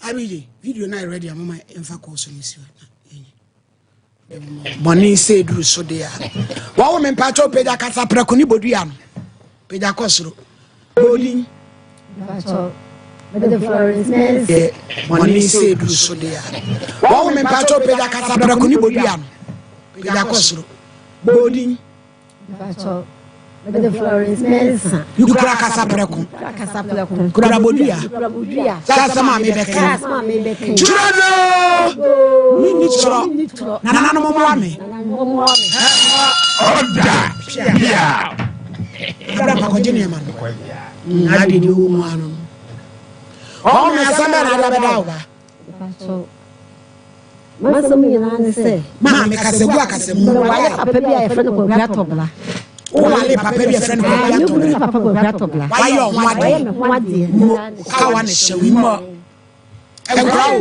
Abigye, video no ayɛ ready a moma yɛmfa kɔɔ so no nsi hɔ na yɛnyɛ. Bɔne sɛ duru so de a. Wɔwo me mpakyɛw pagya kasa prɛko ne bodua no. Pagya kɔ soro. Bodin. Bɔne sɛ duru so de a. Wɔwo me mpakyɛw pagya kasa prɛko ne bodua no. Pagya kɔ soro. Bodin. Mpakyɛw, mede Florence Mensah. Kura kasa prɛko. Kasa prɛko. Kura bodua. Kura bodua. Sɛ asɛm a mebɛka. Sɛ asɛm a mebɛka. Twerɛ do. Menni twerɛ. Nananom mmoa me. Nananom mmoa me. Ɔda bia. Ɛbra pakɔgye nneɛma no. Ade deɛ ɔwɔ mu ano no. Ɔmo me asɛm bɛn na ade abɛda wo ba. Mpakyɛw, m'asɛm nyinaa ne sɛ. Maame kasagu akasamu. Mewale papa bi a yɛfrɛ no Kwaku Atɔbla. Wowale papa bi a yɛfrɛ no Kwaku Atɔbla. Me kunu ne papa Kwaku Atɔbla. Wayɛ ɔho adeɛ. Wayɛ me ho adeɛ. Mo kawa ne hyɛ wo mmɔ. Nkura o.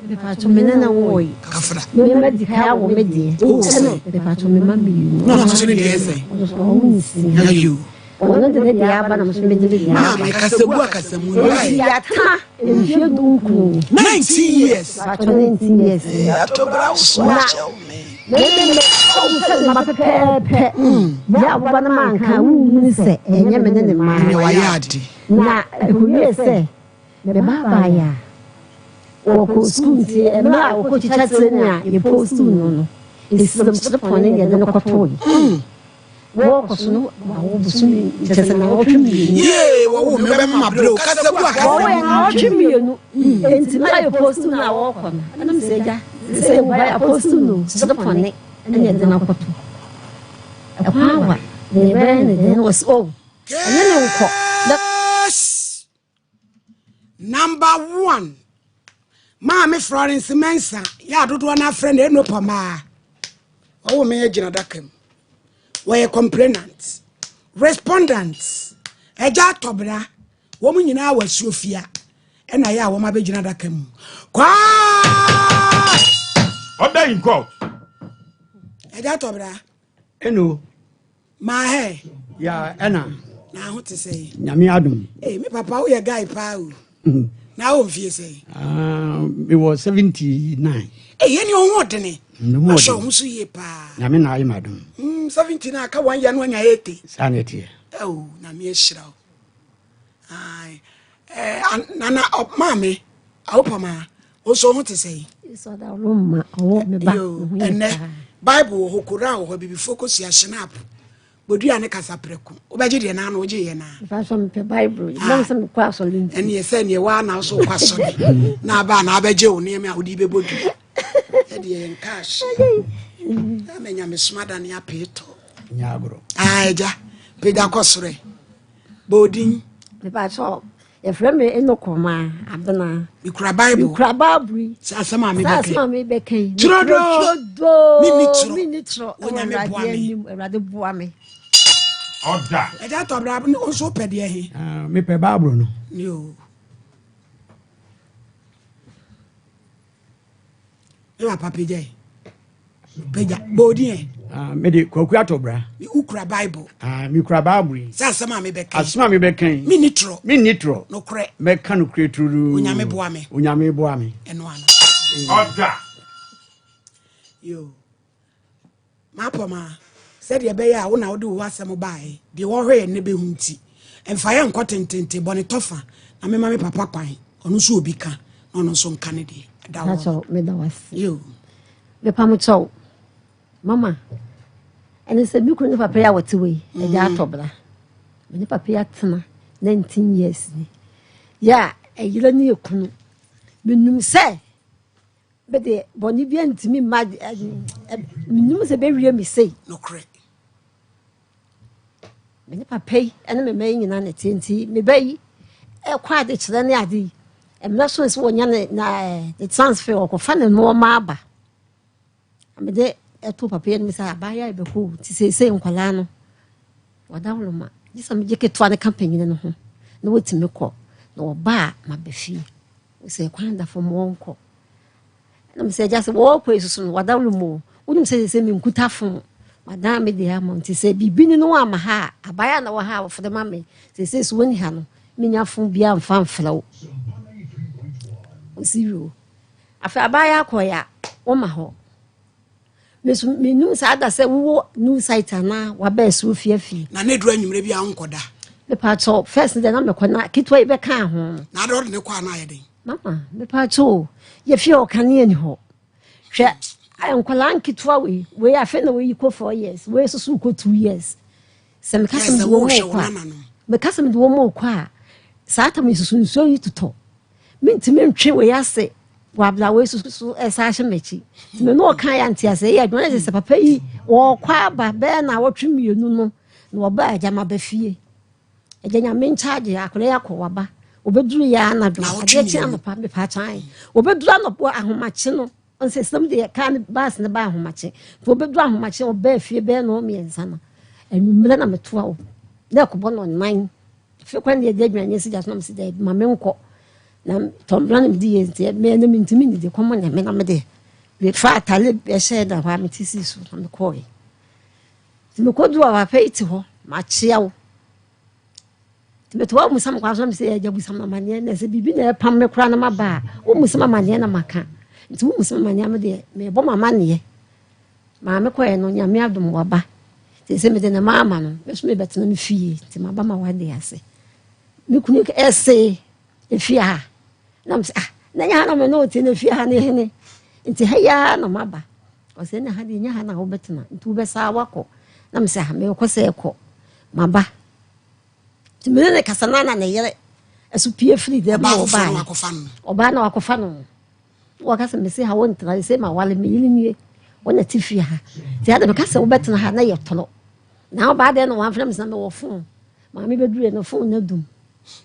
Mepatwo me ne na wɔyi. Kafra. Me ma di ka awo me deɛ. O sɛ. Mepatwo me ma mmienu. Na ɔno nso ne deɛ sɛ. Ɔno nso ɔwo nsia. Ayo. Ɔno de ne deɛ aba na nso mede me deɛ aba. Maame kasagu akasamu. Eti yɛatena mfie 19. 19 years. Patro 19 years. Atobra so akyɛw me. Meme me ɔmo sɛ ne ma pɛpɛɛpɛ. Yɛ aboba no ma nka wohunu sɛ ɛnyɛ me ne ne mma. Ne wayɛ ade. Na ɛkɔwie sɛ me ba baeɛ a wɔkɔ sukuu nti mmerɛ a wɔkɔ twitwa tire ne a yɛpɔ sukuu no no esilam kyerɛpɔn ne yɛde no kɔtooe. Wɔkɔ so no wawo bosome kyerɛ sɛ nawɔtwe mmienu. Yee wɔwo me bɛma ma brɛ o kasa gu akasa. Wɔwo yɛ nawɔtwe mmienu. Enti na yɛ postu no a wɔkɔ no ɛna mesɛ agya sɛ wo ba yɛ apostu no kyerɛpɔne ɛne yɛde no akɔto. Ɛkwan awa na yɛbɛyɛ ne dɛn wɔ sɛ o ɛne ne nkɔ. Yes. Number 1. Maame Florence Mensah yɛ adodoɔ no afrɛ no Eno Pɔmaa. Ɔwɔ me agyina adaka mu. Wɔyɛ complainant, respondent, ɛgya atɔbra. Wɔn nyinaa wɔ asuo fia. Ɛna yɛ a wɔn abɛgyina adaka mu. Kwaa! Order in court. Ɛgya atɔbra. Eno. Maa hɛ. Ya ɛna. Na ho te sɛ. Nyame adom. Ee me papa woyɛ guy paa o. Na wo mfie sɛ. Mewɔ 79. Ee yɛne ɔho ɔdene. Ahyɛ ɔho so yie paa. Nyame na ayɛ m'adom. 79 aka 1 year no anya 80. Saa na ɛteɛ. Oh, nyame ahyira wo. Ai. Eh, nana maame, awopama, wo so ho te sɛ. Ɛnɛ Bible wɔ hɔ, Koran wɔ hɔ, bibifoɔ kɔsua Shinap. Bodua ne kasa prɛko. Wobɛgye deɛ naa na wogye yɛ naa. Ɛneɛ sɛ neɛ waa na wo so wokɔ asɔre na aba na abɛgye wo nneɛma a wode bɛbɔ dua. Ɛdeɛ yɛn cash. Na manya me soma da ne apeetɔ. Nyɛ agorɔ. Agya, pagya kɔ soro. Bodin. Mepakyɛw, yɛfrɛ me Enokɔma Abena. Mekura Bible. Mekura Bible yi. Sɛ asɛm a mebɛka. Sɛ asɛm a mebɛka yi. Twerɛdoo. Menni twerɛ. Menni twerɛ. Onyame boa me. Awurade boa me. Ɔda. Ɛgya tɔbra wo nso wopɛ deɛ he? Mepɛ Bible no. Yo. Me papa pagya yi. Pagya. Bodin ɛ. Mede Kwaku Atɔbra. Wokura Bible. Mekura Bible yi. Sɛ asɛm a mebɛka. Asɛm a mebɛka yi. Menni twerɛ. Menni twerɛ. Nokorɛ. Mɛka nokorɛ turuu. Onyame boa me. Onyame boa me. Ɛno ano. Ɔda. Yo. Mapɔma sɛdeɛ ɛbɛyɛ a wo na wode wo asɛm baeɛ deɛ wɔhwɛ yɛn ne bɛhu nti ɛmfa yɛ nkɔ tentente bɔne tɔfa na mema me papa kwan ɔno nso obi ka na ɔno nso nka ne deɛ ɛda hɔ. Meda wase. Yo. Mepa mo kyɛw. Mama, ɛne sɛ me kunu ne papa yi a wɔte wei agya atɔbra. Me ne papa yi atena 19 years ni. Yɛ a ɛyere ne ekunu. Menim sɛ bɛde bɔne bi antumi mma menim sɛ bɛwie me sei. Nokorɛ. Me ne papa yi ne me mma yi nyinaa na ɛteɛ nti me ba yi ɛkɔ ade kyerɛ ne ade yi mmerɛ so sɛ wɔnya ne transfer wɔkɔfa ne nneɛma aba. Mede ɛto papa yi anim sɛ abaayewa yi bɛkɔ o nti seesei nkwadaa no wɔda woroma gye sɛ megye ketewa no ka panyin no ho na wɔtumi kɔ na wɔba a maba fie sɛ kwan da fam wɔnkɔ na mesɛ agya sɛ wɔkɔ yi soso no wɔda woroma o wonim sɛ sɛ menkuta fo madan me deɛ ama nti sɛ biribi ne no ama ha a abaayewa na wɔ ha a wɔfrɛ ma me seesei so wɔnni ha no menya fo biara mfa mfrɛ wo. Ɔsi yoo. Afei abaayewa kɔeɛ a, wɔma hɔ. Me nso mennim saa da sɛ wowɔ new site anaa waba asuo fie afie. Na ne duru anwummerɛ bi a wonkɔda? Mepaakyɛw, first deɛ na mekɔ na ketewa yi bɛkaa ho. Na ade ɔde ne kɔ a na ayɛ den? Mama, mepaakyɛw o, yɛfie hɔ kanea ni hɔ. Hwɛ nkwadaa nketewa wei, wei afei na wei kɔ 4 years, wei nso so kɔ 2 years. Sɛ meka sɛ mede wɔn rekɔ a, meka sɛ mede wɔn rekɔ a, saa tam yi soso nsuo yi totɔ. Mentumi ntwe wei ase wɔ abira wei soso so ɛsa ahyɛ m'akyi. Nti me ne ɔka yɛ ante ase ɛyɛ adwuma na sɛ papa yi wɔkɔ aba bɛyɛ na awɔtwe mmienu no na ɔba agya ma ba fie. Agya Nyame nkyagye akwadaa yi akɔ waba. Obɛduru yɛ anadwo adeɛ kye anɔpa mepa kyan. Obɛduru anɔpa ahomakye no ɔnsɛ sɛm deɛ kaa ne baas ne ba ahomakye. Nti obɛduru ahomakye ɔbaa fie bɛyɛ no mmiɛnsa no anwummerɛ na metoa wo na ɛkɔbɔ no nan. Afei kwan deɛ ɛde aduane asi gya so na mese daabi ma menkɔ na tɔmbra na mede yɛ nti mɛ na mentumi nnidi kɔm ne me na mede mefa atale ɛhyɛ da hɔ a mete sii so na mekɔɔe. Nti mekɔduru a papa yi te hɔ, makyea wo. Nti mete hɔ a womusa me kwan so na mesɛ agya busa me amanneɛ na sɛ biribi na ɛpam me koraa na maba a womusa me amanneɛ na maka. Nti womusa me amanneɛ a me deɛ mebɔ m'amanneɛ. Maame kɔɛ no Nyame adom waba. Nti sɛ mede ne ma ama no, me nso mebɛtena me fie nti maba ma wade ase. Me kunu ɛse efie ha na mesɛ ah na nyɛ ha na me ne wote na efie ha ne hene nti ha yi ara na maba. Ɔsɛ na ha deɛ nyɛ ha na wobɛtena nti wobɛsaa wakɔ na mesɛ ha mekɔ sɛ ɛkɔ maba nti mene ne kasa na na ne yere ɛso pie firi dɛm na ɔbaa ɔbaa na wakɔfa no wɔka sɛ mese ha wontena sɛ ma wale me yere nie wo na te fie ha nti ade meka sɛ wobɛtena ha na yɛ tɔlɔ na ɔbaa dɛn na wamfrɛ me sɛ mewɔ fon maame bɛdurɛ no fon no adum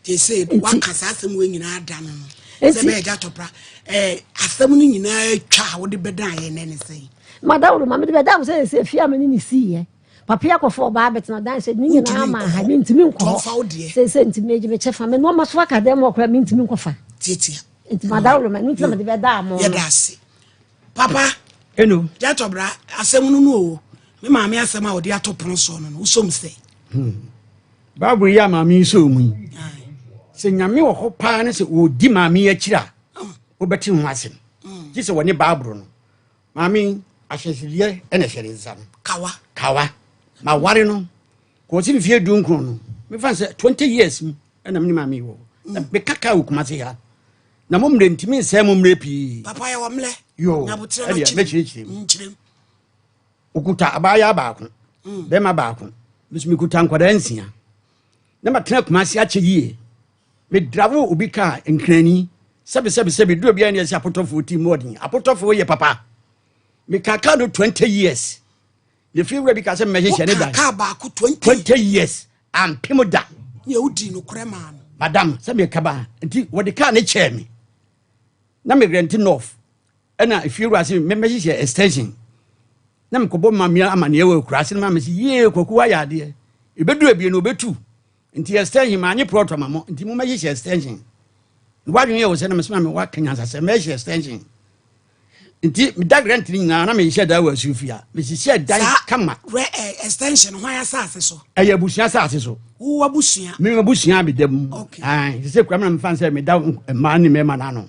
Te sɛ waka saa asɛm wei nyinaa da no no sɛ bɛyɛ gya tɔpra ɛɛ asɛm no nyinaa twa a wode bɛdan yɛ nɛ ne sɛn. Madaworo ma mede bɛda wo sɛ ɛsɛ fie a me ne ne siiɛ papa yi akɔfa ɔbaa bɛtena dan sɛ ne nyinaa ma ha mentumi nkɔ hɔ sɛ sɛ nti megye me kyɛfa me nneɛma so aka dɛm hɔ koraa mentumi nkɔfa tiatia nti madaworo ma nti na mede bɛda mo yɛda ase papa eno gya tɔbra asɛm no no o me maame asɛm a ɔde ato pono soɔ no no wosom sɛ hmm. Bible yi a maame yi sɔɔ mu yi, sɛ Nyame wɔ hɔ paa ne sɛ ɔdi maame yi akyiri a, wobɛte ho asɛm. Gye sɛ wɔne Bible no. Maame yi, ahyɛnsodeɛ na ɛhyɛ ne nsa no. Kawa. Kawa. Ma ware no, kɔɔsi mfeɛ 19 no, mefa sɛ 20 years mu ɛna mene maame yi wɔ hɔ. Na meka kaa wɔ Kumase ha. Na mo mmerɛ ntumi nsɛe mo mmerɛ pii. Papa yɛ wɔ mmerɛ. Yoo, ɛdeɛ mɛkyerɛkyerɛ mu. Okuta abaayewa baako, mm. bɛrima baako. Nso mekuta nkwadaa nsia. Na matena Kumasi akyɛ yie. Medravo obi kaa nkrani. Sɛbi sɛbi sɛbi duro biara ne ɛsɛ apotɔfoɔ ti mu ɔden. Apotɔfoɔ yɛ papa. Meka kaa no 20 years. Ne fie wura bi ka sɛ mmɛhyehyɛ ne dan. Kaa baako 20 20 years. Ampem da. Ne wodi nokorɛ maa no. Madam sɛ meka ba nti wɔde kaa ne kyɛɛ me. Na me rent north. Ɛna efiewura se memmɛhyehyɛ extension na mekɔbɔ maame amaneɛ wɔ akuraase no maame se yie kwaku wayɛ adeɛ ɛbɛdu abie no ɔbɛtu nti extension maanye plot ama mo nti mommɛhyehyɛ extension na wadwene yɛ wo sɛ na mesɛ maame waka nyansa sɛ mɛhyɛ extension nti meda rent no nyinaa na mehyɛ da wɔ asuofie a mesiesie dan kama eh, extension hwan asase so ɛyɛ abusua asase so wo abusua me abusua meda mu okay. sɛ sɛ kura me na mefa sɛ meda mmaa ne mmarima no ano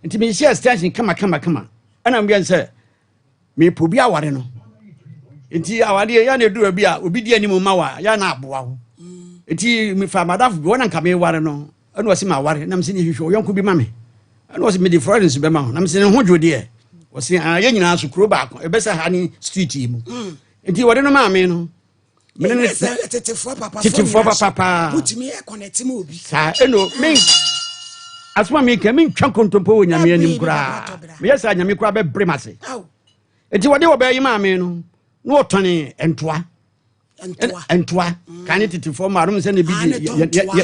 nti mehyɛ extension kama kama kama ɛna meyɛ sɛ mepɛ obi aware no nti awadeɛ yɛ na ɛduru bi a obi di anim ma wa yɛ na aboa wo mm. nti mefa madafo bi wɔna nka meware no ɛna ɔse maware na mesɛ ne hwehwɛ ɔyɔnko bi ma me ɛna ɔse mede Florence bɛma ho na mesɛ ne ho dwo deɛ ɔse ah, yɛ nyinaa so kuro baako ɛbɛsɛ ha ne street yi mu mm. nti wɔde no maa me no mene ne tetefoɔ papa tetefoɔ papa paa wotumi ɛkɔnɛte ma obi saa ɛno me asoma mi ka mentwa nkontompo wɔ nyame anim koraa meyɛ saa nyame koraa bɛbere m ase nti wɔde wɔbɛyi maa me no na wɔtɔne ntoa ntoa mm. kan ne tetefoɔ maa nom sɛ ne bi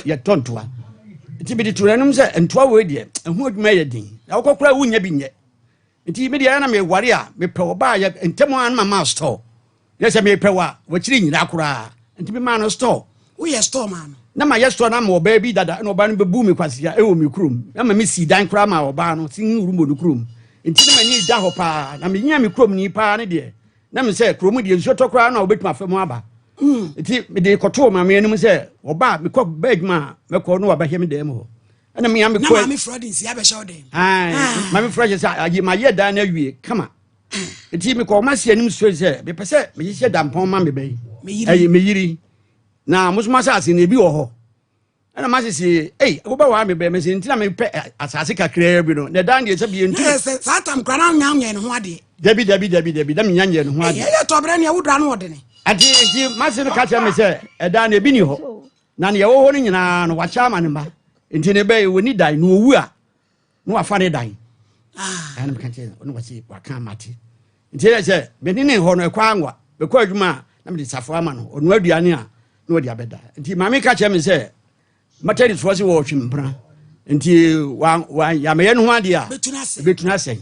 yɛtɔ ntoa nti mede to n'anom sɛ ntoa wei deɛ ɛho adwuma yɛ den na wokɔ koraa wonya bi nyɛ nti medeɛ na meware a mepɛ ɔbaa yɛ ntɛm a no mama store Yɛ sɛ mepɛ wo a, wakyiri nyina koraa. Nti me maa no store. Woyɛ store maa no? Na ma yɛ store no ama ɔbaa bi dada, ɛna ɔbaa no bɛbuu me kwasea ɛwɔ me kurom. Na ma me sii dan koraa maa ɔbaa no, single room wɔ ne kurom. Nti na m'ani da hɔ paa. Na menya me kurom ni paa ne deɛ, na me sɛ kurom deɛ nsuo tɔ koraa no a wobɛtumi afa mu aba. Mm. Nti mede kɔtoo maame anim sɛ ɔbaa mekɔ baa adwuma a mɛkɔ na wabɛhwɛ me dan mu hɔ. Ɛna mea mekɔ. Na maame Florence abɛhyɛ wo dɛn? Ah. Maame Florence sɛ ayi ma yɛ dan no awie kama. Nti mekɔ ɔma si anim straight sɛ mepɛ sɛ mehyehyɛ dampɔn ma me bɛyi. Ɛyi meyiri. Na mo so mo asase no ebi wɔ hɔ. Ɛna ma sisi ei wobɛwaa me bɛɛ mese nti na mepɛ asase kakraa bi no na ɛdan deɛ sɛ bi ntu. Sɛ saa tam kora na nya nyɛ ne ho adeɛ. Dabi dabi dabi dabi na menya nyɛ ne ho adeɛ. Ɛyɛ tɔbrɛ nea wodura no ɔdene. Nti nti mase no ka kyerɛ me sɛ ɛdan no ebi ni hɔ na nea ɛwɔ hɔ no nyinaa no wakyɛ ama ne mma nti ne bɛyɛ wɔni dan na owu a na wafa ne dan. Ah. Ɛna meka kyerɛ no wɔsi waka mate nti yɛ sɛ mene ne hɔ no ɛkɔ anwa mekɔ adwuma a na mede safoa ama no ɔnoa aduane a na ɔde abɛda nti maame ka kyerɛ me sɛ matɛdifoɔ se wɔɔtwe mpena nti yɛamɛyɛ no ho adeɛ a ɛbɛtumi asɛe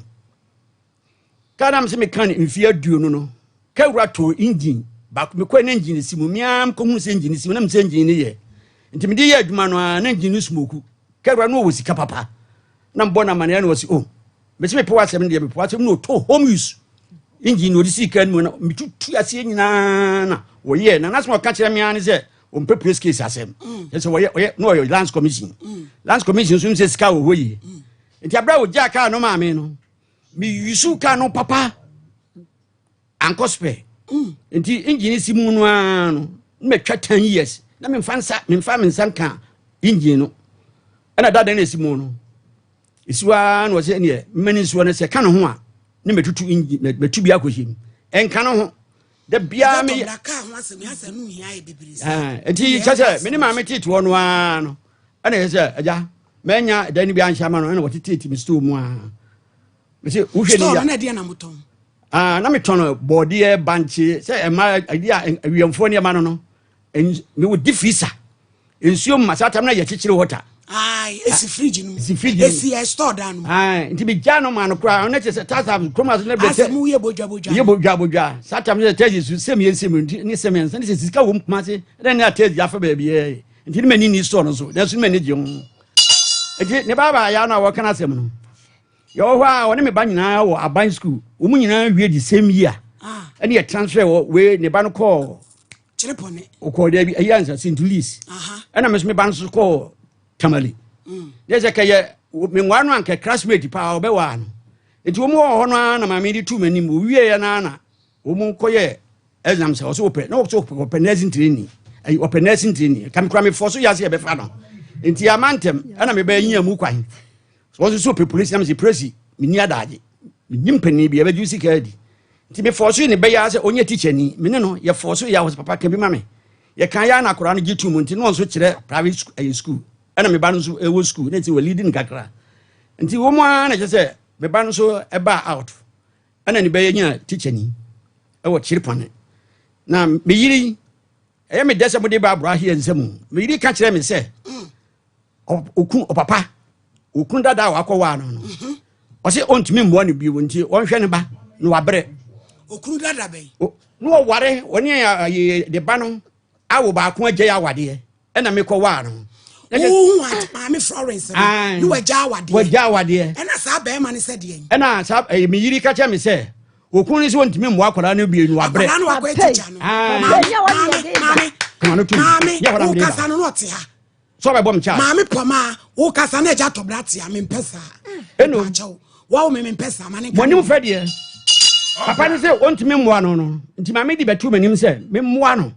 ka na mesɛ meka no mfeɛ 20 no ka wura too engine baako mekɔɛ na engine si mu mea mekɔhu sɛ engine si mu na mesɛ engine no yɛ nti mede yɛ adwuma no a na engine no smoku ka wura no ɔwɔ sika papa na mbɔ no amaneɛ na ɔse o oh, mese mepɛ w'asɛm no deɛ mepɛ w'asɛm no ɔtɔ home use engine na ɔde sii kaa no mu na metutu aseɛ nyinaa na wɔyɛ na nasɛm ɔka kyerɛ me ara ne sɛ ɔmpɛ press case asɛm mm. sɛ wɔyɛ ɔyɛ na ɔyɛ lands commission mm. lands commission nso sɛ sika wɔ hɔ yie mm. nti aberɛ a ɔgyaa kaa no maame no meyusu kaa no papa ankɔ spɛ nti engine si mu no ara no na matwa 10 years na memfa nsa memfa me nsa nka engine no ɛna dada na ɛsi mu no ɛsi hɔ ara na ɔsɛ ɛneɛ mmani nsuo no sɛ ka ne ho a ne mɛtutu engine mɛtu bi akɔhyɛ mu ɛnka ne ho da biara me nti kyɛ sɛ me ne maame tete hɔ no ara no ɛna ɛsɛ sɛ agya mɛnya dan no bi anhyɛ ama no ɛna wɔtetete me store mu a mese wohwɛ ne ya na ɛdeɛ na motɔn ah na metɔn bɔɔdeɛ bankye sɛ ɛma ɛdeɛ a awiɛmfoɔ nneɛma no no mewɔ di freezer nsuo mma saa tam na yɛkyekyere water esi fridge no esi fridge no esi ɛ store dan no nti megya no ma no koraa ɔno kyerɛ sɛ tasa kurom ase ne bɛ sɛ asɛ mu yɛ bodwa bodwa yɛ bodwa bodwa saa tam sɛ tɛsi su sɛm yɛ nsɛm nti ne sɛm yɛ nsɛm ne sɛ sika wɔ mu kuma ase ɛdɛ ne atɛsi afa baabi yɛ nti ne m'ani ni store no so nanso ne m'ani gye ho nti ne baabaa ya no a wɔka no asɛm no Yɛwɔ hɔ a ɔne me ba nyinaa wɔ aban school. Wɔn nyinaa wie the same year. Ah. Ɛne yɛ transfer wɔ wei ne ba no kɔɔ. Kyerepɔne. Ɔkɔɔ dɛbi ɛyi ansa St. Louis. Ɛna me nso me ba no nso kɔɔ Tamale. Mm. Ne sɛ kɛyɛ me nwaa no anka classmate paa ɔbɛwaa no. Nti wɔn wɔ hɔ no ara na maame de tu m'anim. Wɔwie yɛ no ara na wɔn kɔyɛ exam sɛ ɔsɛ wɔpɛ na ɔsɛ wɔpɛ nursing training. Ɛyi wɔpɛ nursing training. Kamikura mi fɔ so yɛ ase yɛbɛfa no. Nti ama ntɛm ɛna me bɛ nyi mu kwan. Wɔn nso so pɛ polisi na mese polisi menni adagye menni mpanin bi ɛbɛgye sika adi nti mefɔɔ so ne bɛyɛ sɛ ɔnyɛ tikya ni me ne no yɛfɔɔ so yɛ awɔ papa ka bi ma me yɛka yɛ na akwaraa no gye to mu nti na ɔnso kyerɛ private school ɛyɛ school ɛna me ba no nso ɛwɔ school na nti wɔ leading kakra nti wɔn ara na kyerɛ sɛ me ba no nso ɛbaa out ɛna ne bɛyɛ nya tikya ni ɛwɔ kyerepɔne na me yiri ɛyɛ me dɛ sɛ mode ba abora aheɛ nsam me yiri ka kyerɛ me sɛ okun ɔpapa okun dada a wakɔwaa no no mhm. ɔsɛ ɔntumi mmoa no bio nti ɔnhwɛ ne ba na wabrɛ okunu dada bɛn na ɔware ɔne ne ba no awo baako agya yɛ awadeɛ ɛna mekɔwaa no wohu maame Florence no ne wagya awadeɛ wagya awadeɛ ɛna saa bɛrima no sɛ deɛ ɛna saa ɛyɛ me yiri ka kyerɛ me sɛ okun no sɛ ɔntumi mmoa akwadaa no bio no wabrɛ akwadaa no wakɔ atikya no maame maame maame wokasa no na ɔte ha sɛ ɔbɛbɔ me charge. Maame pɔmaa wo kasa na agya tɔbra tea mempɛ saa. Eno. Akyɛw wɔwo me mempɛ saa ma ne nka. Mo anim fɛ deɛ. Papa no sɛ ɔntumi mmoa no no nti maame de bɛto m'anim sɛ memmoa no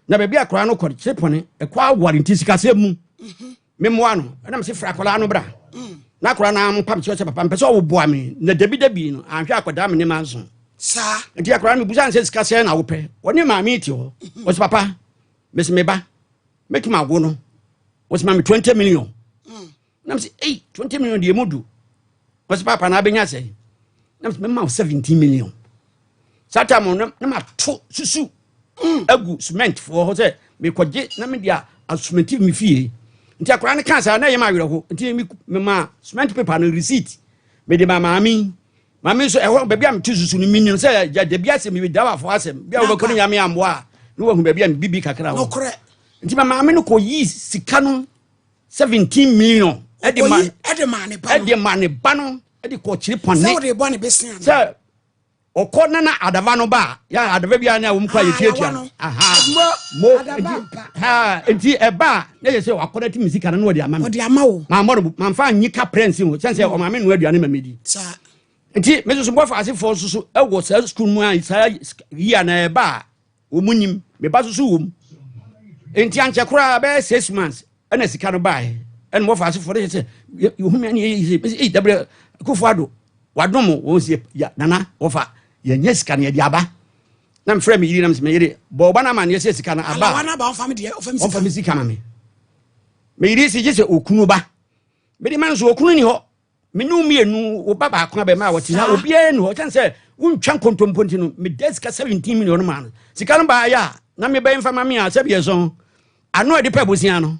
na baabi akwadaa no kɔ kyere pɔne ɛkɔ aware nti sikasɛm mu mhm. memmoa no ɛna mese fra akwadaa no bra mm. na akwadaa no ampam kyerɛ sɛ papa mpɛ sɛ ɔwoboa me na dabi dabi no anhwɛ akwadaa me ne ma nso saa nti akwadaa no mebusa no sɛ sikasɛm na wopɛ ɔne maame te hɔ mhm. ɔsɛ papa mese meba mɛtumi awo no wɔsɛ ma me 20 million mm. na mesɛ ei 20 million deɛ mu du wɔsɛ papa na abɛnya sɛ na mesɛ mɛma wo 17 million saa time no na mato susu mm. agu cement foɔ hɔ sɛ mekɔgye na mede asomenti me fie nti akwaraa no kaa saa na ɛyɛ ma awerɛho nti mema cement paper no receipt mede ma maame Maame nso ɛhɔ baabi a mete susu no menim sɛ gya dabi asɛm bi dawafo asɛm bi a wobɛkɔ ne nyame ammoa a ne wahu baabi a mebibi kakra wɔ nti ma maame no kɔyii sika no 17 million ɛde ma ɛde ma ne ba no ɛde kɔ kyiri pɔne sɛ Ɔkɔ na na adava no ba a, yɛ adava bi a na wɔn kɔ a yɛtuatua no. Mo nti ɛba a na yɛ sɛ wakɔ na ti mi sika no na ɔde ama mi. Ɔde ama wo. Maa mɔ no maa nfa nyi ka pɛrɛnsi ho sɛn sɛ ɔmaa mi nua aduane ma mi di. Nti mi soso bɔfo asefoɔ soso ɛwɔ saa sukuu mu a saa yi a na ɛba a wɔn nim me ba soso wɔ mu. Nti ankyɛ koraa bɛyɛ 6 months ɛna sika no baeɛ, ɛna wɔfa asefoɔ no yɛ sɛ yɛhu me ne yɛyɛ sɛ ei dabrɛ Akufo Addo wadom wɔn sɛ ya nana wɔfa yɛnyɛ sika no yɛde aba. Na mefrɛ me yiri na mesɛ me yere bɔ ɔba no amanneɛ sɛ sika no aba, ɔmfa me sika ma me. Me yiri si gye sɛ okunu ba mede ma nso okunu ni hɔ. Me ne wo mmienu, wo ba baako abɛma a wɔte ha, obiara ni hɔ. Kyɛn sɛ wontwa nkontompo nti no, meda sika 17 million no maa no. Sika no baayɛ a na mebɛyɛ mfa ma me a sɛbi ɛsɔn ano a ɛde pɛ bosia no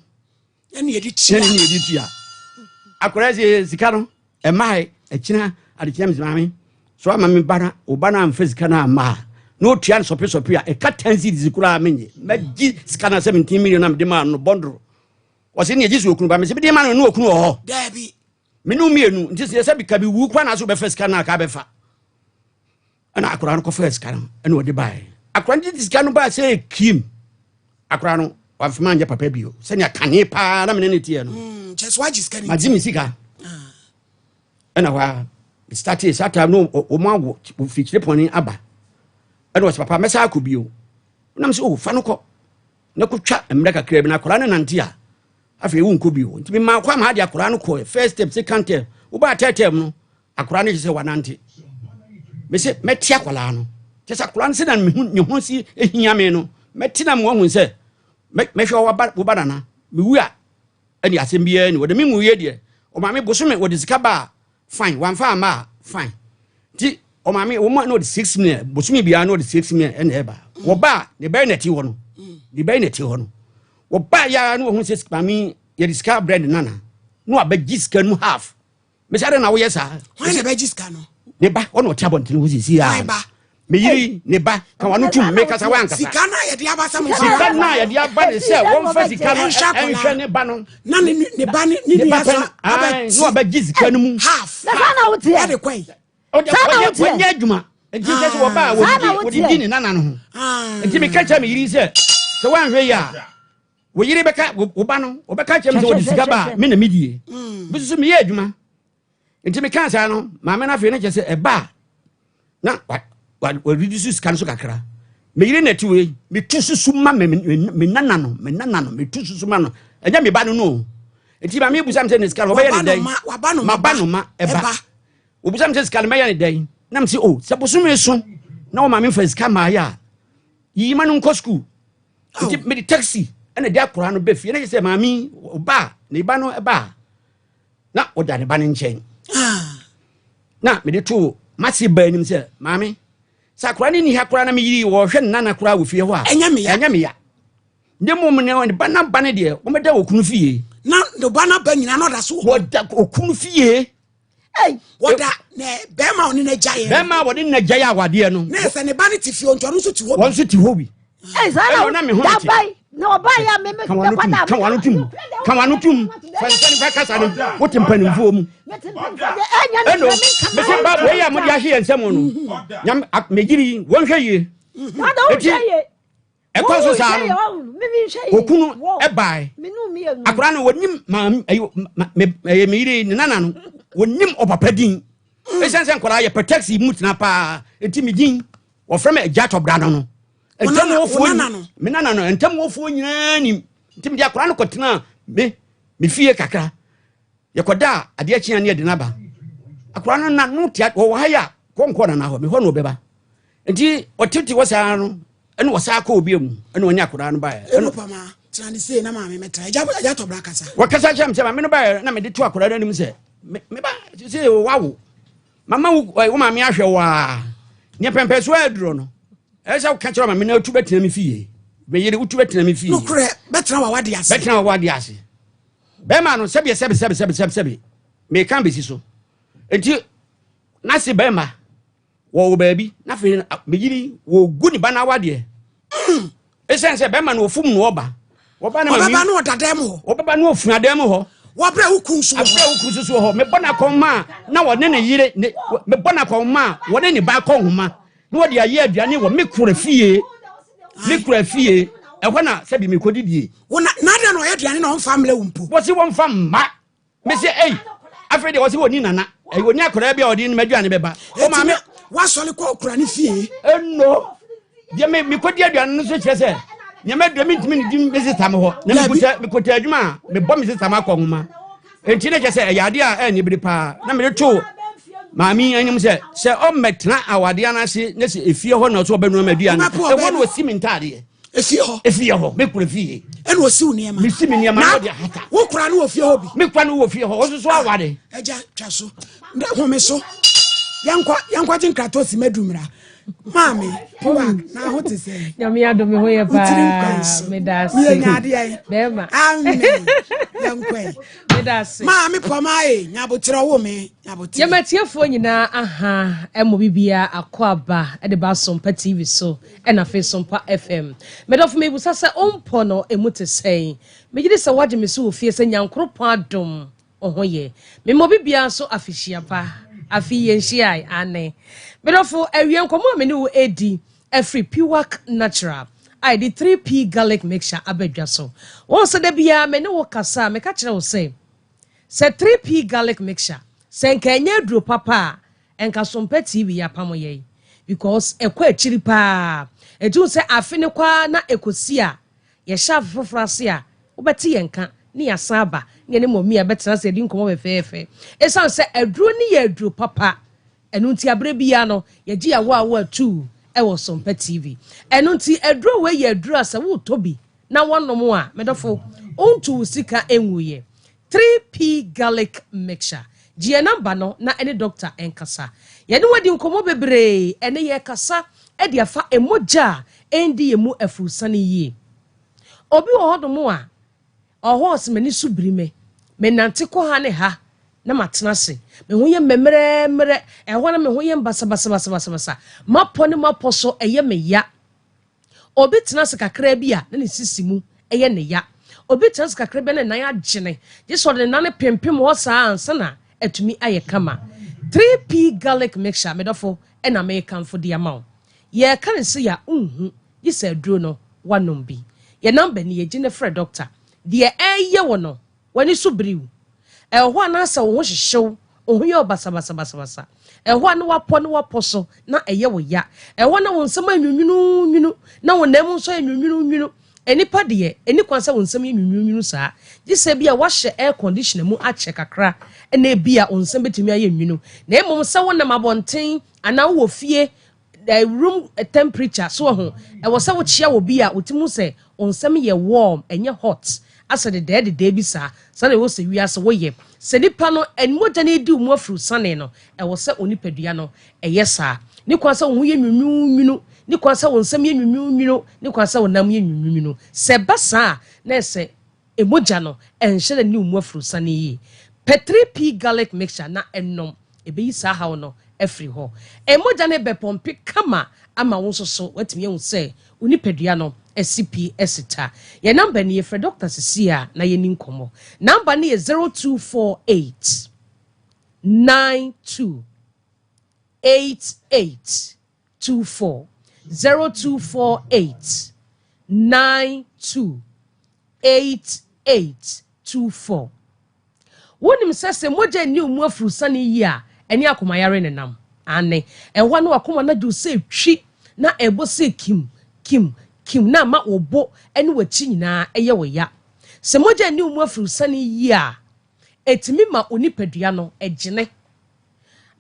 ɛne yɛde tua, ɛne yɛde tua. Akwadaa sɛ sika no ɛmaa ɛkyina adekyina mi sɛ maame so ama me ba na wo ba no amfa sika no amma a na ɔtua no sɔpesɔpe a ɛka 10 cedis koraa menye mɛgye sika no 17 million na mede maa no bɔndoro. Ɔsɛ ne yɛgye so okunu ba mesɛ mede ma no ne okunu wɔ hɔ. Daabi. Me ne mmienu nti sɛ sɛ ka bi wu kora na so bɛfa sika no a ka bɛfa. Ɛna akora no kɔfa sika no ɛna ɔde baeɛ. Akora no de sika no baa sɛ kim akora no wamfema anyɛ papa bio sɛnea kane paa na mene ne teɛ no. Kyɛ so wagye sika no. Magye me sika. Ɛna hɔ a startee saa time no wɔn awo fikyire pɔne aba. Ɛna ɔsɛ papa mɛsa akɔ bio. Nam sɛ oh fa no kɔ na kɔtwa mmerɛ kakra bi na akwadaa no nante a afei wonkɔ bio. Nti mema kɔ ama ade akwadaa no kɔɛ first step, second term, wobaa third term no akwadaa no kyɛ sɛ wanante. Mese mɛte akwadaa no kyɛ sɛ akwadaa no sɛ na ne ho si ehia me no mɛte na mo ahu sɛ mɛhwɛ wo ba nana mewu a ɛne asɛm biara ni wɔde me nwuiɛ deɛ. Ɔmaame bosome wɔde sika ba a fine, wamfa amma a fine. Nti ɔmaame wɔn a na ɔde 6 million bosome biara na ɔde 6 million ɛna ɛba. Wɔba a ne bɛyɛ na ɛte hɔ no, ne bɛyɛ na ɛte hɔ no. Wɔba ya na wɔn sɛ maame yɛde sika brɛ ne nana na wabɛgye sika no half. Mesi ade na woyɛ saa? Hwan na bɛgye sika no? Ne ba ɔna ɔte abɔntene hɔ sisi a. Hwan ba? Me yiri ne ba ka wano tum me kasa wankasa. Sika no a yɛde aba sɛ mo sika no a yɛde aba ne sɛ wɔmfa sika no ɛnhwɛ ne ba no. Na ne ba ne nua so abɛgye na wabɛgye sika no mu half. Na saa na woteɛ. Ɛde kɔe. Saa na woteɛ. Wɔnyɛ adwuma nti sɛ sɛ wɔba a wɔdidi ne nana no ho. Nti meka kyerɛ me yiri sɛ sɛ woanhwɛ yi a wo yere bɛka wo ba no wɔbɛka kyerɛ me sɛ wɔde sika ba a me na medie bi soso meyɛ adwuma. Nti meka saa no maame no afei no kyerɛ sɛ ɛba a na wɔredi so sika no so kakra. Me yere na ɛte wei metu susu ma me nana no, me nana no metu susu ma no, ɛnyɛ me ba no no. Nti maame busa me sɛ ne sika no wɔbɛyɛ ne dɛn? Maba no ma ɛba obusa me sɛ sika no mɛyɛ ne dɛn? Na me sɛ o sɛ bosome so na wɔma me mfa sika maayɛ a yiyi ma no nkɔ sukuu. Nti mede taxi ɛna de akora no bɛ fie na kyerɛ sɛ maame ɔba ne ba no ɛba a na ɔda ne ba no nkyɛn. Na mede to mase ba anim sɛ maame sɛ akora no ni ha koraa na meyiri wɔhwɛ ne nana koraa wɔ fie hɔ a ɛnyɛ meya, ɛnyɛ meya. Ne mmom ne ba no ba no deɛ wɔmɛda okunu fie. Na ne ba no ba nyina na ɔda so wɔ wɔda okunu fie. Wɔda na bɛrima a ɔne no agyaeɛ. Bɛrima a wɔde no agyaeɛ awadeɛ no. Na sɛ ne ba no te fie nti ɔno nso te hɔ bi. Wɔn nso te hɔ bi. Saa na dabai na ɔbaa yɛ a meme kɔda. Ka wano tum, ka wano tum, fɛnsɛn fa kasa no wote mpanimfoɔ mu. Ɛno mese ba wei a mode ahye yɛn nsɛm no nyam megyiri wɔnhwɛ yie. Eti ɛkɔ so saa no okunu ɛbae akora no wɔnim maame ɛyɛ me yere ne nana no wɔnim ɔpapa din. Ɛsiane sɛ nkwadaa yɛpɛ taxi mu tena paa nti me din wɔfrɛ me agya tɔbra no no ntam wɔfoɔ me nana no ntam wɔfoɔ nyinaa nim. Nti mede akora no kɔtena me fie kakra. Yɛkɔda a adeɛ kyea ne yɛde no aba. Akora no na no tia wɔwɔ ha yi a kɔnkɔ nana hɔ mehɔ no ɔbɛba. Nti ɔtete hɔ saa no ɛna ɔsaa kɔ obi mu ɛna ɔne akwadaa no baeɛ. Ɛnu pama tena ne sei na maame mɛtena agya tɔbra kasa. Wɔkasa kyerɛ me sɛ maame no baeɛ na mede to akwadaa no anim sɛ meba sɛ wawo mama wo maame ahwɛ wo a neɛ pɛmpɛ so aduro no ɛsɛ sɛ woka kyerɛ maame na wotu bɛtena me fie. Meyere wotu bɛtena me fie. Nokorɛ bɛtena wawade ase. Bɛtena wawade ase. Bɛrima no sɛbi sɛbi sɛbi sɛbi sɛbi sɛbi meka bɛsi so nti n'ase bɛrima wɔwɔ baabi na afei meyiri wɔgu ne ba no awadeɛ ɛsiane sɛ bɛrima no ɔfum no ɔba wɔba no ɔbɛba no ɔda dan mu hɔ. Ɔbɛba no ɔfua dan mu hɔ. Wɔbrɛ wo kun so wɔ hɔ. Abrɛ wo kun so wɔ hɔ. Mebɔ no akɔnma a na wɔne ne yere ne mebɔ no akɔnma a wɔne ne ba akɔnhoma na wɔde ayɛ aduane wɔ me kura fie. Me kura fie. Ɛhɔ na sɛbi mekɔdidie. Wo na na adɛn na ɔyɛ aduane na ɔmfa mmrɛ wo mpo? Wɔse wɔmfa mma. Mese ei, afei deɛ wɔse wɔni nana. Ɛyi wɔni akwadaa bi a ɔde ne aduane bɛba. O maame. Wasɔre kɔ okura ne fie. Eno deɛ me mekɔdi aduane no so kyerɛ sɛ nneɛma aduane mentumi ne di me sista mo hɔ. Na mekuta mekuta adwuma a mebɔ me sista mo akɔ nwoma. Enti na kyerɛ sɛ ɛyɛ adeɛ a ɛnyɛ bere paa. Na mede to maame anim sɛ sɛ ɔmmɛtena awadeɛ no ase na sɛ efie hɔ na ɔsɛ ɔbɛnoa m'aduane. Ɛhɔ na ɔsi me ntaadeɛ. Efie hɔ. Efie hɔ, me kura fie. Ɛna osi wo nneɛma. Mesi me nneɛma na ɔde ahata. Wo kura no wɔ fie hɔ bi. Me kura no wɔ fie hɔ, ɔso so aware. Ɛgya twa so, home so. Yɛnkɔ yɛnkɔ gye nkratɔ si madu mmra. Maame, puwak, na ho te sɛ. Nyame adom me ho yɛ paa. Wotiri nkwan so. Meda ase. Meyɛ nya adeɛ yi. Bɛɛma. Amen. Yɛnkɔ yi. Meda ase. Maame pɔma e, nyabotrɛ wo me, nyabotrɛ. Yɛma atiefoɔ nyinaa aha ɛmo bibia akɔ aba ɛde ba Asompa TV so. Ɛna afei Sompa FM. Medɔfo mebisa sɛ wo mpɔ no emu te sɛn? Megye di sɛ woagye me so wɔ fie sɛ Nyankoropɔn adom wo ho ye. Mema obi biara nso afehyia pa. Afe yi yɛnhyiae, aane. Medɔfo, awie nkɔmmɔ a me ne wo redi afiri Piwak Natural a yɛde 3P Garlic Mixture aba dwa so. Wohu sɛ da biara me ne wo kasa a, meka kyerɛ wo sɛ, sɛ 3P Garlic Mixture, sɛ nka ɛnyɛ aduro papa a, Nka sompɛ TV yɛ apamo yɛn because ɛkɔ akyiri paa ɛti wohu sɛ afe no kɔ ara na ɛkɔsi a yɛhyɛ afe foforɔ ase a wobɛte yɛn nka ne yɛasan aba ne yɛne mɔmi a bɛtena ase adi nkɔmmɔ fɛfɛɛfɛ ɛsiane sɛ aduro no yɛ aduro papa ɛno nti aberɛ biara no yɛgye yɛawo awo atuu ɛwɔ sompɛ TV ɛno nti aduro wei yɛ aduro a sɛ wotɔ bi na wɔnom a medɔfo wontu wo sika nwuiɛ 3P Garlic Mixture. Gye yɛn namba no na ɛne dɔkta nkasa. Yɛne wo adi nkɔmmɔ bebree. Ɛnnɛ yɛrekasa de afa mogya a ɛndi yɛn mu afurusane yie. Obi wɔ hɔnom a, ɔwɔ hɔ a ɔse m'ani so biri me. Menante kɔ ha ne ha na matena ase. Me ho yɛ mmerɛmmerɛ. Ɛhɔ na me ho yɛ basabasabasabasa. M'apɔ ne m'apɔ so ɛyɛ me ya. Obi tena ase kakraa bi a, na ne sisi mu yɛ no ya. Obi tena ase kakraa bi a, na ne nan agyene. Gye sɛ ɔde ne nan pempem hɔ saa ansa na atumi ayɛ kama. 3P Garlic Mixture, me dɔfo, na merekamfo de ama wo. Yɛreka no sei a, wonhu, gye sɛ aduro no, woanom bi. Yɛn namba nie, gye na frɛ dɔkta. Deɛ ɛreyɛ wo no, W'ani so biri wo. Ɛwɔ hɔ a na asɛ wo ho hyehye wo, wo ho yɛ wo basabasabasabasa. Ɛwɔ hɔ a na woapɔ ne woapɔ so na ɛyɛ wo ya. Ɛwɔ hɔ a na wo nsam ayɛ nwunwununwunu, na wo nan mu nso ayɛ nwunwununwunu. Nnipa deɛ, ɛnni kwan sɛ wo nsam yɛ nwunwununwunu saa. Gye sɛ ebia woahyɛ air conditioner mu akyɛ kakra na ebia wo nsam bɛtumi ayɛ nwunu. Na mmom sɛ wonam abɔnten anaa wowɔ fie room temperature so ho ɛwɔ sɛ wokyea wɔ bi a wotumi hu sɛ wo nsam yɛ warm ɛnyɛ hot asɛ dedɛɛ dedɛɛ bi saa saa na ɛwɔ sɛ wiase woyɛ sɛ nipa no mogya no edi wo mu afiri sane no ɛwɔ sɛ onipadua no ɛyɛ saa ne kwan sɛ wo ho yɛ nwunwunwunu ne kwan sɛ wo nsam yɛ nwunwunwunu ne kwan sɛ wo nam yɛ nwunwunwunu sɛ ɛba saa na ɛsɛ Mogya no nhyɛ da nni wo mu afurusane yie. Pɛ 3P garlic mixture na nom. Ɛbɛyi saa haw no afiri hɔ. Mogya no bɛpɔmpe kama ama wo nso so woatumi ahu sɛ wo nipadua no asi pi asi ta. Yɛn namba nie, frɛ dɔkta sesie a na yɛnni nkɔmmɔ. Namba no yɛ 0248 92 88 24, 0248 92 8824. Wonim sɛ sɛ mogya nni wo mu afurusane yie a, ɛne akomayare nenam? Aane. Ɛhɔ a na w'akoma no adwo sɛ twi na ɛbɔ sɛ kim, kim, kim na ama wo bo ne w'akyi nyinaa yɛ wo ya. Sɛ mogya nni wo mu afurusane yie a, ɛtumi ma wo nipadua no gyene.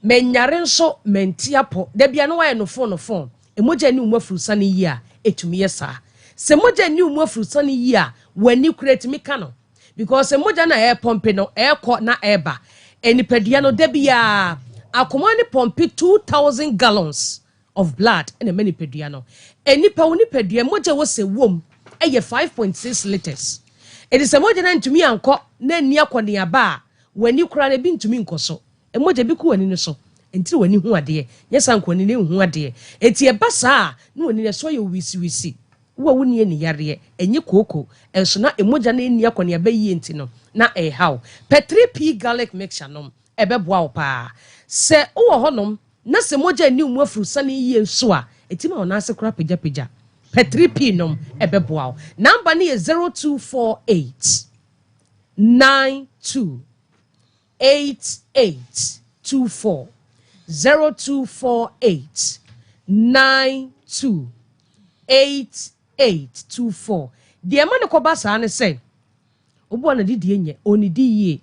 Menyare nso mente apɔ. Da biara na wayɛ no fon no fon. Mogya nni wo mu afurusane yie a, ɛtumi yɛ saa. Sɛ mogya nni wo mu afurusane yie a, w'ani koraa ɛtumi ka no. Because sɛ mogya no a ɛrepɔmpe no, ɛrekɔ na ɛreba. Nipadua no, da biara, akoma no pɔmpe 2,000 gallons of blood na ɛma nipadua no. Nnipa, wo nipadua, mogya ɛwɔ sɛ wom ɛyɛ 5.6 litres. Ɛti sɛ mogya no antumi ankɔ na anni akɔneaba a, w'ani koraa no ebi ntumi nkɔ so. Mogya bi kɔ w'ani no so, ɛnti na w'ani hu adeɛ, nyɛ saa nka w'ani no nhu adeɛ. Ɛti ɛba saa a, na w'ani no ɛso ayɛ wisiwisi. Wo a wonni ani yareɛ, ɛnyɛ kooko, nso na mogya no anni akɔneaba yie nti no, na. na ɛreha wo. Pɛ 3P Garlic Mixture nom, ɛbɛboa wo paa. Sɛ wowɔ hɔnom na sɛ mogya nni wo mu afurusane yie nso a, ɛtumi ma wo nan ase koraa pagyapagya. Pɛ 3P nom, ɛbɛboa wo. Number no yɛ 0248 92 8824 0248 92 8824. Deɛ ɛma no kɔba saa ne sɛ, obi wɔ n'adidie nyɛ, ɔnnidi yie.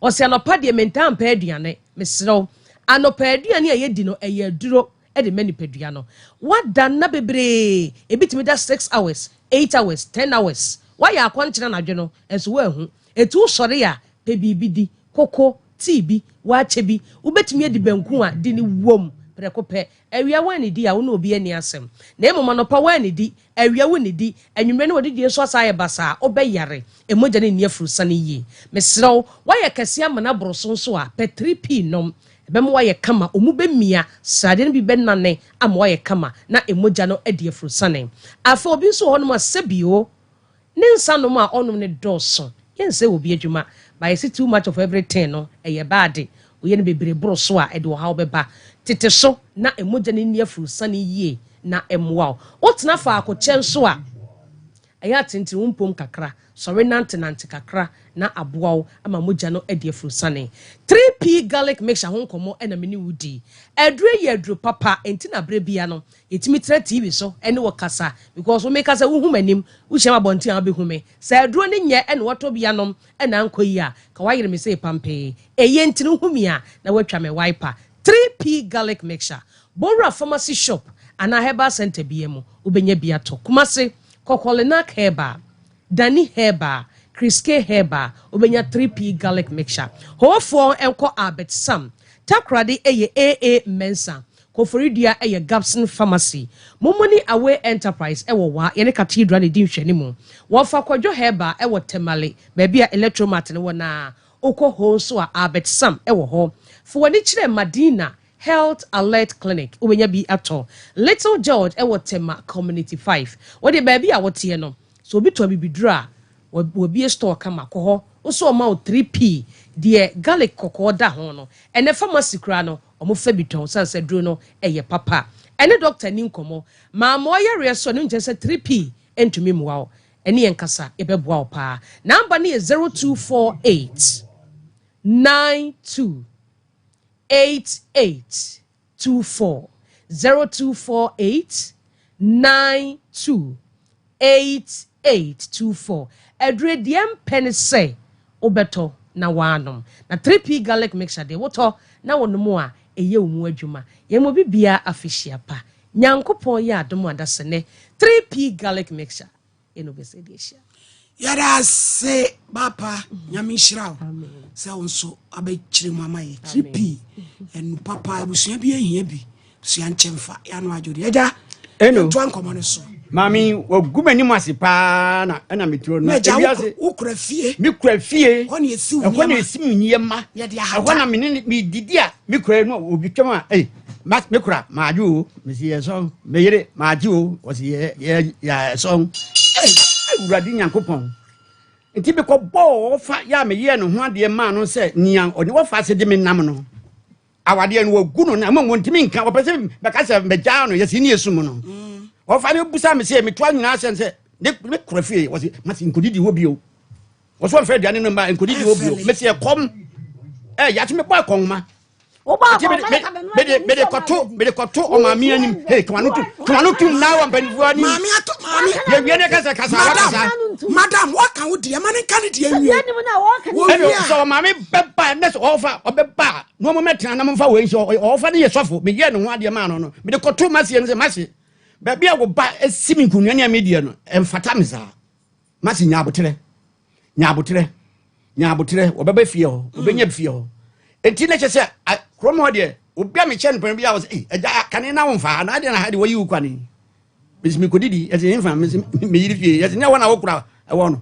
Ɔsɛ anɔpa deɛ mentaa mpɛ aduane. Mesrɛ wo, anɔpa aduane a yɛdi no ɛyɛ aduro de ma nipadua no. Wada nna bebree, ebi tumi da 6 hours, 8 hours, 10 hours. Woayɛ akɔnkyene anadwo no, nso woanhu. Eti wosɔre a, pɛ biribi di, koko, tea bi, waakye bi. Wobɛtumi adi banku a, di no wom prɛko pɛ. Awia woannidi a, wo ne obi anni asɛm. Na mmom anɔpa woannidi, awia wonnidi, anwummerɛ ne w'adidie nso asan ayɛ basaa a, wobɛyare. Mogya no nni afurusane yie. Mesrɛ wo, woayɛ kɛseɛ ama no aboro so nso a, pɛ 3P nom. Ɛbɛma woayɛ kama, ɔmu bɛmia, sradeɛ no bi bɛnane ama woayɛ kama na mogya no adi afurusane. Afei obi nso wɔ hɔnom a, sɛbio, Ne nsa nom a ɔnom no dɔɔso. Yɛnsɛe obi adwuma but yɛse too much of everything no ɛyɛ bad. Woyɛ no bebree boro so a ɛde ɔhaw bɛba. Tete so na mogya no nni afurusane yie na ɛmmoa wo. Wotena faako kyɛ nso a, ɛyɛ a tentene wo mpom kakra, sɔre nantenante kakra na aboa wo ama mogya no adi afurusane. 3P Garlic Mixture ho nkɔmmɔ na me ne wo di. Aduro yi yɛ aduro papa, enti na berɛ biara no Yɛtumi tena TV so ne wo kasa because wo meka sɛ wohu m'anim, wohyia me abɔnten a wobɛhu me. Sɛ aduro no nyɛ na wɔtɔ bi anom na ankɔ yie a, ka woayere me sei pampee. Ɛyɛ nti no wohu me a na woatwa me wiper. 3P Garlic Mixture, Bowura Pharmacy Shop anaa Herbal Centre biara mu wobɛnya bi atɔ. Kumasi, kɔ Kolinak Herbal, Dani Herbal, Kriske Herbal, wobɛnya 3P Garlic Mixture. Hoofoɔ nkɔ Albert Sam, Takoradi yɛ AA Mensah, Koforidua yɛ Gabson Pharmacy. Momoni Away Enterprise wɔ Wa, yɛne Cathedral na ɛdi nhwɛanimu. Wɔfa Kwadwo Herbal wɔ Tamale, baabi a Electromart no wɔ no ara. Wokɔ hoo nso a, Albert Sam wɔ hɔ. Fa w'ani kyerɛ Madina Health Alert Clinic, wobɛnya bi atɔ. Little George wɔ Tema Community 5. Wo deɛ baabi a woteɛ no, sɛ obi tɔ abibiduro a, wabue store kama, kɔ hɔ. Wo sɛ ɔma wo 3P, deɛ garlic kɔkɔɔ da ho no. Ɛnnɛ pharmacy koraa no, Wɔfa bi tɔn sane sɛ aduro no yɛ papa. Ɛne dɔkta nni nkɔmmɔ. Ma mmoa yareɛ so ɛno nkyerɛ sɛ 3P ntumi mmoa wo. Ɛne yɛn kasa, yɛbɛboa wo paa. Number no yɛ 0248 92 88 24. 0248 92 8824. Aduro deɛ mpɛ ne sɛ wobɛtɔ na woanom. Na 3P garlic mixture deɛ wotɔ na wonom a ɛyɛ wo mu adwuma. Yɛn mu bibiara afehyia pa. Nyankopɔn yɛ adom a dasɛnɛ 3P garlic mixture yɛne wo bɛsɛ de ahyia. Yɛda ase papa nyame nhyira wo sɛ wo nso abɛkyerɛ mu ama yɛ kyiri pii ɛnu papa abusua bi ahia bi sua nkyɛmfa yɛano adwo deɛ agya yɛntoa nkɔmmɔ no so. Maame wagu m'anim ase paa na ɛna metuo no. Ɛgya wokura fie. Mekura fie. Ɛhɔ na esi wo nneɛma. Ɛhɔ na esi me nneɛma. Yɛde ahata. Ɛhɔ na me ne medidi a mekura no obi twɛm a ei mekura maagye o mesi yɛ sɔn me yere maagye o wɔsi yɛ yɛ yɛ sɔn. Ei Awurade Nyankopɔn. Nti mekɔbɔɔ ɔfa yɛ a meyɛɛ ne ho adeɛ maa no sɛ nea ɔne wɔfa ase de me nam no. Awadeɛ no wɔgu no na mmom wɔntumi nka wɔpɛ sɛ bɛka sɛ mɛgyaa no yɛsi ne yɛsum no mm. wɔfa no busa me sɛ metoa nyinaa sɛn sɛ ne kora fie wɔse mase nkɔdidi hɔ bio wɔso wɔmfa aduane no mma nkɔdidi hɔ bio mese ɛkɔm ɛ yɛate mebɔ akɔnhoma mede kɔto mede kɔto ɔmaame anim hey kama no tum kama no tum na wɔ mpanimfoɔ anim maame ato maame yɛwie ne kasa kasa madam madam waka wo deɛ ma ne nka ne deɛ nwie wɔwie a sɛ ɔmaame bɛba ɛnɛ sɛ ɔfa ɔbɛba a na ɔmo mɛtena na momfa wei nhyɛ ɔfa no yɛ sɔfo meyɛɛ ne ho adeɛ maa no no mede kɔto maseɛ no sɛ mase baabi a wo ba si me nkonnwa ne a medeɛ no ɛmfata me saa mase nya aboterɛ nya aboterɛ nya aboterɛ wɔbɛba fie hɔ wɔbɛnya mm. fie hɔ enti na kyɛ sɛ kurom hɔ deɛ obi a mekyɛ no pɛn bi a wɔ sɛ agya kane na womfa na adeɛ na ha deɛ wɔyi wo kwane mesi mekɔdidi ɛsɛ mfa mesi meyere fie ɛsɛ nyɛ hɔ na wokora ɛwɔ no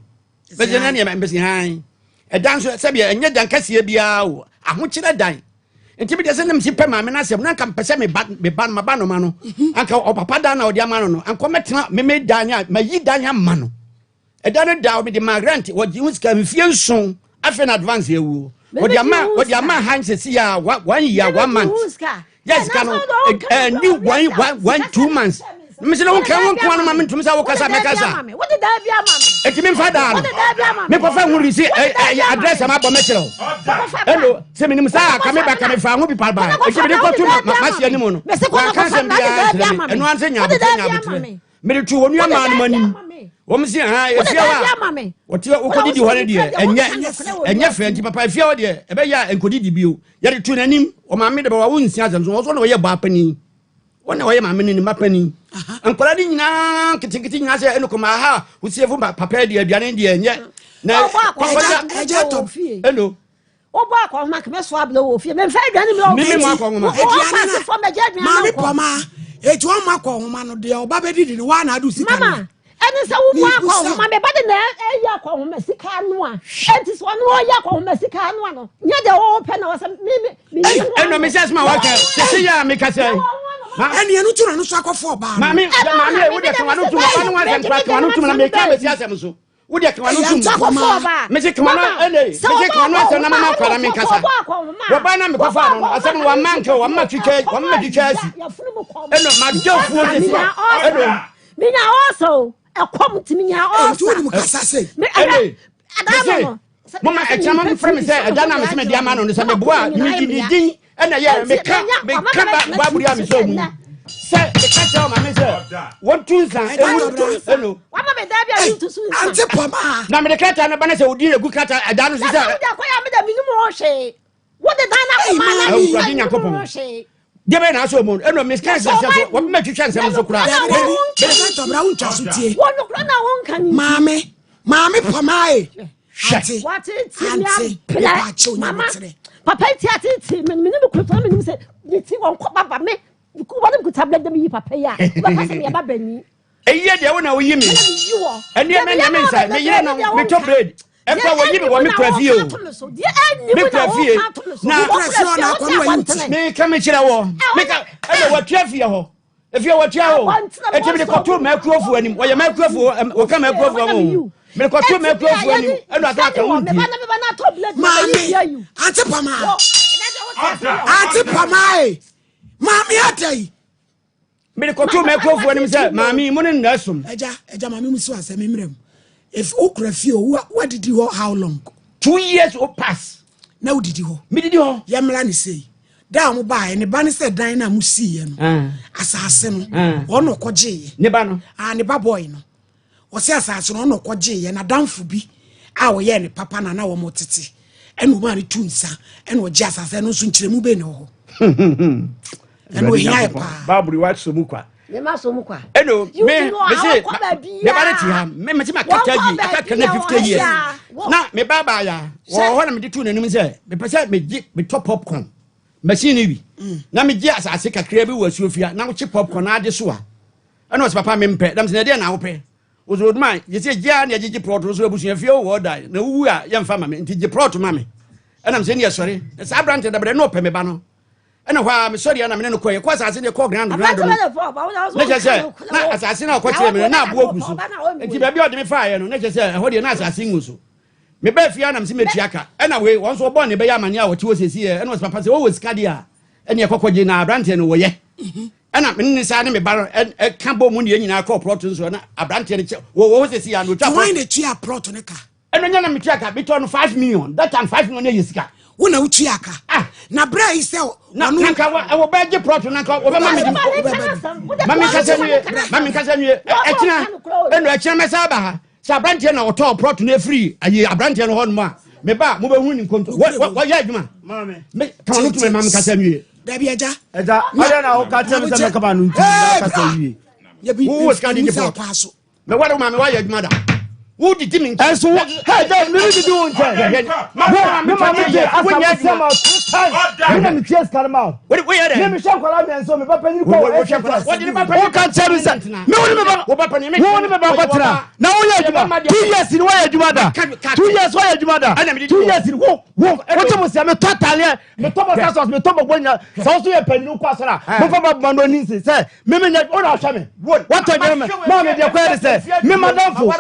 bɛsɛ ne nneɛma mbɛsi han ɛdan nso sɛdeɛ ɛnyɛ dan kɛseɛ biara o ahokyerɛ dan nti mi deɛ sɛ nam si pɛ maame n'asɛm na nka mpɛ sɛ me ba me ba ma ba no ma no mhm. anka ɔpapa dan na ɔde ama no no anka ɔmɛtena meme dan a ma yi dan ama no ɛdan no da ɔde ma rent wɔgye ho sika mfie nson. Afei na advance awuo. Wɔde ama wɔde ama ha nsɛsi ya one year one month. Yɛ sika no ɛni one one one 2 months. Mesɛ na wonka wo nkoa no ma mentom sɛ wokasa mɛkasa. Ɛnti memfa daa no. Mekɔfa ho resi ɛyɛ address a mabɔ mɛkyerɛ wo. Ɛno sɛ menim saa ka meba ka mefa ho bi paba. Ɛnti mede kɔto masi anim no. Wanka asɛm biara nkyerɛ me. Ɛno ara sɛ nyabotrɛ nyabotrɛ. Mede to wɔn nuamaa no anim. Wɔn si ha efie hɔ a wɔte wokɔdidi hɔ no deɛ ɛnyɛ ɛnyɛ fɛ nti papa efie hɔ deɛ ɛbɛyɛ a nkɔdidi bio. Yɛde to n'anim. Ɔmaame de bɛwa wo nsi asɛm so wɔn so na wɔyɛ baa panin. Wɔn na wɔyɛ maame no ne mma panin. Nkwadaa no nyinaa nketenkete nyinaa sɛ ɛno kɔma aha wosiefo papa deɛ aduane deɛ ɛnyɛ na ɛgya tɔ ɛno. Wobɔ akɔnhoma kɛmɛ so abena wɔ fie memfa aduane mmerɛ wo fie. Akɔnhoma. Aduane na maame pɔma eti wɔn ma akɔnhoma no deɛ ɔba bɛdidi no waa na adu sika no. Mama ɛne sɛ wobɔ akɔnhoma meba de na ɛyɛ akɔnhoma sika no a ɛnti sɛ ɔno ɔyɛ akɔnhoma sika no a no nyɛ deɛ wɔwɔ pɛ na wɔsɛ me me me ɛnna me sɛ asoma waka sɛ yɛ a meka sɛ ɛne ɛno tu na no so akɔfo ɔbaa no maame maame wo deɛ kawa no tum ɔba no ho asɛm kora kawa no tum na meka bɛsi asɛm so wo deɛ kawa no tum mese kawa no ɛne mese kawa no asɛm na mama akwara me nkasa wɔba na mekɔfa no no asɛm no wamma nka wamma twitwa wamma twitwa asi ɛno madɔfoɔ sɛsi ɛno menya ɔɔsa o ɛkɔm nti menya ɔɔsa ɛnti wonim kasa sei ɛne mese moma ɛkyɛ ma mfrɛ me sɛ ɛda no a mese mede ama no no sɛ meboa a medi ne din ɛna yɛ meka meka baaburi a mesɛ mu sɛ meka kyerɛ ɔma me sɛ wɔntu nsa ɛwu ɛno ante pɔma na mede krataa no ba no sɛ wodi agu krataa ɛda no so sɛ awurade nyankopɔn deɛ bɛyɛ na asɔ mu no ɛno meka sɛ sɛ so wɔbɛma twitwa nsɛm so koraa tɔbra wontwa so tie maame maame pɔma e ante ante mepaakyɛw nyametere papa ti atete me me ne me kuta me nim sɛ ne ti wɔn kɔ baba me wɔn ne kuta blɛ dɛm yi papa yi a wɔbɛka sɛ meyɛ ba bɛnyi ɛyi yɛ deɛ wo na woyi me ɛneɛ mɛ nyame nsa me yere no metɔ bread ɛkura wɔyi me wɔ me kura fie o me kura fie na meka me kyerɛ wɔ meka ɛna wɔtua fie hɔ efie wɔtua hɔ eti mede kɔto mɛkurofoɔ anim wɔyɛ mɛkurofoɔ wɔka mɛkurofoɔ ho mede kɔto mɛkurofoɔ anim ɛna aka aka wo ntie maame ante pama ante pama e maame adai mede kɔtoo m'akurofoɔ anim sɛ maame mo ne nna som. Agya, agya maame mu si asɛm mmerɛ mu. If wokura fie o, wadidi hɔ how long? 2 years o pass. Na wodidi hɔ. Medidi hɔ. Yɛmmra ne sei. Da a wɔn baeɛ ne ba ne sɛ dan no a mo siiɛ no, ah. asase no, ah. wɔn na ɔkɔgyeeɛ. Ne ba no. Ah, ne ba boy no. Ɔsɛ asase no ɔna ɔkɔgyeeɛ n'adamfo bi a ɔyɛɛ ne papa na na wɔn tete ɛna ɔmaa no tu nsa ɛna ɔgye asase ɛno nso nkyerɛmu bɛn na ɛwɔ hɔ. Ɛna ohia yɛ paa. Baaburi wa so mu kwa. Ne ma so mu kwa. Ɛno me me se me ba ne ti ha me me se ma kata yi aka kɛ na 50 years na me ba ba ya wɔ hɔ na me de tu n'anim sɛ mepɛ sɛ me gye me tɔ popcorn machine bi na me gye asase kakra bi wɔ asuo fia na wokye popcorn na ade so a ɛna ɔsɛ papa mempɛ dam sɛ na ɛdeɛ na wopɛ ɔsɛ oduma yɛsɛ gye a na yɛgyegye plɔt so abusua fie wɔ ɔda na wowu a yɛmfa ma me nti gye plɔt ma me ɛnam sɛ ne yɛsɔre na saa aberante dabrɛ na ɔpɛ me ba no ɛna hɔ a mesɔre a na mene no kɔ yɛkɔ asase no yɛkɔ ground ground no na kyerɛ sɛ na asase no a ɔkɔkyerɛ me no na aboɔ gu so nti baabi a ɔde me faeɛ no na kyerɛ sɛ ɛhɔ deɛ na asase ngu so mebaa fie a na mese mɛtua ka ɛna wei wɔn nso wɔbɔɔ ne bɛyɛ amanneɛ a wɔte hɔ siesie ɛna ɔsɛ papa sɛ wɔwɔ sika deɛ a ɛne ɛkɔkɔgye na aberanteɛ no wɔyɛ ɛna mene ne saa ne me ba no ɛka bɔ mu ne yɛn nyinaa kɔɔ plɔt nso na aberanteɛ no kyɛ wɔ wɔ hɔ siesie a na ɔtwa plɔt. Wɔn na tua plɔt no ka. Ɛno nyɛ na metua ka metɔ no 5 million that time 5 million yɛ sika. Wo na wotua ka. Ah. Na berɛ yi sɛ na na nka wɔ bɛgye plɔt na nka wɔbɛma me ma me nkasa nwie ma me nkasa nwie ɛkyina ɛno ɛkyina mɛsa aba ha sɛ aberanteɛ na ɔtɔɔ plɔt no afiri ayi aberanteɛ no hɔ nom a meba a mobɛhu ne nkonto wɔyɛ adwuma me kama no tumi ma me nkasa nwie. Dabi agya. Agya ɔyɛ na woka kyerɛ me sɛ mɛkama no nti kasa wie. Wowɔ sika de gye plɔt. Meware wo maame woayɛ adwuma da. Wodidi me nkyɛn. Ɛnso wo hɛ dɛ mi didi wo nkyɛn. Wo me maame gye asam sɛm a three times. Mi na mi tua sika no ma wo. Woyɛ dɛ. Mi mi hwɛ nkwadaa mmiɛnsa mi ba panyin kɔ wɔ SHS. Wo ka kyerɛ mi sɛ mi wo ne mi ba wo ne mi ba kɔ tena na woyɛ adwuma 2 years ni woyɛ adwuma da 2 years woyɛ adwuma da 2 years ni wo wo wo te mo sɛ mi tɔ ataleɛ mi tɔ bɔ sasɔs mi tɔ bɔ bɔ nyina sɛ wo so yɛ panyin kɔ asɔrɔ a mo fa ba bɔ ma no ni nse sɛ Me me nyɛ ɔna ahwɛ me. Watɔ dwene me. Maa me deɛ kɔyɛ de sɛ me madamfo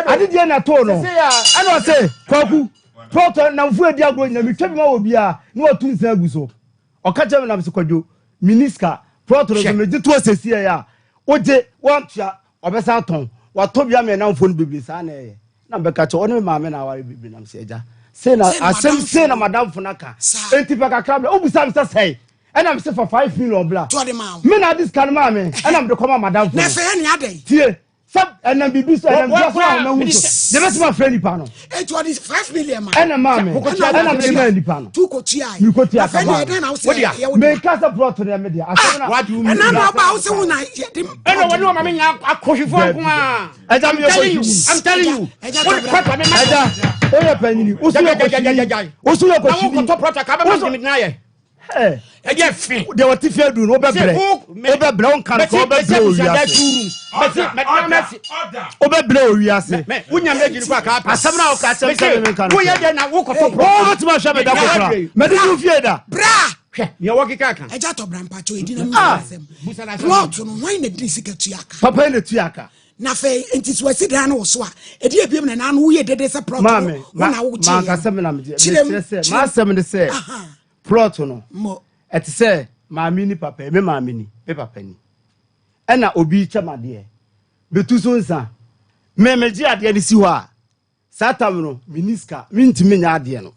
adedie na too no. Ɛna ɔse kwaku. Plot namfo adi agorɔ nyina metwa bi ma wɔ biara na watu nsa agu so. Ɔka kyerɛ me nam sɛ Kwadwo menni sika. Plot no so megye to asɛsi ɛyɛ a wogye wantua ɔbɛsan atɔn. Watɔ bi ama ɛnamfoɔ no bebree saa na ɛyɛ. Na mebɛka kyerɛ ɔne me maame na aware bebree nam sɛ agya sei na asɛm sei na madamfo no aka. Enti pɛ kakra bra. Wobisa me sɛ sɛe ɛna mese fa 5 million bra. Me na ade sika no maa me ɛna mede kɔma madamfo no. Tie. Sɛ ɛnam biribi so ɛnam dua so a ɔma hu so deɛ bɛsɛ ma frɛ nipa no. Eti ɔde 5 million ma. Ɛna maa mi ɛna mi maa nipa no. Tu ko tua yi. Mi ko tua kaba no. Ɛna na wosɛ ɛyɛ wo dea. Mɛ kasa plot no yɛ mi dea. Asɛm na. Ɛna na ɔba wosɛ wo na yɛ de. Ɛna wɔne wɔn maame nya akɔhwifo nko a. Ɛja mi yɛ kɔ hwini. I'm telling you. Ɛja tɔ bra. Ɛja o yɛ panyini. Wosu yɛ kɔ hwini. Wosu yɛ kɔ hwini. Na wokɔtɔ plot a kaba ma mi na yɛ. Ɛyɛ fi. Deɛ wɔte fie du no wobɛbrɛ wobɛbrɛ wo nka no kɔ wobɛbrɛ wɔ wiase wobɛbrɛ wɔ wiase asɛm no a woka kyɛm sɛ menka no wobɛtumi ahwɛ me da kokora mɛde wo fie da bra nea wɔkeka ka ɛgya tɔ bra mpakyɛ ɛdi na mu asɛm plot no hwan na di sika tua ka papa na tua ka Na afei nti sɛ wasi dan no wo so a, ɛdi ebiem na naano woyɛ dede sɛ plot no wo na wogye yɛ. Mankasa me na megye. Mekyerɛ sɛ m'asɛm ne sɛ plot no ɛte sɛ maame ni papa me maame ni me papa ni ɛna obi kyɛ m'adeɛ metu so nsa me megye adeɛ no si hɔ a Saa tam no, menni sika, mentumi nyɛ adeɛ no.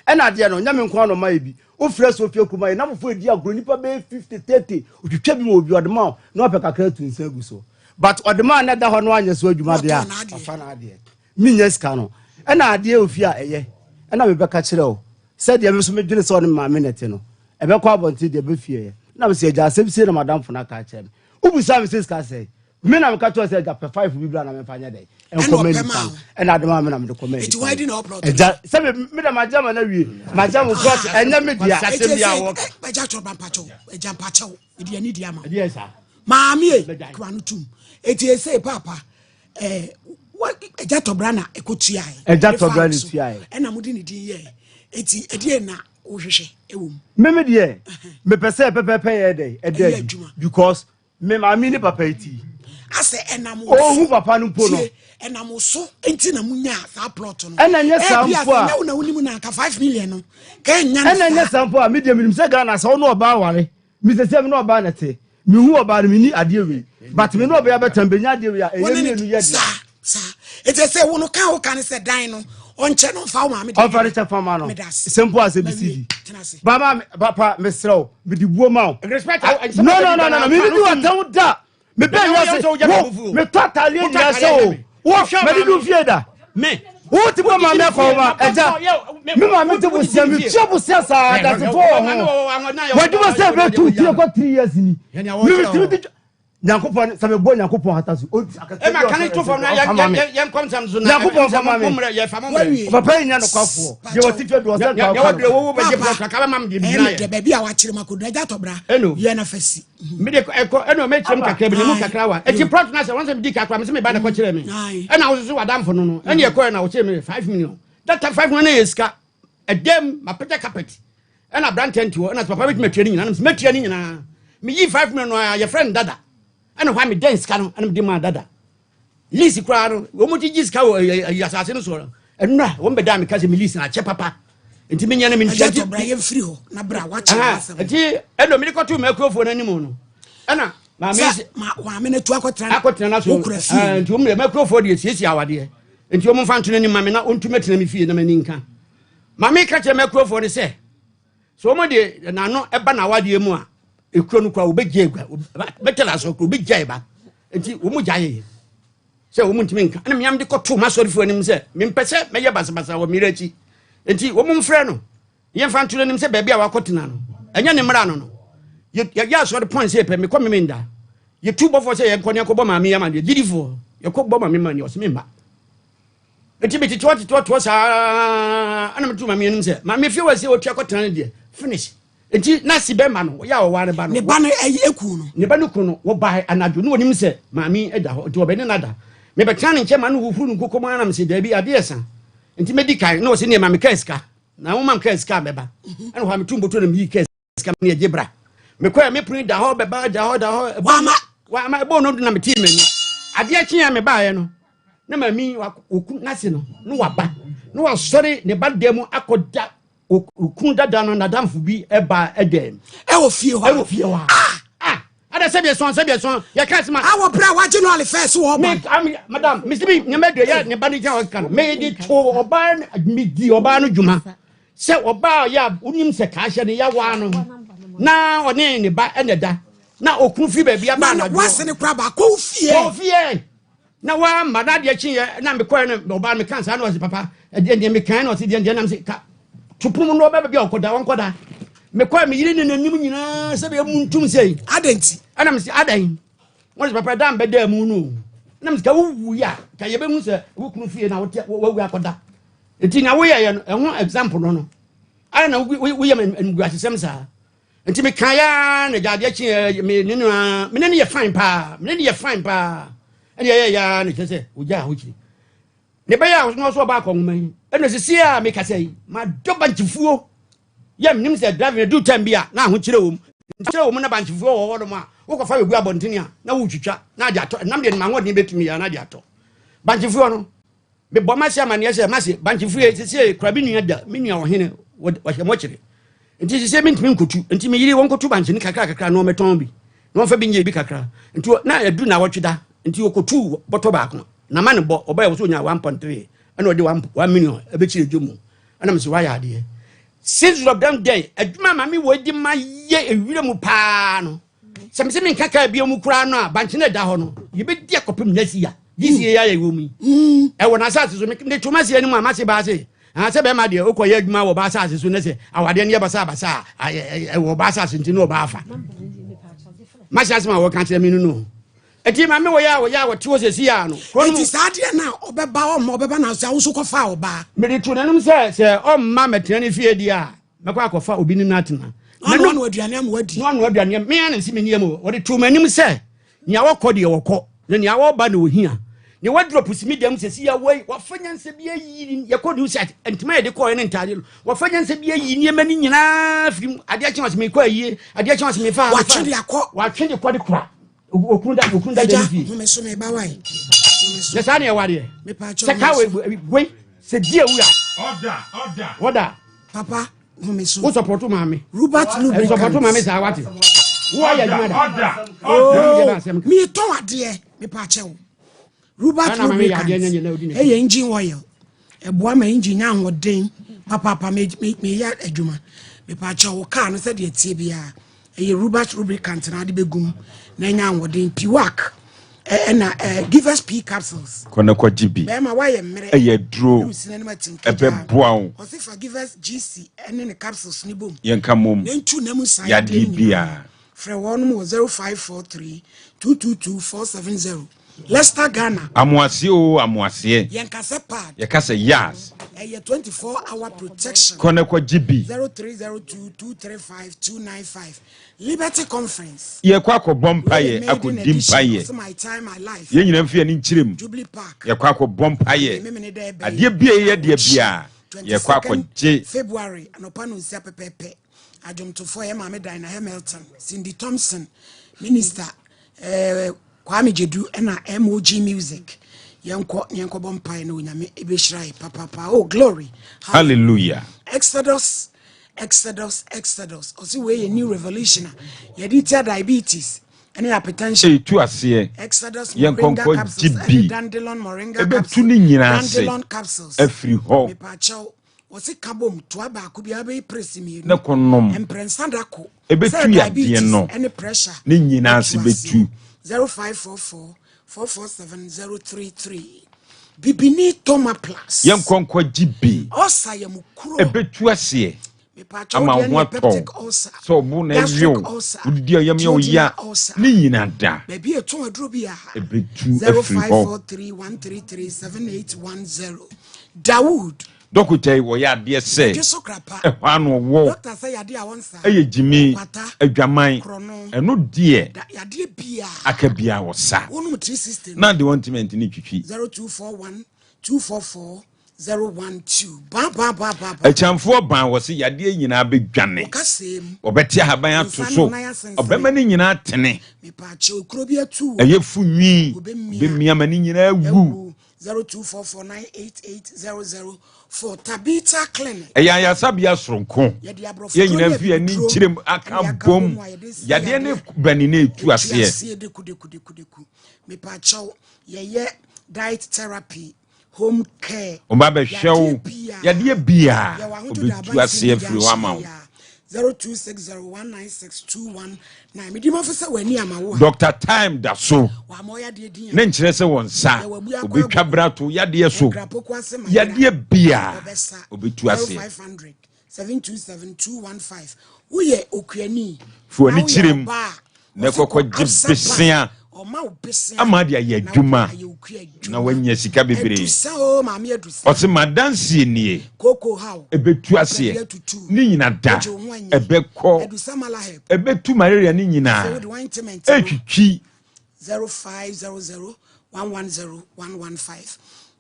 Ɛna adeɛ no, nyɛ me nko ara na ɔma yɛ bi. Wofrɛ Sophia Kumaa yi, n'afoforɔ redi agorɔ, nnipa bɛyɛ 50, 30, ɔtwitwa bi ma obi, ɔde ma wo, na wapɛ kakra atu nsa agu so. But ɔde ma a na ɛda hɔ na wanyɛ so adwuma deɛ a, wafa n'adeɛ. Mennya sika no. Ɛna adeɛ wɔ fie a ɛyɛ. Ɛna mebɛka kyerɛ wo, sɛdeɛ me nso medwene sɛ ɔne me maame na ɛte no, ɛbɛkɔ abɔnten deɛ ɛbɛ fie ɛyɛ. Ɛna mese, agya, asɛm sei na m'adamfo no aka akyerɛ me. Wobisaa me sɛ sika sɛn? Me na meka kyerɛ sɛ agya pɛ five bi bra na memfa nyɛ dɛn nkɔma nipa no ɛna ade maa me na mede kɔma nipa no agya sɛ me me da magya ma no awie magya mo plot ɛnyɛ me dea agya tɔ ba mpakyɛw agya mpakyɛw ɛdi ani di ama maame e kura no tum eti ese paapa ɛɛ agya tɔ bra na ɛkɔ tua yɛ agya tɔ bra na tua yɛ ɛna mo de ne din yɛ eti ɛdeɛ na wohwehwɛ ɛwɔ mu mímí deɛ mepɛ sɛ pɛpɛpɛ yɛ dɛ ɛdɛ adwuma because Me maame ne papa yi ti. Asɛ ɛnam wo so. Ohu papa no mpo no. Tie, ɛnam wo so nti na munya saa plot no. Ɛna nyɛ saa mpo a. Ɛnyɛ wo na wonim na anka 5 million no. Ka ɛnya no saa. Ɛna nyɛ saa mpo a, me deɛ menim sɛ Ghana sɛ wo ne ɔbaa ware. Me sɛ sɛ me ne ɔbaa na te. Mehu ɔbaa no menni adeɛ wei. But me ne ɔbaa bɛtɛn bɛnya adeɛ wei a ɛyɛ mmienu yɛ dea. Saa saa. Ɛti sɛ wo no ka wo ka ne sɛ dan no ɔnkyɛ no mfa wo maame deɛ. Ɔmfa ne kyɛ fa ma no. Sɛ mpo a sɛ bisi di. Ba ma papa mesrɛ wo mede buo ma wo. Respect. No no no no mede di w'atɛm da. Mebɛ wiase wo metɔ ataadeɛ nyinaa sɛ o. Wo mede du fie da. Me. Wo ti bɔ maame akɔ ma ɛgya. Me maame te bosia me tua bosia saa dasefo wɔ ho. W'adwuma sɛ ɛbɛ tu tie kɔ 3 years ni. Me metumi di Nyankopɔn sɛ mebɔ Nyankopɔn hata so. Ɛma kane to fam na yɛn kɔm sɛm so na Nyankopɔn fa ma me. Papa yi nya nokwafoɔ. Deɛ wɔte fie do ɔsɛ nka ɔka no. Wo bɛgye plot na kaba mam deɛ bi na yɛ. Baabi a wakyerɛ mu akɔduru agya tɔ bra. Yɛ na fa si. Me de ɛkɔ ɛna ɔmɛ kyerɛ mu kakra bi ne mu kakra wa. Eti plot na sɛ wɔn sɛ mi di kakra mi sɛ mi ba na kɔ kyerɛ mi. Ɛna wososo wadamfo no no ɛna ɛkɔ ɛna wɔkyerɛ mi 5 million. That 5 million yɛ sika. Ɛdɛm mapɛgya carpet ɛna aberanteɛ nte hɔ ɛna sɛ papa bɛtumi atua ne nyinaa ɛna mɛtua ne nyinaa meyi 5 million no a yɛfrɛ no dada ɛna hɔ a medɛn sika no ɛna mede maa dada lease koraa no wɔn ti gye sika wɔ ɛyi asase no soɔ no ɛnura wɔn bɛda mi ka sɛ mi lease na akyɛ papa nti mi nyɛ no mi ntua ti nti ɛna mi de kɔto mɛ kurofoɔ n'anim no ɛna maame maame no tu akɔtena akɔtena na so nti wɔn mɛ kurofoɔ deɛ siesie awadeɛ nti wɔn mfa nto n'anim maame na ɔntu mɛtena mi fie na m'ani nka maame ka kyerɛ mɛ kurofoɔ no sɛ so wɔn de n'ano ɛba n'awadeɛ mu a ekuro no kura wɔbɛgye egua bɛtɛlɛ asɔ kuro wɔbɛgye ɛba nti wɔn gya yɛ sɛ wɔn ntumi nka ɛna mmea de kɔto wɔn asɔrefoɔ anim sɛ mempɛ sɛ mɛyɛ basabasa wɔ mmerɛ akyi nti wɔn mfrɛ no yɛmfa nto n'anim sɛ baabi a wakɔtena no ɛnyɛ ne mmara no no yɛyɛ asɔre pɔn sɛ pɛ mekɔ meme nda yɛtu bɔfoɔ sɛ yɛnkɔ ne yɛnkɔbɔ maame yɛ amadeɛ gyidifoɔ yɛkɔ bɔ maame ma neɛ ɔsɛ memma nti metetoɔ tetoɔ toɔ saa ɛna meto maame anim sɛ maame fie wɔ sɛ wɔtua kɔtena no deɛ finish nti na si bɛma no wɔyɛ a wɔware ba no ne ba no ɛyɛ eku no ne ba no ku no wɔbae anadwo ne wɔnim sɛ maame da hɔ nti wɔbɛne no ada mebɛtena ne nkyɛn ma no huhuru no nkokɔ mu anam sɛ daabi adeɛ sa nti mɛdi kan na ɔsɛ nneɛma mekaa sika na woma mekaa sika a mɛba ɛna hɔ a metu mbɔtɔ na meyii kaa sika ne agye bra mekɔɛ me pono da hɔ bɛba da hɔ da hɔ wama wama ɛbɔɔ no na metee m'ani adeɛ kyeɛ mebaeɛ no na maame wɔku n'ase no na waba. Na wasɔre ne ba dan mu akɔda okunu dada no n'adamfo bi ba dan mu. Ɛwɔ fie hɔ. Ɛwɔ fie hɔ. Ah! Ah! Ada sɛbi ɛsɔn sɛbi ɛsɔn yɛ ka sima. Awɔ bere a wagye no alefɛ so wɔ ɔba. Mi madam misi mi nyɛmɛ de yɛ ne ba ne gyina ɔka no mi de to ɔbaa mi di ɔbaa no dwuma sɛ ɔbaa yɛ a wonim sɛ kaa hyɛ no yawaa no na ɔne ne ba ɛna da na okunu firi baabi aba anadwo. Na wase ne kora baako fie. Kɔ fie. Na wamma na adeɛ kyeeɛ na mekɔɛ no ɔbaa no meka saa na ɔse papa ɛdeɛ deɛ mekae na ɔse deɛ deɛ nam se ka to pono mu na ɔbɛ baabi a ɔkɔda ɔnkɔda mekɔɛ me yere ne n'anim nyinaa sɛ bɛyɛ mu ntum sei adɛn nti ɛna mese adɛn wɔn sɛ papa ɛda mbɛda mu no na mese ka wowu yi a ka yɛbɛhu sɛ wo kunu fie na wote wawu akɔda nti na woyɛyɛ no ɛho example no no ayɛ na woyɛ animguasesɛm saa Nti me kan ya na gya adeɛ kye yɛ me ne no a me ne no yɛ fine paa me ne no yɛ fine paa ɛne ɛyɛ ya na kyerɛ sɛ ogya ahokyiri ne bɛyɛ a ɔso ɔba akɔ nwoma yi ɛna sisi a mekasa yi madɔ bankyefuo yɛ menim sɛ driving du time bi a na ahokyerɛ wɔ mu nkyerɛ wɔ mu na bankyefuo wɔ hɔ nom a wokɔfa bɛgu abɔntene a na wotwitwa na ade atɔ ɛnam deɛ ma ahoɔden bɛtumi yɛ na ade atɔ bankyefuo no Mebɔ m'ase amanneɛ sɛ, M'ase, bankye fie, seesei kora me nua da, me nua ɔhene, wɔhyɛ mɔkyere. Nti seesei mentumi nkotu. Nti me yere wɔnkɔtu bankye no kakra kakra na wɔmmɛtɔn bi, na wɔmfa bi nyɛ bi kakra. Nti na adu nnawɔtwe da, nti wɔkɔtuu bɔtɔ baako. Na ma no bɔ, ɔbaeɛ wɔ sɛ ɔnya 1.3, ɛna ɔde 1 million ɛbɛkyerɛ dwom mu. Ɛna mese wayɛ adeɛ. Since dɛm dɛn, adwuma ma me wɔ di ma yɛ ewira mu paa no. Sɛ mese menka kaa bio mu koraa no a, bankye no ɛda hɔ no, yɛbɛdi akɔpem next year. This year yɛ wɔ mu yi. Mm. Ɛwɔ n'asase so. Mede to m'ase anim a m'ase baa se, ah, sɛ bɛrima deɛ wokɔyɛ adwuma wɔ ɔbaa asase so ne sɛ awadeɛ no yɛ basabasa a, ɛwɔ ɔbaa asase nti ne ɔbaa afa. M'ase asɛm a wɔka kyerɛ me no no. Eti maame wɔ yɛ a wɔyɛ a wɔte hɔ sɛsi a no. Eti saa deɛ no a ɔbɛba ɔmma ɔbɛba na sɛ wo nso kɔfa ɔbaa. Mede to n'anim sɛ sɛ ɔmma mɛtena ne fie deɛ a, Mɛkɔ akɔfa obi ne no atena. Na ɔnoa aduane ama wadi. Na ɔnoa aduane ama me ara na nsi me nneɛma o. Wɔde too m'anim sɛ, nea wɔkɔ deɛ wɔkɔ, na nea wɔba na ohia. Nea waduru apusi me dɛm sɛsi ya wei, wafa nyansa bi ayi yɛkɔ new site, ntoma yɛde kɔɛ ne ntaade no, wafa nyansa bi ayi nneɛma no nyinaa firi mu. Adeɛ kye wɔn sɛ mekɔ ayie, adeɛ kye wɔn sɛ mefa. Watwe de akɔ. Watwe de kɔ de kora. Okunu da okunu da dɛm fie. Ɛgya home so meba wae. Na saa ne ɛwɔ adeɛ. Sɛ ka wei sɛ di ewu a. Ɔda ɔda. Ɔda. Papa home so. Wo support maame. Robert lubricant. Support maame saa wate. Wo ayɛ adwuma da. Ɔda ɔda. Oh, mi tɔn adeɛ mepa kyɛw. Robert lubricant ɛyɛ engine oil. Ɛboa ma engine nya ahoɔden papaapa meyɛ adwuma. Mepa kyɛw wo car no sɛdeɛ ɛteɛ biara ɛyɛ Robert lubricant na ade bɛgu mu na ɛnya ahoɔden. Piwak ɛna give us P capsules. Kɔ na kɔgye bi. Bɛrima woayɛ mmerɛ. Ɛyɛ duro. Ɛbɛboa wo. Ɔse fa give us GC ɛne ne capsules ne bom. Yɛnka mmom. Na ntu na mu san yadeɛ biara. Frɛ wɔnom wɔ 0543 222 470. Leicester Ghana. Amoaseɛ oo amoaseɛ. Yɛnka sɛ pad. Yɛka sɛ yas. Ɛyɛ 24 hour protection. Kɔ na kɔ gye bi. 0302 235 295 Liberty Conference. Yɛkɔ akɔ bɔ mpaeɛ akɔ di mpaeɛ. My time my life. Yɛn nyinaa mfi yɛn ani nkyerɛ mu. Jubilee Park. Yɛkɔ akɔ bɔ mpaeɛ. Adeɛ bi a yɛyɛ deɛ biara yɛkɔ akɔ gye. February anɔpa no nsia pɛpɛpɛ. Adwomtofoɔ yɛ maame Dinah Hamilton, Cindy Thompson, Minister eh, Kwame Gyedu ɛna MOG Music. Yɛnkɔ na yɛnkɔbɔ mpae na Onyame ɛbɛhyira yɛ papapa. Oh glory. Hallelujah. Exodus, Exodus, Exodus. Ɔsi wei yɛ new revolution a yɛde tia diabetes ɛne hypertension. Etu aseɛ. Exodus Yɛnkɔ moringa nkɔ gye capsules bi. ɛne dandelion moringa Ɛbɛtu capsules. ne nyinaa ase Dandelion capsules. afiri hɔ. Mepaakyɛw Wɔse ka bom toa baako biara bɛyi presi mmienu. Ne ko nom. Mprɛnsa da ko. Ɛbɛtu Sɛ yadeɛ diabetes no. ne pressure. Ne nyinaa ase Ɛtu bɛtu. aseɛ. 0544 447 033. Bibini Toma Plus. Yɛnkɔ nkɔgye bi. Ulcer yɛ mu kuro. Ɛbɛtu aseɛ. Mepaakyɛw Ama wo deɛ ho ne yɛ atɔ peptic wo. ulcer. Sɛ ɔbo na ɛwe Gastric wo. ulcer. Wodidi a yam yɛ wo ya. Duodenal ulcer. Ne nyinaa da. Baabi a ɛtɔn aduro biara. Ɛbɛtu afiri hɔ. 0543 133 7810. Dawood. Dɔkota yi wɔyɛ adeɛ sɛ ɛhɔ ano ɔwɔ ɛyɛ gyimi adwaman ɛno deɛ aka biara wɔ sa na deɛ wɔntumi ntumi twitwi. Akyamfoɔ ban wɔ se yadeɛ nyinaa bɛdwane wɔbɛte ahaban ato so ɔbɛma ne nyinaa tene ɛyɛ fu nwi bɛmia ma ne nyinaa wu. 0244988004 Tabitha Clinic. Ɛyɛ ayaresabea soronko. Yɛn nyinaa fi ani nkyerɛ mu aka bom. Yadeɛ ne bɛne na ɛtu aseɛ. Aseɛ dekudekudekudeku. Mepaakyɛw yɛyɛ diet therapy, home care. Ɔba bɛhwɛ wo yadeɛ biara ɔbɛtu aseɛ firi hɔ ama wo. 0260196219 medimafo sɛ w'ani ama wo a Dr. Time da so wama ɔyadeɛ din a ne nkyerɛ sɛ wɔn nsa obɛtwa brato yadeɛ so Nkrapoku ase ma yera. Yadeɛ biara Ɔbɛsa. obɛtu aseɛ. 0500 727 215 woyɛ okuani Fi w'ani na woyɛ kyerɛ mu ɔbaa a, na ɔse kɔ ɛkɔkɔ gye Absa besea Bank, ɔma wo besea ama de ayɛ na adwuma wode ayɛ wo kua adwuma. Na wanya sika bebree. Adusa o maame adusa. Ɔse madanseɛ nie. Koko how ɛbɛtu aseɛ atutu. Ne nyina da Wogye wo ho anyi. ɛbɛkɔ Adusa malaheb. Ɛbɛtu malaria ne Afei nyinaa wode ointment no ɛtwitwi. 0500 110 115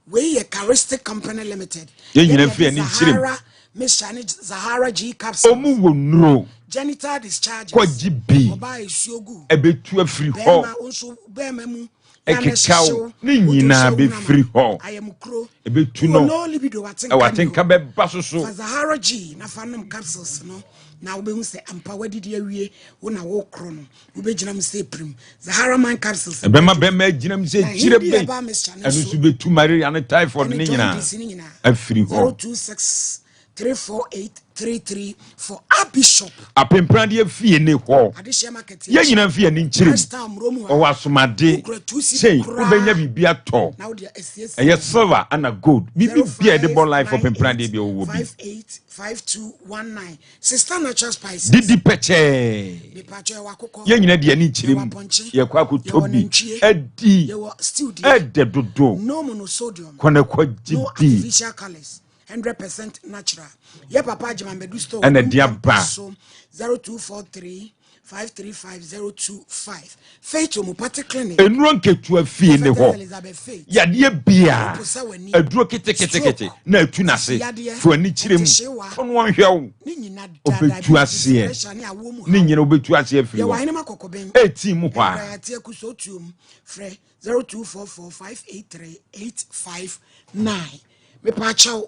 wei yɛ Charistic Company Limited. Yɛn nyinaa Yɛde firi ani nkyerɛ mu. Zahara mixture ne Zahara G capsules. Ɔmu wɔ nnuro. Genital discharges. Kɔgye bi. Ɔbaa esuo gu. Ɛbɛtu afiri hɔ. Bɛrima wo nso bɛrima mu ɛkekaw ne nyinaa bɛfiri hɔ. Ayamukuro. Ɛbɛtu no. No libido watenka. Ɛwɔ atenka bɛba so so. Fa Zahara G na fa nom capsules no na wobɛhu sɛ ampa wadidi awie wo na wokorɔ no wobɛgyina mu sɛ pirim Zahara man capsules. Ɛbɛma bɛma agyina mu sɛ Na kyerɛ Hindi bɛ herbal mixture no ɛno nso nso bɛtu malaria ne typhoid ɛne ne nyinaa jaundice ne nyinaa. Afiri hɔ. 026 348 334 Abishop. Apempradeɛ fie ne hɔ. Adehyɛ market. Yɛn nyinaa fi ani nkyerɛ Crystal mu. Muromu a Ɔwɔ asomade wokura 2 cedi sei koraa wobɛnya biribi atɔ. Na wode asiesie. Ɛyɛ silver ana gold biribi bia yɛde bɔ life ɔpempradeɛ bi ɔwɔ bi. 58 5219 Sister Natural Spices. Didi pɛkyɛɛ. Mepatwa yɛwɔ akokɔ. Yɛn nyinaa de ani kyerɛ Yɛwɔ mu. apɔnkye. Yɛkɔ akɔtɔ Yɛwɔ bi nantwie. adi. Yɛwɔ stew deɛ. Ɛdɛ dodo. No monosodium. Kɔ na kɔgye No bi. artificial colours, 100% natural. Yɛ papa Agyemamadu store. Ɛna de aba. So 0243 535 025 Faith Homeopathic Clinic. Nnuro nketewa fie ne Prophetess hɔ. Elizabeth Faith. Yadeɛ bia Wopo sɛ w'ani. aduro ketekete Stroke. na atu n'ase. Yadeɛ. Fo ani kyerɛ mu. Ɛtehyewa. Kɔ no ɔnhwɛ wo. Ne nyina Ɔbɛtu aseɛ. Pressure ne awoɔ mu Ne haw. nyina wobɛtu aseɛ firi Yɛwɔ hɔ. Ahenema Kɔkɔbɛn. Ɛtii mu hɔ a. Nkrayate Akuso Tuom frɛ 0244 583 859. Mepaakyɛw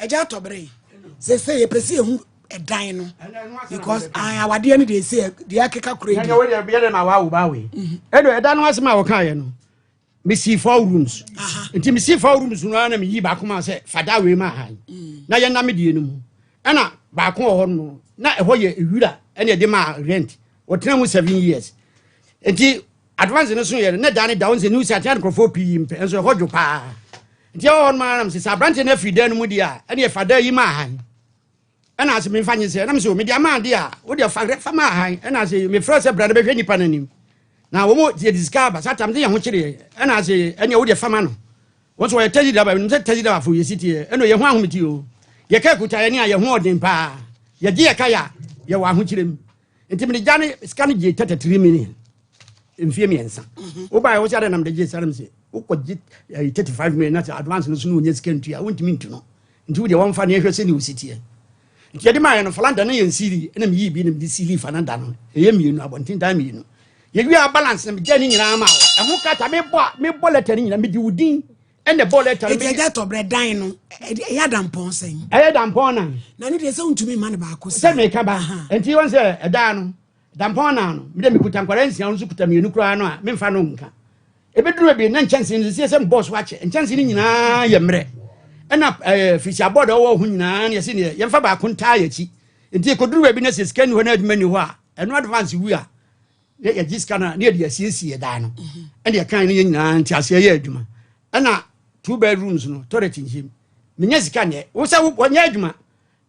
ɛgya atɔbere sese yɛpɛ sɛ yɛhu ɛdan no because awadeɛ no deɛ ɛsɛ deɛ akeka koro yi Ɛnyɛ deɛ. wo deɛ yɛde ma wawo ba wei. Ɛno ɛda no asɛm a wɔkaeɛ no mesii four rooms nti mesii four rooms no ara na meyi baako ma sɛ fada wei ma ha yi na yɛnna me deɛ no mu ɛna baako wɔ hɔ no na ɛhɔ yɛ ewura ɛna ɛde ma rent wɔtena mu 7 years nti advance no so yɛ no na da ne da wo nsɛ ne wusi atena nkurɔfoɔ pii mpɛ nso ɛhɔ dwo paa nti ɛwɔ hɔ no ma nam sɛ sɛ aberanteɛ no afiri dan no mu deɛ a ɛne yɛfa da yi ma ha yi ɛna ase memfa nye sɛ ɛnam sɛ mede ama ade a wode fa fa ma ahan ɛna ase mefrɛ sɛ bra no bɛhwɛ nnipa no anim na wɔn yɛde sika aba saa tam de yɛn ho kyerɛ ɛna ase ɛnea wode fama no wɔn nso wɔyɛ taxi driver nim sɛ taxi driver fo yɛ si teɛ ɛna yɛn ho ahomete o yɛka kuta yɛn ne a yɛn ho ɔden paa yɛgye yɛ ka yɛ a yɛwɔ ahokyerɛ mu nti mede gya ne sika no gye 33 million mfie 3 wobaɛ wo sɛ adɛ nam de gye sare m sɛ wokɔgye 35 million na sɛ advance no so ne wɔnya sika ntua wontumi ntu no nti wodeɛ wɔmfa ne ɛhwɛ sɛ ne wɔsi teɛ nti yɛde maayɛ no falanda no yɛ nsiri ɛna meyii bi na mede sili falanda no ɛyɛ mmienu abɔnten dan mmienu yɛwie balance na megya ne nyinaa ma wo ɛho kata mebɔ a mebɔ letter no nyinaa mede wo din ɛna ɛbɔ letter no. Eti agya tɔbrɛ dan no ɛyɛ adampɔn sɛn? Ɛyɛ dampɔn nan. Na ne deɛ sɛ wontumi mma ne baako sɛ meka ba nti wɔn sɛ ɛdaa no dampɔn nan no mede mekuta nkwadaa 6 wo nso kuta mmienu koraa no a memfa no nka ɛbɛduru baabi na nkyɛnse no sɛ sɛ mbɔɔ so akyɛ nkyɛnse no nyinaa yɛ mmerɛ ɛna firisia bɔɔdo a ɛwɔ ho nyinaa no yɛsɛ neɛ yɛmfa baako ntaa yɛ akyi nti ɛkɔduru baabi na sɛ sika ni hɔ na adwuma ni hɔ a ɛno advance wu a na yɛgye sika no a na yɛde asiesie dan no ɛne yɛkan no yɛ nyinaa nti aseɛ yɛ adwuma ɛna two bedrooms no toilet nhyɛm menya sika nyɛ wo sɛ wɔnyɛ adwuma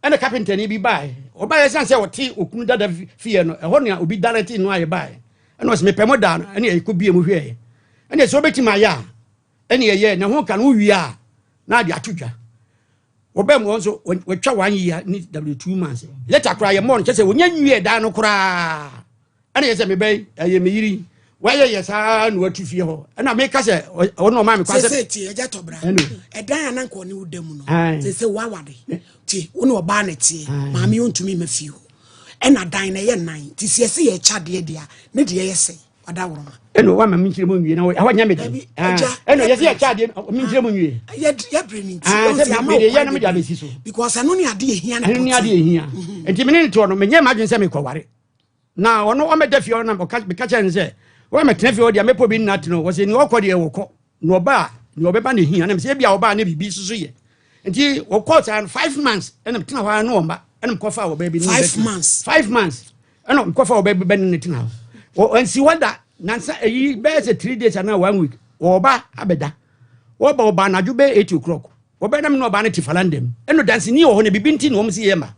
ɛna kapentani bi baeɛ ɔbaeɛ sane sɛ ɔte okunu dada fie no ɛhɔ nea obi darete no ayɛ baeɛ ɛna ɔsɛ mepɛ mo daa no ɛne ɛkɔ bie mu hwɛeɛ ɛne sɛ wobɛtumi ayɛ a ɛne ɛyɛ ne ho ka no wowie a na ade ato dwa wɔbɛn mu wɔn nso wɔatwa one year ne w 2 months later koraa yɛ mmɔɔ no kyɛ sɛ wɔnya nwie dan no koraa ɛna yɛ sɛ mebɛyi ɛyɛ me yiri wɔayɛ yɛ saa na watu fie hɔ ɛna meka sɛ ɔno ɔma me kwan sɛ sese tie agya tɔbra Ɛno. ɛdan a na nka ɔne wo da mu no Aye. sese wawade tie wo ne ɔbaa na tie maame yɛ ntumi ma fie hɔ ɛna dan no ɛyɛ nan nti sɛ yɛsɛ yɛkyɛ adeɛ deɛ a ne deɛ yɛ sɛ. Ɔdaworoma. Ɛna wama me nkyerɛ mu nwie na ɛhɔ nyɛ me den. Ɛna yɛsɛ yɛkyɛ adeɛ me nkyerɛ mu nwie. Yɛbrɛ ne nti. Ah, sɛ mede yɛ na mede abɛsi so. Because ɛno ne adeɛ ehia ne pɔtee. Ɛno ne adeɛ ehia. Mhm. Nti me ne ne toɔ no menyɛ m'adwene sɛ mekɔware. Na ɔno ɔmɛda fie ɔno na meka kyerɛ no sɛ wɔmɛtena fie hɔ deɛ mɛpɔ bi nna tena wɔ sɛ nea ɔkɔ deɛ wɔkɔ na ɔba a nea ɔbɛba na ehia na mesɛ ebi a ɔba a ne biribi soso yɛ nti wɔkɔɔ saa no 5 months ɛna metena hɔ ara ne ɔmba ɛna mekɔfa ɔbaa bi ne 5 months 5 months ɛna mekɔfa ɔbaa bi bɛ ne ne tena hɔ ɔnsi hɔ da nansa eyi bɛyɛ sɛ 3 days anaa one week wɔba abɛda wɔba ɔba anadwo bɛyɛ 8 o'clock wɔbɛn nam ne ɔbaa no te falandam ɛna danseni wɔ hɔ na biribi nti na wɔn si yɛ ma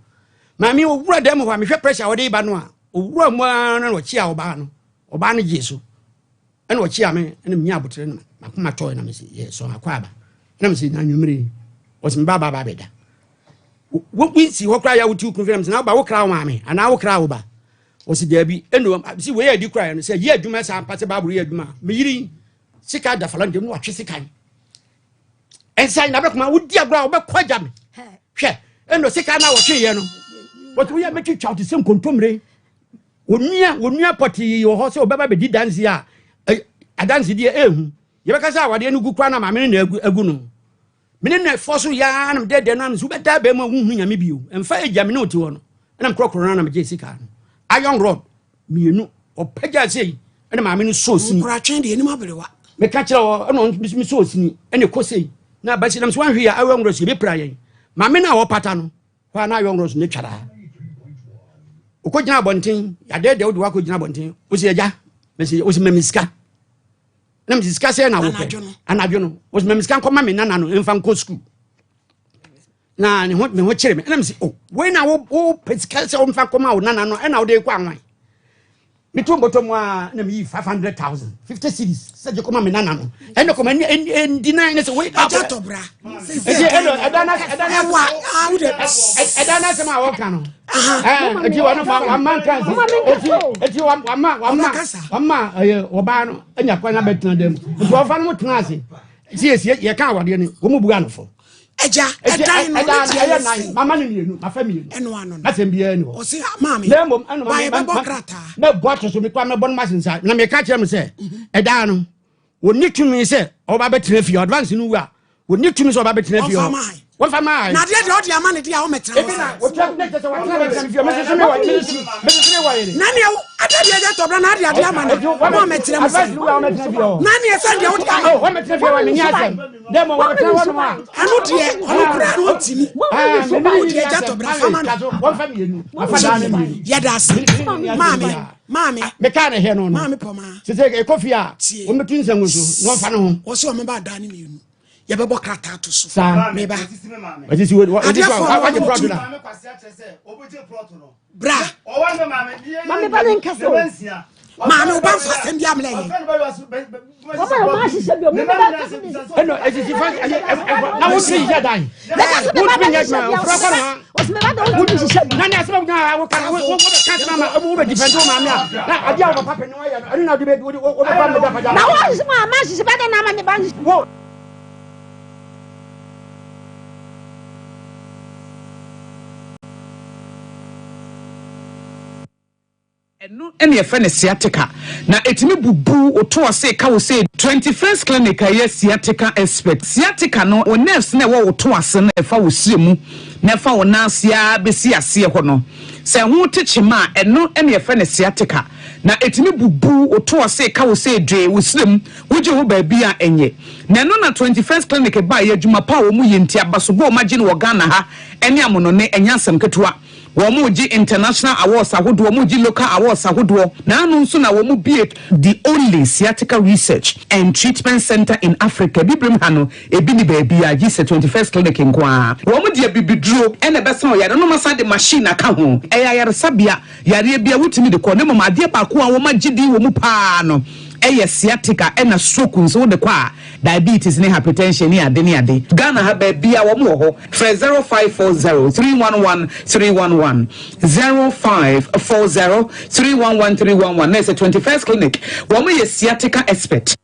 maame owura dan mu hɔ a mehwɛ pressure a wɔde ba no a owura mu ara na ɔkyea ɔbaa no ɔbaa no gye so ɛna ɔkyea me ɛna menya abotire no makoma tɔɔ na mesi yɛ sɔn akɔ aba ɛna mesi na anwummere yi ɔsi mba aba aba abɛda wonsi hɔ koraa yɛ wotu kunu fi na mesi na woba wo kra wo maame anaa wo kra wo ba ɔsi daabi ɛna si wei yɛ adi koraa no sɛ yɛ adwuma saa mpa sɛ baabolo yɛ adwuma meyiri sika da fala ntɛm na watwe sika ɛnsa na bɛkoma wodi agorɔ a wobɛkɔ agya me hwɛ ɛna sika no a wɔtweeɛ no wɔte woyɛ mɛtwitwa wo te sɛ nkontommire wɔnua wɔnua pɔtee wɔ hɔ sɛ wɔbɛba bɛdi danse a adanse deɛ ɛhu yɛbɛka sɛ awadeɛ no gu koraa na maame no na agu, agu no mene na ɛfɔ so yaa na medɛdɛ no ano sɛ wobɛdaa bɛɛ mu a wonhu nyame bio ɛmfa agya me ne wote hɔ no ɛna mekorɔkorɔ no na megye sika no iron rod mmienu ɔpagya sei ɛna maame no sɔɔ sini nkoratwɛn deɛ anim aberewa meka kyerɛ wɔ ɛna ɔno nso mesɔɔ sini ɛna ɛkɔ sei na abasi nam so wanhwe yɛ iron rod so yɛbɛpira yɛn maame no a wɔpata no hɔ a na iron rod so ne twaraa ɔkɔgyina abɔnten yɛadɛɛdɛ wode wakɔgyina abɔnten wosi agya mesi wosi mami sika na mesi sika sɛ na wopɛ anadwo no wosi mami sika nkɔma me nana no mfa nkɔ sukuu na ne ho me ho kyerɛ me ɛna mesi oh wei na wo wo pɛ sika sɛ womfa nkɔma wo nana no ɛna wode kɔ anwan meto mbɔtɔ mu a na meyi 500,000 50 cedis sɛ gye kɔma me nana no ɛna kɔma ɛndi nan ne sɛ wei agya tɔbra ɛti ɛna ɛda na ɛda na ɛwa awo de ɛda na asɛm a wɔka no ɛti wɔn wama nka nsi ɛti ɛti wama wama wama ɛyɛ ɔbaa no ɛnya kwan abɛtena dɛm nti ɔfa no mo tena ase si esi yɛ ka awadeɛ no wɔn mu bu anofo. Ɛgya ɛdan no ne tiɛ yɛ sɛ. Mama no mmienu mafa mmienu. Ɛno ano no. Asɛm biara ni hɔ. Ɔsi maame. Na mmom ɛna maame bɛbɔ krataa. Mɛbɔ ato so mekɔ mɛbɔ no ma sensa na meka kyerɛ mo sɛ ɛdan no wɔnni tumi sɛ ɔba bɛtena fie advance no wu a wɔnni tumi sɛ ɔba bɛtena fie hɔ. Wɔmfa maa. Na adeɛ deɛ ɔde ama ne deɛ a ɔmɛtena hɔ. Ebi na wɔtwa ne kyɛ sɛ wɔtena bɛtena fie mɛsoso me wɔ mɛsoso me wɔ yere. Na nea ada deɛ ɛgya tɔbra na ade adeɛ ama no na ɔmɛtena mu sɛ. Na nea sɛ deɛ wode ama. Wɔmɛtena fie wɔ menni asɛm. Dɛ mo wɔbɛtena hɔ nom a. Ɛno deɛ ɔno koraa no ɔntumi. Wo deɛ agya tɔbra fama no. Wɔmfa mmienu. Mafa daa no mmienu. Yɛda ase. Maame, maame. Mekaa ne hɛ no no. Maame pɔmaa. Sɛ sɛ ɛkɔ fie a, wɔmmɛtu nsɛngu so na wɔmfa ne ho. Wɔsɛ wɔmɛba daa no mmienu. Yɛbɛbɔ krataa to so. Saa. Meba. Wɔsisi wɔ wagye prɔto na. Bra. Maame ba ne nkasa o. Maame wo ba nfa asɛm bi amena yɛ. Wɔn a wɔn ahyehyɛ bi o, mi ba kasa bi. Ɛnna esisi fa ɛyɛ ɛfɔ na wotumi yɛ dan. Wotumi nyɛ adwuma ofura kɔ na. Wɔsi mi ba de wotumi hyehyɛ bi. Na ne asɛm a wo kan wo wo bɛ kan sɛm ama wo bɛ difɛn to maame a na adeɛ a wo papa pɛ ne wayɛ no ɛno na wode bɛ wo bɛ ba mi da fagya. Na wɔn ahyehyɛ mu a ma ahyehyɛ ba de na ama mi ba nhyehyɛ. Wo. Ɛno na yɛfrɛ no sciatica na ɛtumi bubu wo to ase ka wo sɛ. 21st Clinic a ɛyɛ sciatica expert. Sciatica no, wo nerves no a ɛwɔ wo to ase no a ɛfa wo srɛ mu na ɛfa wo nan ase ara bɛsi aseɛ hɔ no, sɛ ɛho te kyema a, ɛno na yɛfrɛ no sciatica na ɛtumi bubu wo to ase ka wo sɛ dwee wo srɛ mu, wogye ho baabi a ɛnyɛ. Na ɛno na 21st Clinic baeɛ, adwuma pa a wɔyɛ nti, abasobɔ a wɔagye no wɔ Ghana ha ne amonone, ɛnyɛ asɛm ketewa. Wɔregye international awards ahodoɔ, wɔregye local awards ahodoɔ. Na ano nso na wɔbue the only sciatica research and treatment centre in Africa. Abibirem ha no, ebi nni baabiara gye sɛ 21st Clinic nko ara. Wɔde abibiduro na ɛbɛsa ɔyare no na wɔasan de machine aka ho. Ɛyɛ ayaresabea, yareɛ biara wotumi de kɔ. Na mmom adeɛ baako a wɔagye din wɔ mu pa ara no yɛ sciatica ɛna stroke nso wode kɔ a, diabetes ne hypertension ne ade ne ade. Ghana ha baabiara wɔn wɔ hɔ. Frɛ 0540 311 311, 0540 311 311 na ɛsɛ 21st Clinic. Wɔn yɛ sciatica expert.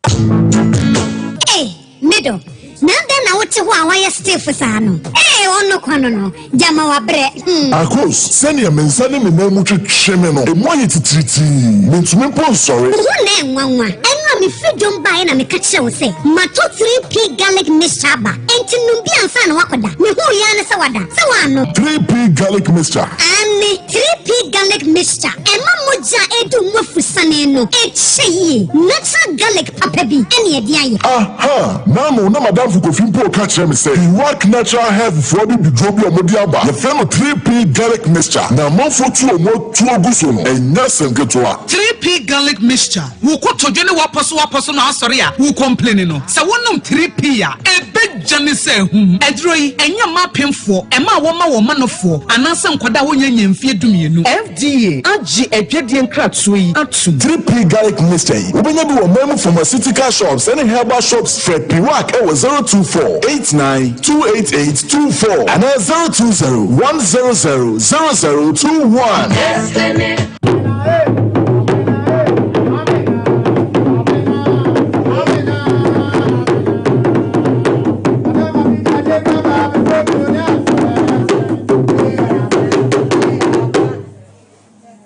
Ei, me dɔ, na adɛn na wote hɔ a woayɛ stiff saa no? Ei! Ee, ɔno kwa no no, gyama wabrɛ, hmm. Akos, sɛnea me nsa ne me nan mu twetwe me no, emu ayɛ titiritii. Mintumi mpo nsɔre. Wo ho na ɛnwanwa. Ɛno a mefiri dwom baeɛ na meka kyerɛɛ wo sɛ matɔ 3P Garlic Mixture aba. Enti nom bi ansa na woakɔda. Mehuu yi ara ne sɛ wada. Sɛ woannom. 3P Garlic Mixture. Aane, 3P Garlic Mixture. Ɛma mogya a ɛredi wo mu afusane no kyɛ yie. Natural garlic papa bi na yɛde ayɛ. Aha! N'ano na m'adamfo Kofi mpo reka kyerɛ me sɛ Iraq Natural Health foɔ abibiduro bi a wɔde aba, yɛfrɛ no 3P Garlic Mixture, na amanfoɔ tu wɔn atuo gu so no, ɛnyɛ asɛm ketewa. 3P Garlic Mixture, Wo kotodwe ne w'apɔsowapɔso na asɔre a wo complaini no, sɛ wonom 3P a, ɛbɛgya ne sɛ ahum. Aduro yi, ɛnyɛ mma apemfoɔ, ɛma a wɔma wɔn manofoɔ, anaasɛ nkwadaa a wɔnnya nnya mfeɛ dumienu. FDA agye adwadie nkratoɔ yi atum. 3P Garlic Mixture yi, wobɛnya bi wɔ ɔman mu pharmaceutical shops ne herbal shops. Frɛ Piwak wɔ 024 89 288 24 anaa 020 100 0021.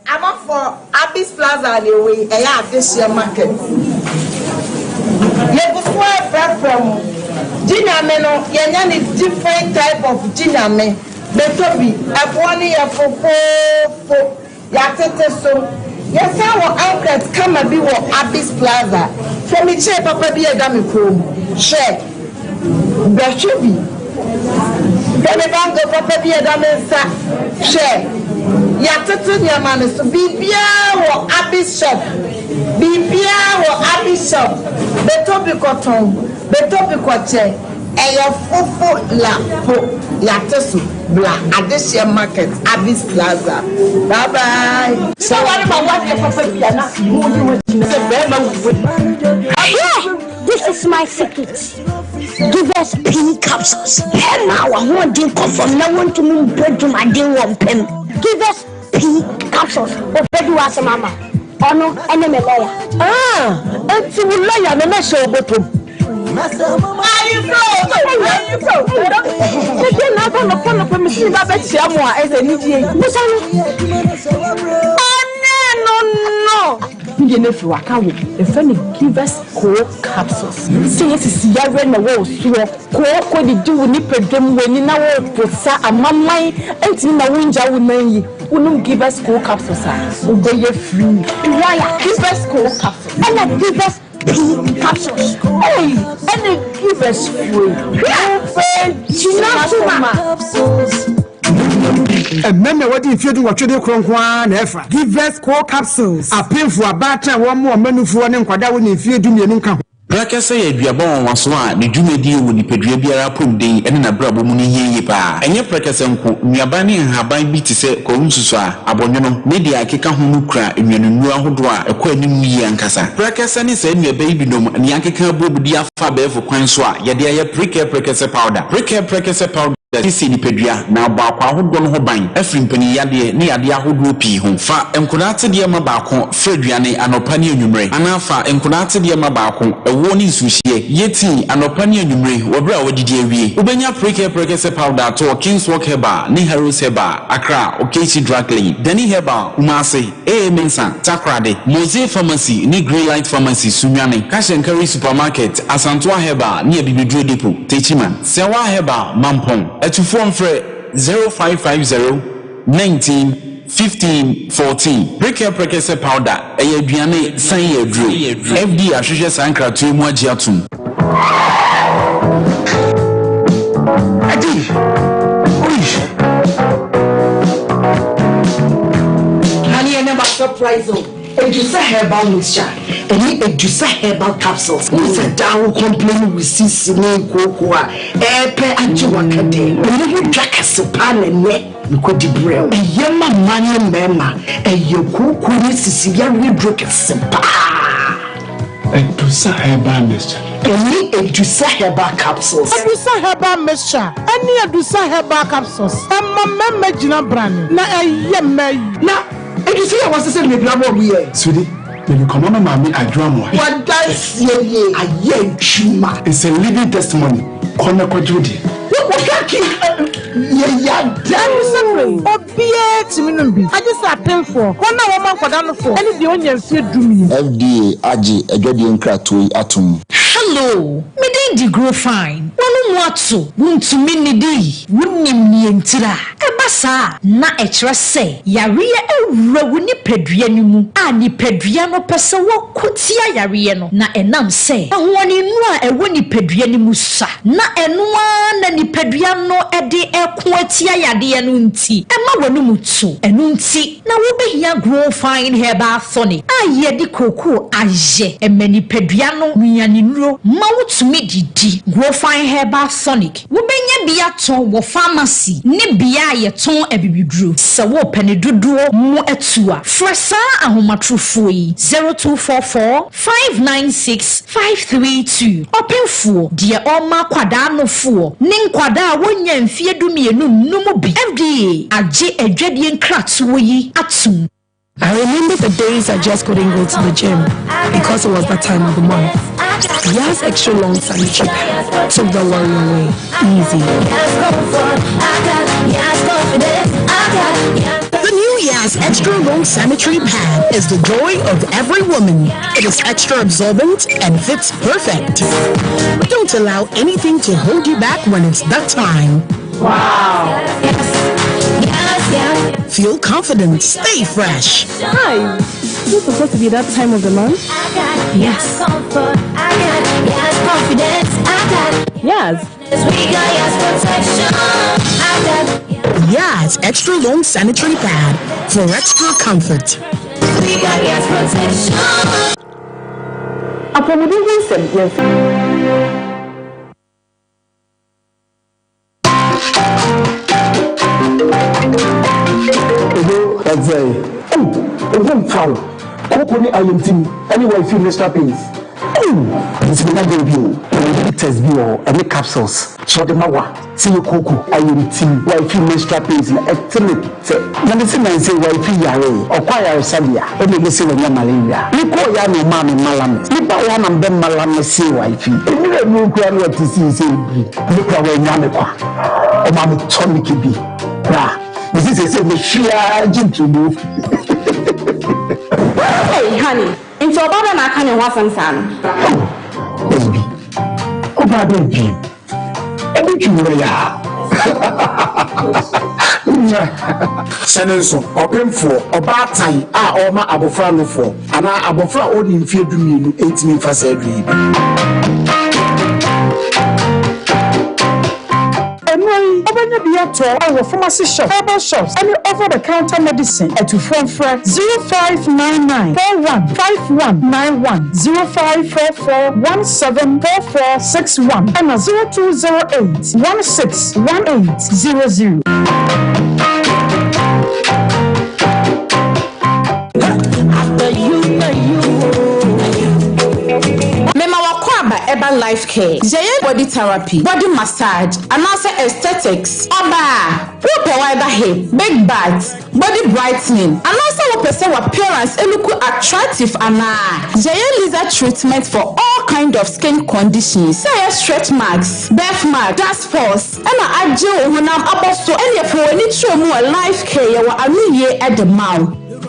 Abɔfoɔ, Abis Plaza na ɛwɔ yi, ɛyɛ adehyeɛ market. Yɛgu so ara frɛfrɛ mo. Gye Nyame no, yɛanya no different type of Gye Nyame. Bɛtɔ bi, ɛboɔ no yɛ fofoofo. Yɛatete so. Yɛsan wɔ ankret kama bi wɔ Abis Plaza. Hwɛ me chain papa bi a ɛda me kɔn mu. Hwɛ. Bɛhwɛ bi. Hwɛ me bangle papa bi a ɛda me nsa. Hwɛ. Yɛatoto nneɛma no so. Biribiara wɔ Abis shop. Biribiara wɔ Abis shop. Bɛtɔ bi kɔtɔn. Bɛtɔ bi kɔkyɛ. Ɛyɛ fofo la po. Yɛate so. Bla Adehyeɛ Market, Abis Plaza. Bye bye. Sɛ ware ma wadeɛ papa bi a na mo yi wo agyina sɛ bɛrima wu. Hwɛ! This is my secret. Give us pin capsules. Pɛ ma w'ahoɔden kɔ fam na wontumi mbɔ dwumaden wɔ mpam. Give us pin capsules. Obedi w'asɛm ama wo. Ɔno ne me lɔya. Ah, enti wo lɔya no na hyɛ wo bɔtɔ mu. Busa no. Ɔne no no. Ne deɛ no afiri waka wo yɛfrɛ no givers co capsules sɛ yɛ sisi yareɛ na ɛwɔ wo soɔ kooko didi wo nipadwam w'ani na wo posa amaman ɛntumi ma wo ngya wo nan yi wo nom givers co capsules a wo bɛyɛ free Lawyer. Givers co capsules. Ɛna givers P capsules. Ei ɛne givers foe Hwɛ! wo bɛ Gyina so ma. Mmarima a wɔadi mfeɛ dunwɔtwe de korɔ nko ara na ɛfa. Givers Co Capsules, Apemfo, abaatan a wɔmmoa wɔn mmanufoɔ ne nkwadaa a wɔnni mfeɛ dumienu nka ho. Prɛkɛsɛ yɛ aduaba nwanwaso a ne dwumadie wɔ nipadua biara apɔmuden ne n'abrabɔ mu no hia yie pa ara. Ɛnyɛ prɛkɛsɛ nko, nnuaba ne nhaban bi te sɛ kwawu nsusuaa, abɔnwono, ne deɛ ɛkeka ho no kura nnuanennuro ahodoɔ a ɛkɔ anim yie ankasa. Prɛkɛsɛ ne saa nnuaba yi binom na yɛakeka abom de afa abɛɛfo kwan so a yɛde ayɛ Prekɛ Prɛkɛsɛ Powder. Prekɛ Prɛkɛsɛ Powder siesie nipadua na abɔ akwaa ahodoɔ no ho ban afiri mpaninyadeɛ ne yadeɛ ahodoɔ pii ho. Fa nkodaa atedeɛ ma baako fra aduane anɔpa ne anwummere anaa fa nkodaa atedeɛ ma baako ɛwoɔ ne nsuohyeɛ yɛ tii anɔpa ne anwummere wɔ berɛ a woadidi awie. Wobɛnya Prekɛ Prɛkɛsɛ Powder ato wɔ Kingswalk Herbal ne Harrows Herbal, Accra, Okaishie Drug Lane, Dani Herbal, Kumasi, AA Mensah, Takoradi, Mose Pharmacy ne Greylight Pharmacy, Sunyani, Cash and Carry Supermarket, Asantoa Herbal ne Abibiduro Depot, Techiman. Sɛwa Herbal, Mampong. Atufoɔ mfrɛ 0550 19 15 14. Prekɛ Prɛkɛsɛ Powder, ɛyɛ aduane san yɛ aduro. FDA ahwehwɛ saa nkratoɔ yi mu agye atom. Adi! Oi! Honey, ɛnɛ ma surprise o. Edusa herbal mixture ɛne Edusa herbal capsules. Wohu sɛ daa wo complain wo sisi ne nkooko a ɛɛpɛ agye w'akɛdɛ. Ɛno ho dwa kɛse paa na ɛnɛ mekɔdi brɛ wo. Ɛyɛ ma mmaa ne mmarima. Ɛyɛ kooko ne sisi yareɛ duro kɛse paa. Edusa herbal mixture. Ɛne Edusa herbal capsules. Edusa herbal mixture ɛne Edusa herbal capsules ɛma mmarima gyina brane na ɛyɛ mmaa yi. Na Edusa yi a wɔasesa no mebira bɔ ɔmo yɛ. Sweetie, mede kɔma me maame Adwoa Amoah. W'adanseɛ nie, ayɛ adwuma. It's a living testimony, kɔ na kɔgye wo deɛ. Wo wohwɛ king eh. nnom bi, agye sɛ apemfoɔ, wɔn a wɔma nkwadaa nofoɔ, ne deɛ ɔnnya mfeɛ dumien. FDA agye adwadie nkratoɔ yi atom. Hello, me din de Grofine. W'ano mu ato, wuntumi nnidi, wunnim nea ntira. Ɛba saa a, na ɛkyerɛ sɛ yareɛ awura wo nipadua no mu a nipadua no pɛ sɛ wɔko tia yareɛ no, na ɛnam sɛ ahoɔdennuro a ɛwɔ nipadua no mu sua na ɛno ara na nipadua no de reko atia yadeɛ no nti, ɛma w'anomu to. Ɛno nti na wobɛhia Grow Fine Herbal Tonic a yɛde kookoo ayɛ. Ɛma nipadua no nnuanennuro ma wotumi didi. Grow Fine Herbal Tonic Wobɛnya bi atɔ wɔ famasi ne bea a yɛtɔn abibiduro. Sɛ worepɛ ne dodoɔ mu atu a, frɛ saa ahomatorofoɔ yi, 0244 596 532. Ɔpemfoɔ, deɛ ɔrema akwadaa nofoɔ ne nkwadaa a wɔnnya mfeɛ dumienu nnom bi. FDA agye adwadie nkratoɔ yi atom. I remember the days I just couldn't go to the gym because it was that time of the month. Yaz Extra Long Sanitary Pad took the worry away. Easy. The new Yaz Extra Long Sanitary Pad is the joy of every woman. It is extra absorbent and fits perfect. Don't allow anything to hold you back when it's that time. Wow! Feel confident, stay fresh. Hi, is it supposed to be that time of the month? Yes. Yes. Yaz Extra Long Sanitary Pad for extra comfort. Apɔmuden ho nsɛm yɛmfa. Odo ɛdzɛn oh oho mfa wo kooko ne ayamtim ɛne wifi menstrual pains oh nti menya girl bi o ɛwɔ bitters bi wɔ hɔ ɛne capsules sɛ ɔde ma wa sɛ yɛ kooko ayamtim wifi menstrual pains na ɛte ne tɛ na me se nanse wifi yare ɔkɔ ayaresabea ɛna ɔmo se wanya malaria me kɔɔ ya na ɔmaa me malamis me baa ya na mbɛ malamise wifi ɛnura nuru koraa na ɔte sii sɛ ebiri Me kura wanya me kwa. Ɔma me tonic bi. Bra. Me si sese me hwe ara gye ntumu. Hey honey, nti ɔbaa bɛn na aka ne ho asɛm saa no? Oh, baby. Ɔbaa bɛn bio? Ɛbi twi wura ya. Hyɛ no nso, ɔpemfoɔ, ɔbaatan a ɔrema abɔfra nofoɔ, anaa abɔfra a ɔnni mfeɛ dumienu ntumi mfa saa aduro yi bi. Nnuro yi, wobɛnya bi atɔ wɔ pharmacy shops, herbal shops, ne over the counter medicine. Atufoɔ mfrɛ 0599 41 5191, 0544 17 4461 ɛna 0208 16 1800. Mema w'akwaaba ɛba life care, yɛyɛ body therapy, body massage anaasɛ aesthetics. Ɔbaa, wopɛ wider hip, big butt, body brightening anaasɛ wopɛ sɛ w'appearance looku attractive anaa? Yɛyɛ laser treatment for all kind of skin conditions, sɛ ɛyɛ stretch marks, birth mark, dark spots, Ɛna agye wo honam abɔ so ɛneɛ fa w'ani kyerɛ mu wɔ Life Care yɛwɔ anoyie de ma wo.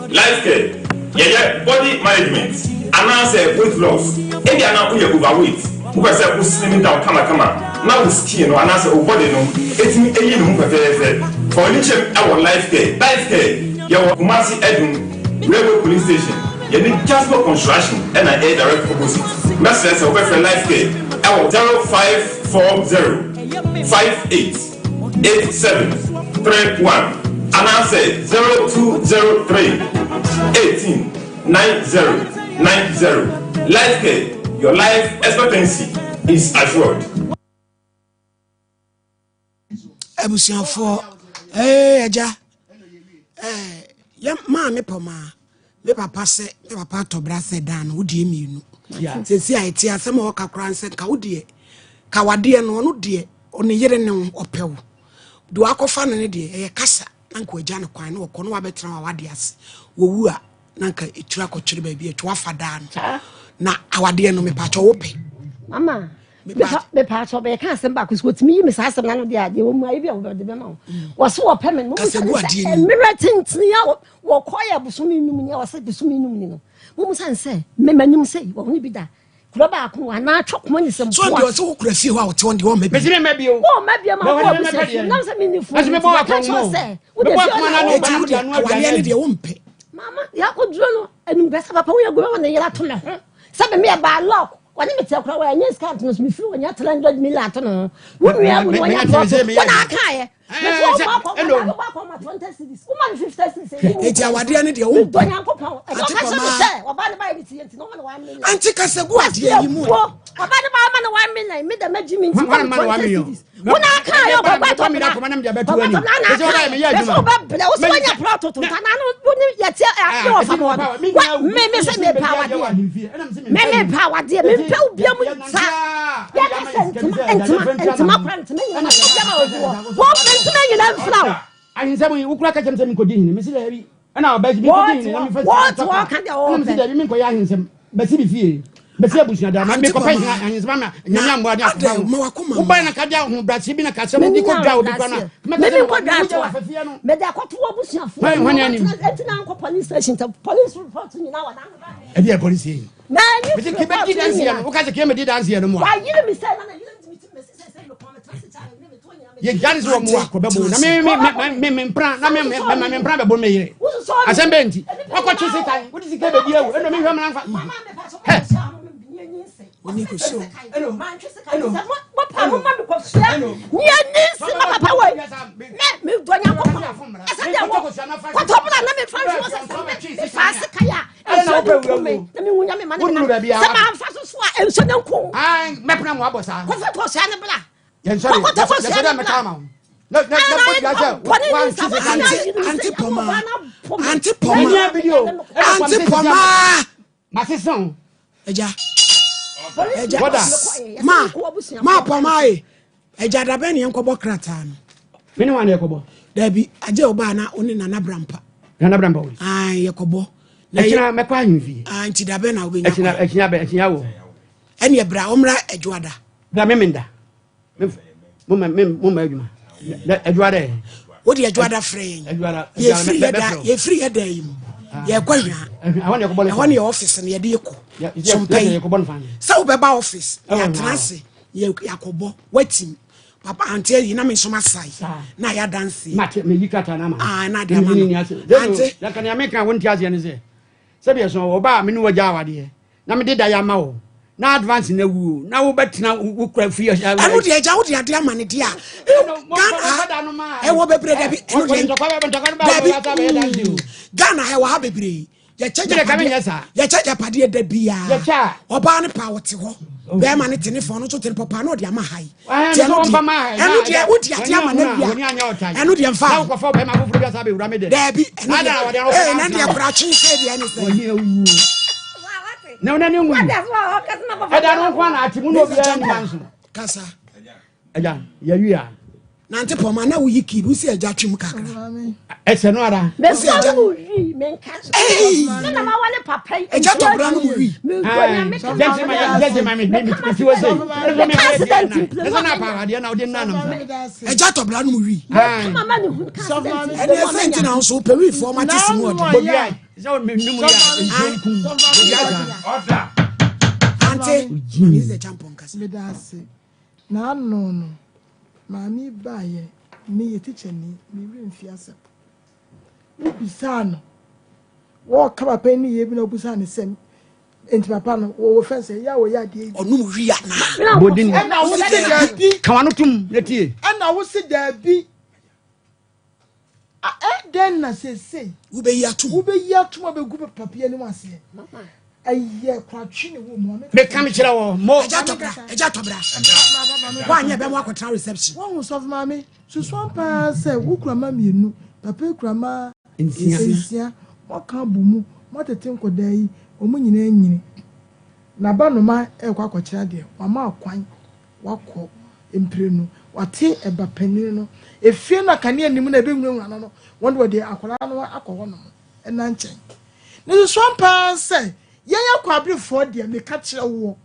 Life Care, yɛyɛ body management anaasɛ weight loss, ebia na woyɛ overweight, wopɛ sɛ wo slim down kamakama na wo skin no anaasɛ wo body no tumi yi ne ho fɛfɛɛfɛ, fa w'ani kyerɛ mu wɔ Life Care. Life Care, yɛwɔ Kumasi Adum, Railway Police Station, yɛne Jasco Construction na ɛyɛ direct opposite. Mɛsrɛ sɛ wobɛfrɛ Life Care wɔ 0540. 58 87 31 anaasɛ 0203 18 90 90. Life Care, your life expectancy is assured. abusuafoɔ ee agya ɛɛ yɛ maame pɔmaa me papa sɛ me papa atɔ bra sɛ dan no wodeɛ mmienu sɛsi a ɛte asɛm a ɔka koraa nsɛ nka wodeɛ ka wadeɛ no ɔno deɛ ɔne yere ne ho ɔpɛ wo deɛ wakɔfa no no deɛ ɛyɛ kasa na nka wagya no kwan na ɔkɔ na wabɛtena wɔ awadeɛ ase wɔwu a na nka ɛtiri akɔkyere baabi atwa wafa daa no na awadeɛ no mepakyɛ wopɛ mama. Mepaakyɛw bɛyɛ ka asɛm baako so wɔtumi yi me saa asɛm no ano deɛ adeɛ wɔ mu ayɛ bi a wɔde bɛma wo. Wɔse wɔpɛ me no sɛ mmerɛ tentene a wɔkɔ yɛ bosome num ni a wɔse bosome num ni no. Mumu sane sɛ me m'anim sɛ wɔn bi da kuro baako anaa twɛ kɔn ne sɛ so deɛ ɔsɛ wokura fie hɔ a wɔte wɔn deɛ wɔmma bi. Mesi mma bi o. Wɔmma bi ma wɔn abusa fie nam sɛ menni fo. Mesi mebɔ akɔn mu. Sɛ wode fie hɔ na wɔn ba awareɛ ne deɛ wompɛ. Mama deɛ akɔduro no animguasɛ papa woyɛ goro wɔ ne yere ato me ho sɛ me meyɛ baa lɔk wɔne me teɛ koraa wɔanyɛ sika ato no so mefiri wɔnya 300 million ato no ho wo nua wu no wɔnya prɔto wɔna akaeɛ eti awadeɛ no deɛ wompɛ ante kasa gu adeɛ yi mu ɔba ne ba ama no 1 million me dɛm agyi me nti 20 cities wona aka yɛ ɔkɔkɔ atɔmina ɔkɔtɔmina na aka bɛsɛ wobɛbrɛ wo sɛ woanya prɔto to nta na no wone yɛte afe wɔ fam hɔ no me me sɛ mepɛ awadeɛ me mepɛ awadeɛ mempɛ wo bia mu sa yɛka sɛ ntoma ntoma ntoma kora ntoma nyina ma sɛ ma obi wɔ wɔmpɛ ntoma nyina mfra wo ahensɛm yi wokora ka kyɛm sɛ menkɔdi hene mese daabi ɛna ɔbɛ si menkɔdi hene na mefa sika tɔ ka ɛna mese daabi menkɔyɛ ahensɛm bɛsi me fie bɛsi abusua da ma mekɔpɛ hene ahensɛm ama nyame ammoa ne akoma ho wobae na kagya ho brase bi na kasɛm bi kɔdwa obi kora no meme nkɔdwa ato a mede akɔto abusuafoɔ hwane anim ɛnti na nkɔ police station police report nyina wɔ ɛde yɛ polisi yi mese kebɛdi danseɛ no woka sɛ kemɛdi danseɛ no mu a wayere me sɛ na na yere ntumi ti mesi sɛ sɛ mekɔn metena se kyɛ me meto nyina yɛgya ne sɛ wɔ mmoa kɔbɛbo na mempra na mempra bɛbo me yere asɛm bɛ nti wakɔtwe setan wode sika bɛdi awu ɛnɔ mehwɛ mena mfa hɛ Oni ko so. Mɛpena mo abɔ saa. Ante pɔma. Ante pɔma. Ante pɔma. Masesa o. Ɛgya. Ɛgya. Ma ma pɔma ye. Ɛgya dabɛn ne yɛn kɔbɔ krataa no. Mene wa ne yɛkɔbɔ. Dabi agye ɔbaa na ɔne Nana Brampa. Nana Brampa wo. Ayi yɛkɔbɔ. Ɛkyina mɛkɔ ahemfie. Ah nti dabɛn na wobɛnya. Ɛkyina ɛkyina bɛ ɛkyina wɔ. Ɛne ɛbra ɔmra ɛdwoada. Bra memenda. Mo ma adwuma. Adwoada ɛ. Wode adwoada frɛ yɛn. Yɛfiri yɛ da yɛfiri yɛ da yi mu. Ah. Yɛkɔ hwaa. Ɛhɔ ne yɛ ɔfis no yɛde kɔ. Sompɛ yi. Sɛ wobɛba ɔfis yɛatena ase yɛakɔbɔ watim. Papa ante ayi na me nso masae na ayɛ adanseɛ. Mate meyi krataa no ama. Ah na de ama no. Ante. Yɛka nea meka wonte aseɛ ne sɛ sɛdeɛ so ɔbaa me ne wagya awadeɛ na mede da yɛ ama wo na advance na wuo na wobɛtena wo kura fie. Ɛno deɛ agya wode adeɛ ama no deɛ a Ghana ɛwɔ bebree dabi ɛno deɛ dabi Ghana ɛwɔ ha bebree yɛkyɛ gyapadeɛ yɛkyɛ gyapadeɛ da biara ɔbaa no pa ɔte hɔ oh. bɛrima no te ne fɔn no nso te ne pɔpaa na ɔde ama ha yi ti ɛno deɛ ɛno deɛ wodi adeɛ ama no awia ɛno deɛ nfa daabi ɛno deɛ ee na deɛ kora twe sɛ deɛ ne sɛ. Na ɔna ne nwu ɛda no nko na ate mu na obiara nima nso kasa ɛgya yɛwi a nante pɔma na woyi kii wosi agya twem kakra ɛsɛ no ara wosi agya agya tɔbra no mu wi agya tɔbra no mu wi ɛne ɛsɛ nti na wo so wopɛ wifoɔ ma te si mu ɔde Sɛ wo me mu yɛ nsuo nkum. Ɔda. Ante. Mami sɛ champon kasa. Meda ase. Na ano no, maame baayɛ, me yɛ teacher ni, me werɛ mfi asɛm. Wobisaa no, wɔɔka papa yi ne yɛ bi na wobisaa no sɛ, nti papa no, wɔwɔ fɛn sɛ, yɛ a wɔyɛ adeɛ yi. Ɔnom wi anaa? Bodin. Ɛna wo se daabi. Ka w'ano tom na tie. Ɛna wo se daabi. A Ɛdɛn na seesei. Wobɛyi atom. Wobɛyi atom abɛgu papa yi anim aseɛ? Ɛyɛ koratwe na ɛwɔ mu. Meka mekyerɛ wɔ mo. Agya tɔbra, agya tɔbra. Woanyɛ bɛmo akɔtena reception. Woahu sɔfo maame, susuan paa sɛ wokura mma mmienu, papa yi kura mma nsia. Moaka abɔ mu, moatete nkwadaa yi, wɔn nyinaa anyini. N'abanoma rekɔ akɔkyerɛ adeɛ, wama kwan. Wakɔ mprenu. Wate ɛba panin no. Efie no a kanea nni mu na ɛbɛhunahuna no no, wɔn de wɔde akwadaa no akɔ hɔnom ɛna nkyɛn. Ne susuan paa sɛ, yɛn akwaberefoɔ deɛ, meka kyerɛ woɔ,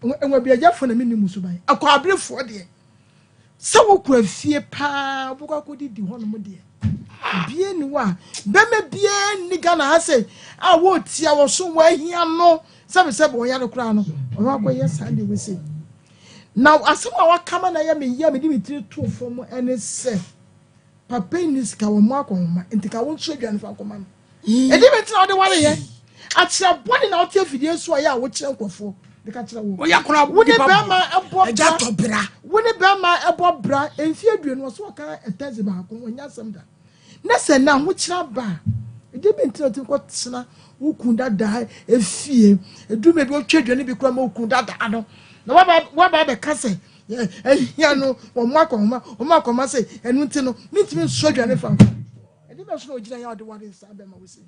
Nwabiagyafoɔ na menni mu suban. Akwaberefoɔ deɛ, sɛ wokura fie paa wobɛkɔ akɔdidi hɔnom deɛ, bie ni hɔ a bɛma biara nni Ghana ha sɛ a wɔretia wɔ so wɔahia no sɛbesɛbe ɔyare koraa no ɔno akɔyɛ saa deɛ wɔsei. Na asɛm a waka ma na ɛyɛ me ya mede me tiri too fam ne sɛ papa yi nni sika wɔn akɔnhoma nti ka wo nso aduane fa nkɔma no. Ɛdi bɛ tena wode ware yɛ akyerɛ bɔne na wote afidie so a yɛ a wokyerɛ nkurɔfoɔ de ka kyerɛ wo. Wo ne bɛrima ɛbɔ bra wo ne bɛrima ɛbɔ bra mfie aduonu ɔso ɔka ɛtɛzi baako wɔnyɛ asɛm da. Na sɛ na ahokyerɛ aba a, ɛdeɛ bɛn nti na wotumi kɔtena wo kun dadaa efie? Ɛduru baabi wotwa aduane bi koraa ma wo kun dadaa no, na waba waba abɛka sɛ ahia no wɔn akɔnhoma wɔn akɔnhoma sɛ ɛno nti no mentumi nsɔ aduane fa nkɔ. Ɛdeɛ bɛn so na ogyina yɛ a ɔde ware saa bɛma wo sei?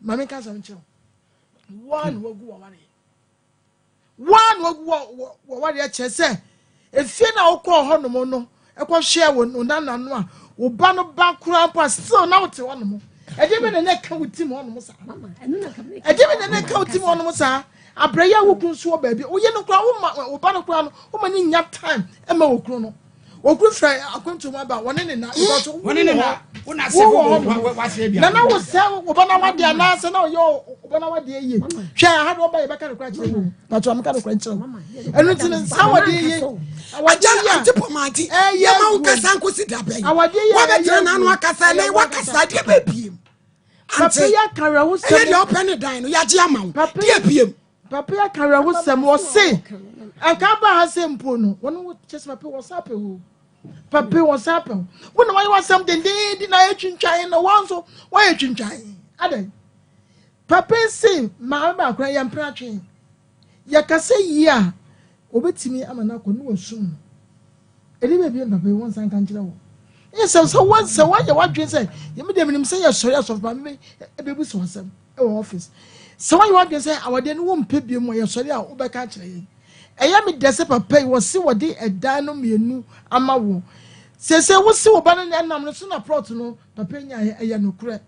Maame nka asɛm nkyerɛ wo. Woa na wagu w'awareɛ. Woa na wagu w'awareɛ kyerɛ sɛ efie no a wokɔɔ hɔnom no ɛkɔhwɛɛ wo nana no a wo ba no ba koraa mpo a still na wote hɔnom. Ɛdeɛ bɛ na ɛna ɛka wo tim hɔnom saa. Ɛdeɛ bɛ na ɛna ɛka wo tim hɔnom saa. Abrɛ yi a wo kunu nso wɔ baabi woyɛ no koraa woma wo ba no koraa no woma ne nya time ɛma wo kunu no. Okuru fira akwantu mu aba wɔne ne na because wo wɔne ne na wo na sɛ wo wɔ wase bi na na wo sɛ wo ba na wade anaasɛ na ɔyɛ wo ba na wade yie hwɛ aha de ɔba yɛ bɛka no kora kyerɛ wo patro ameka no kora nkyerɛ wo ɛno nti no saa wade yie awade yie ante pɔmante yɛma wo kasa nkosi da bɛn wabɛtena n'ano akasa ɛnɛ wakasa deɛ bɛbiem ante ɛyɛ deɛ ɔpɛ ne dan no yɛagye ama wo deɛ biem Papa yi aka awerɛhosɛm, ɔse, Anka aba ha sɛ mpo no, wɔne wo kyɛ sɛ papa yi wɔsan pɛ wo. Papa yi wɔsan pɛ wo. Wo na wɔayɛ w'asɛm dendeenden na ayɛ twintwan na wɔn nso wɔayɛ twintwan. Adɛn? Papa yi se maame baako na yɛmpene atwe. Yɛkasa yie a, obetumi ama no akɔ ne wasum no. Ɛde baabi papa yi wɔn nsa nka nkyerɛ wo. Ɛyɛ sɛ sɛ wɔn sɛ wɔayɛ w'adwene sɛ yɛmi deɛ menim sɛ yɛsɔre asɔfo maame bi ɛbɛbu so asɛm. wɔ office. Sɛ woayɛ w'adwene sɛ awadeɛ no wompɛ bio mu a, yɛsɔre a wobɛka akyerɛ yɛn. Ɛyɛ me dɛ sɛ papa yi wɔse wɔde ɛdan no mmienu ama wo. Seesei wose wo ba no na ɛnam no so na plot no papa yi nyaeɛ, ɛyɛ nokorɛ.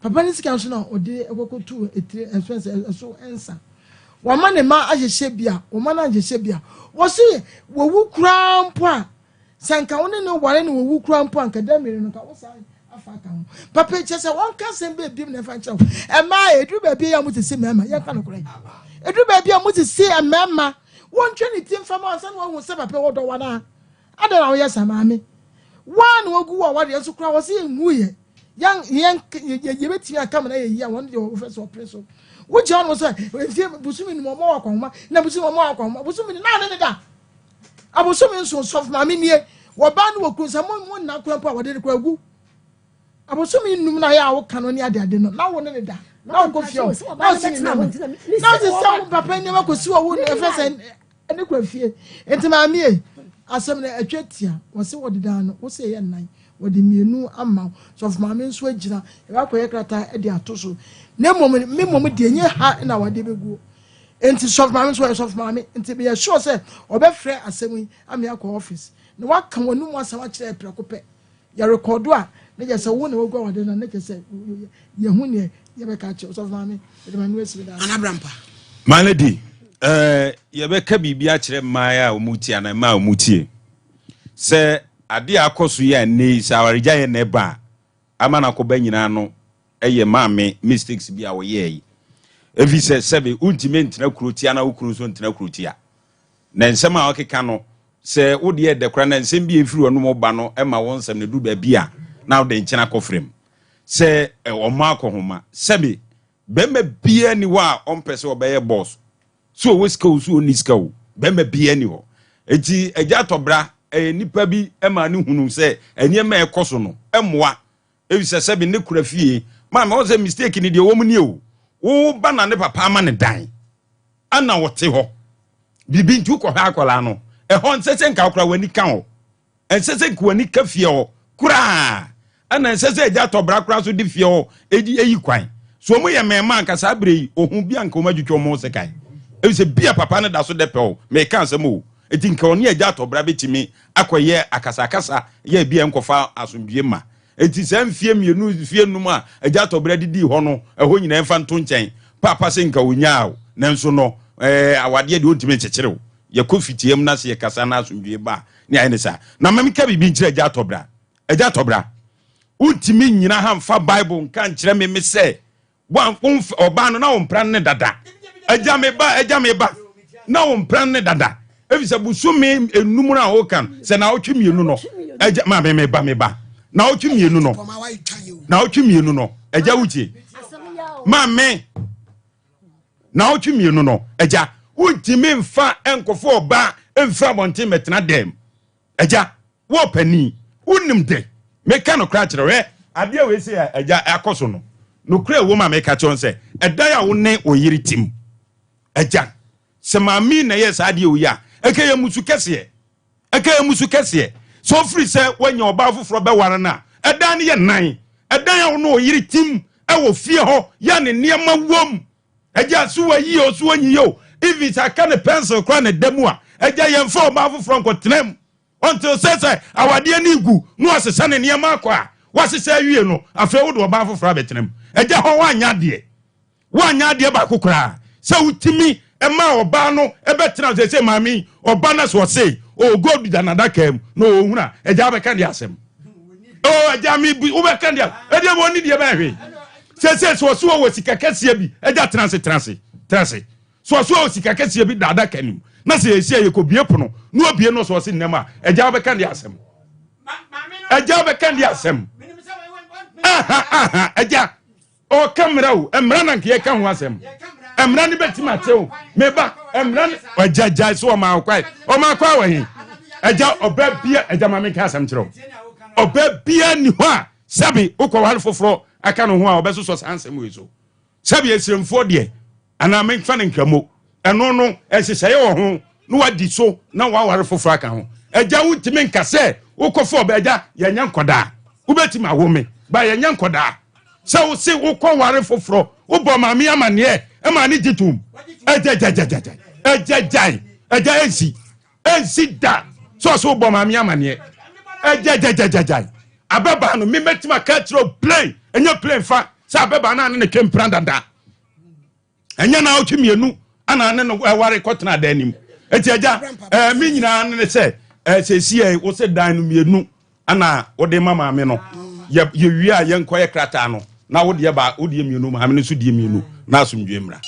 Papa no sika nso na ɔde kɔkɔtuu etire ɛso sɛ ɛso nsa. Wama ne mma ahyehyɛ bi a, wo mma no anhyehyɛ bi a, wɔse wɔwu koraa mpo a, Sɛ nka wo ne no ware na owu koraa mpo a, nka da mmienu no nka wo san afa aka ho. Papa yi kyerɛ sɛ wɔnka asɛm bɛɛ biom na ɛmfa nkyerɛ wo. Mmaa, ɛduru baabi a mosisi mmarima, yɛnka nokorɛ. Ɛduru baabi a mosisi mmarima, wontwe ne ti mfa ma ansa na wahu sɛ papa yi ɔdɔ wo anaa. Adɛn na woyɛ saa maame? Woa na wagu wo awadeɛ nso koraa wɔ sɛ yɛnwuiɛ. Yɛn yɛn yɛbɛtumi aka ma no ayɛ yie a wɔn deɛ wɔfɛ sɛ ɔpere so. Wogyina hɔ no sɛ mfie bosome num ɔmɔ wɔ akɔnhoma na bosome ɔmɔ wɔ akɔnhoma bosome na ne ne da. Abosome nson sɔfo maame nie wɔbaa no wɔ kuro sɛ mo mo nna kora mpo a wɔde no kora gu abosome nnum na yɛ a woka no ne ade ade no na wo ne ne da na wokɔ fie hɔ na wosi ne nneɛma na wosi sɛ wo papa nneɛma kɔsi wɔ wo ɛfɛ sɛ ɛne kora fie nti maame ye asɛm no atwa tia wɔse wɔde dan no wo sɛ ɛyɛ nnan wɔde mmienu ama wo sɔfo maame nso agyina yɛbɛakɔyɛ krataa de ato so na mmom me mmom deɛ nyɛ ha na wɔde bɛguo Nti sɔfo maame nso ɔyɛ sɔfo maame nti meyɛ sure sɛ ɔbɛfrɛ asɛm yi ama yɛakɔ office na waka wɔn anum asɛm akyerɛ yɛ prɛko pɛ. Yɛrekɔdo a na kyerɛ sɛ wo na wagu awade no na kyerɛ sɛ yɛhu neɛ yɛbɛka akyerɛ sɔfo maame mede m'ano asi meda ase. Nana Brampa. My lady, eh, yɛbɛka biribi akyerɛ mmaa a wɔn tie anaa mmaa a wɔn tie sɛ adeɛ a akɔ so yi a nnɛ yi sɛ awaregyaeɛ na ɛba a ama no akɔba nyinaa no yɛ maame mistakes bi a ɔyɛɛ yi. Efisɛ sɛbe wontumi ntena kuro tia na wo kunu nso ntena kuro tia. Na nsɛm a ɔkeka no, sɛ wo deɛ ɛdɛ koraa na nsɛm bi a ɛfiri w'anom ba no ma wo nsɛm no duru baabi a na wode nkyene akɔfra mu. Sɛ ɔma akɔhoma. Sɛbe bɛrima biara ni hɔ a ɔmpɛ sɛ ɔbɛyɛ boss. So ɔwɔ sika o, so ɔnni sika o, bɛrima biara ni hɔ. Enti agya tɔbra ɛyɛ nipa bi ma no hunu sɛ nneɛma a ɛkɔ so no mmoa. Efisɛ sɛbe ne kura fie. Maame, ɔn sɛ mistake ni deɛ wɔm nie o. Wo ba na ne papa ama ne dan. Ana ɔte hɔ. Biribi nti wokɔhwɛ akwadaa no. Ɛhɔ nsɛ sɛ nka koraa w'ani ka hɔ. Ɛnsɛ sɛ nka w'ani ka fie hɔ koraa. Ɛna ɛnsɛ sɛ agya tɔbra koraa so de fie hɔ edi eyi kwan. So wɔn yɛ mmarima anka saa berɛ yi ohun bi anka wɔn atwitwa wɔn sekan. Efisɛ bi a papa no da so dɛ pɛ o. Meka asɛm o. Eti nka ɔne agya tɔbra betumi akɔyɛ akasakasa yɛ bi a ɛnkɔfa asomdwie mma. Enti saa mfeɛ mmienu, mfeɛ nnum a Agya Tɔberɛ didii hɔ no, ɛhɔ nyinaa mfa nto nkyɛn. Paapa se nka ɔnyaa wo, nanso no, ɛɛ, awadeɛ deɛ ɔntumi nkyekyere wo. Yɛkɔ fitiam na sɛ yɛkasa na asomdwoe ba a, ne ayɛ ne saa. Na ma menka biribi nkyerɛ Agya Atɔbra. Agya Atɔbra, wontumi nnyina ha mfa Bible nka nkyerɛ me me sɛ ɔbaa no na wo mpra ne dada. Agya me ba, agya me ba, na wo mpra ne dada. Efisɛ bosome enum no a woka no, sɛ naawɔtwe mmienu no, agya ma me me ba me ba, naawɔtwe mmienu no, naawɔtwe mmienu no, agya wotie. Ma me naawɔtwe mmienu no, agya wontumi mfa nkɔfo ɔbaa mfiri abɔnten mɛtena dɛm. Agya, wo ɔpanin, wonim de, meka nokorɛ akyerɛ wo, hwɛ, adeɛ wei sɛ agya akɔ so no, nokorɛ ɛwom a meka kyerɛ wo sɛ, ɛdan a wo ne wo yere tim, agya, sɛ maame na ɛyɛ saa adeɛ wei a, ɛka yɛ musu kɛseɛ, ɛka yɛ musu kɛseɛ, sɛ ɔfiri sɛ woanya ɔbaa foforɔ bɛware no a, ɛdan no yɛ nan, ɛdan a wo ne wo yere tim ɛwɔ fie hɔ, yɛ ne nneɛma wom, Agya so wayi o so wanyi o even sɛ aka ne pencil koraa na ɛda mu a agya yɛmfa ɔbaa foforɔ nkɔtena mu until sɛ sɛ awadeɛ no gu na wasesa ne nneɛma akɔ a wasesa awie no afei wode ɔbaa foforɔ abɛtena mu agya hɔ woanyɛ adeɛ woanyɛ adeɛ baako koraa sɛ wotumi ɛma ɔbaa no ɛbɛtena sɛ sɛ maame ɔba no sɛ ɔse o gold da n'adaka mu na ɔhunu a agya wobɛka deɛ asɛm o agya me bi wobɛka deɛ ɛdeɛ ma ɔni deɛ bɛyɛ hwee sɛsɛ sɛ ɔso wɔ sika kɛseɛ bi agya tena ase tena ase tena ase sɛ ɔso wɔ sika kɛseɛ bi da adaka nim na sɛ yɛsi a yɛkɔbie pono na ɔbie no sɛ ɔse nnɛm a agya wobɛka deɛ asɛm agya wobɛka deɛ asɛm aha aha agya Ɔka mmara o, mmara na nka yɛka ho asɛm. Mmara no bɛtumi ate o. Meba, mmara no, agya gyae so ɔma akwae. Ɔma akwae wɔ he? Agya, ɔbɛ bia, agya ma menka asɛm kyerɛ wo. Ɔbɛ bia ni hɔ a, sɛbe wokɔware foforɔ aka no ho a ɔbɛsosɔ saa nsɛm wei so. Sɛbe asiremfoɔ deɛ, anaa memfa no nkramo. Ɛno no, nhyehyɛeɛ wɔ ho na wadi so na waware foforɔ aka ho. Agya, wontumi nka sɛ wokɔfa ɔbɛ agya, yɛnyɛ nkɔdaa. Wobɛtumi awo me, ba yɛnyɛ nkɔdaa. Sɛ wo se wokɔware foforɔ, wobɔ maame amanneɛ ma ne gye tom. Agya, gya, gya, gya, gya. Agya, gyae. Agya, ɛnsi. Ɛnsi da sɛ ɔsɛ wobɔ maame amaneɛ. Agyagyagyagyagyae. Abɛbaa no, memɛtumi aka akyerɛ wo plain, ɛnyɛ plain fa sɛ abɛbaa no ane ne twe mpena dada. Ɛnyɛ na awotwe mmienu ana ne no ɛware kɔtena adan anim. Eti agya, ɛɛ me nyinaa ne sɛ ɛɛ sɛsi ɛ wo sɛ dan no mmienu ana wode ma maame no. Yɛ yɛwie a yɛnkɔyɛ krataa no na wo deɛ ba wo deɛ mmienu maame no nso deɛ mmienu na asomdwoe mmra.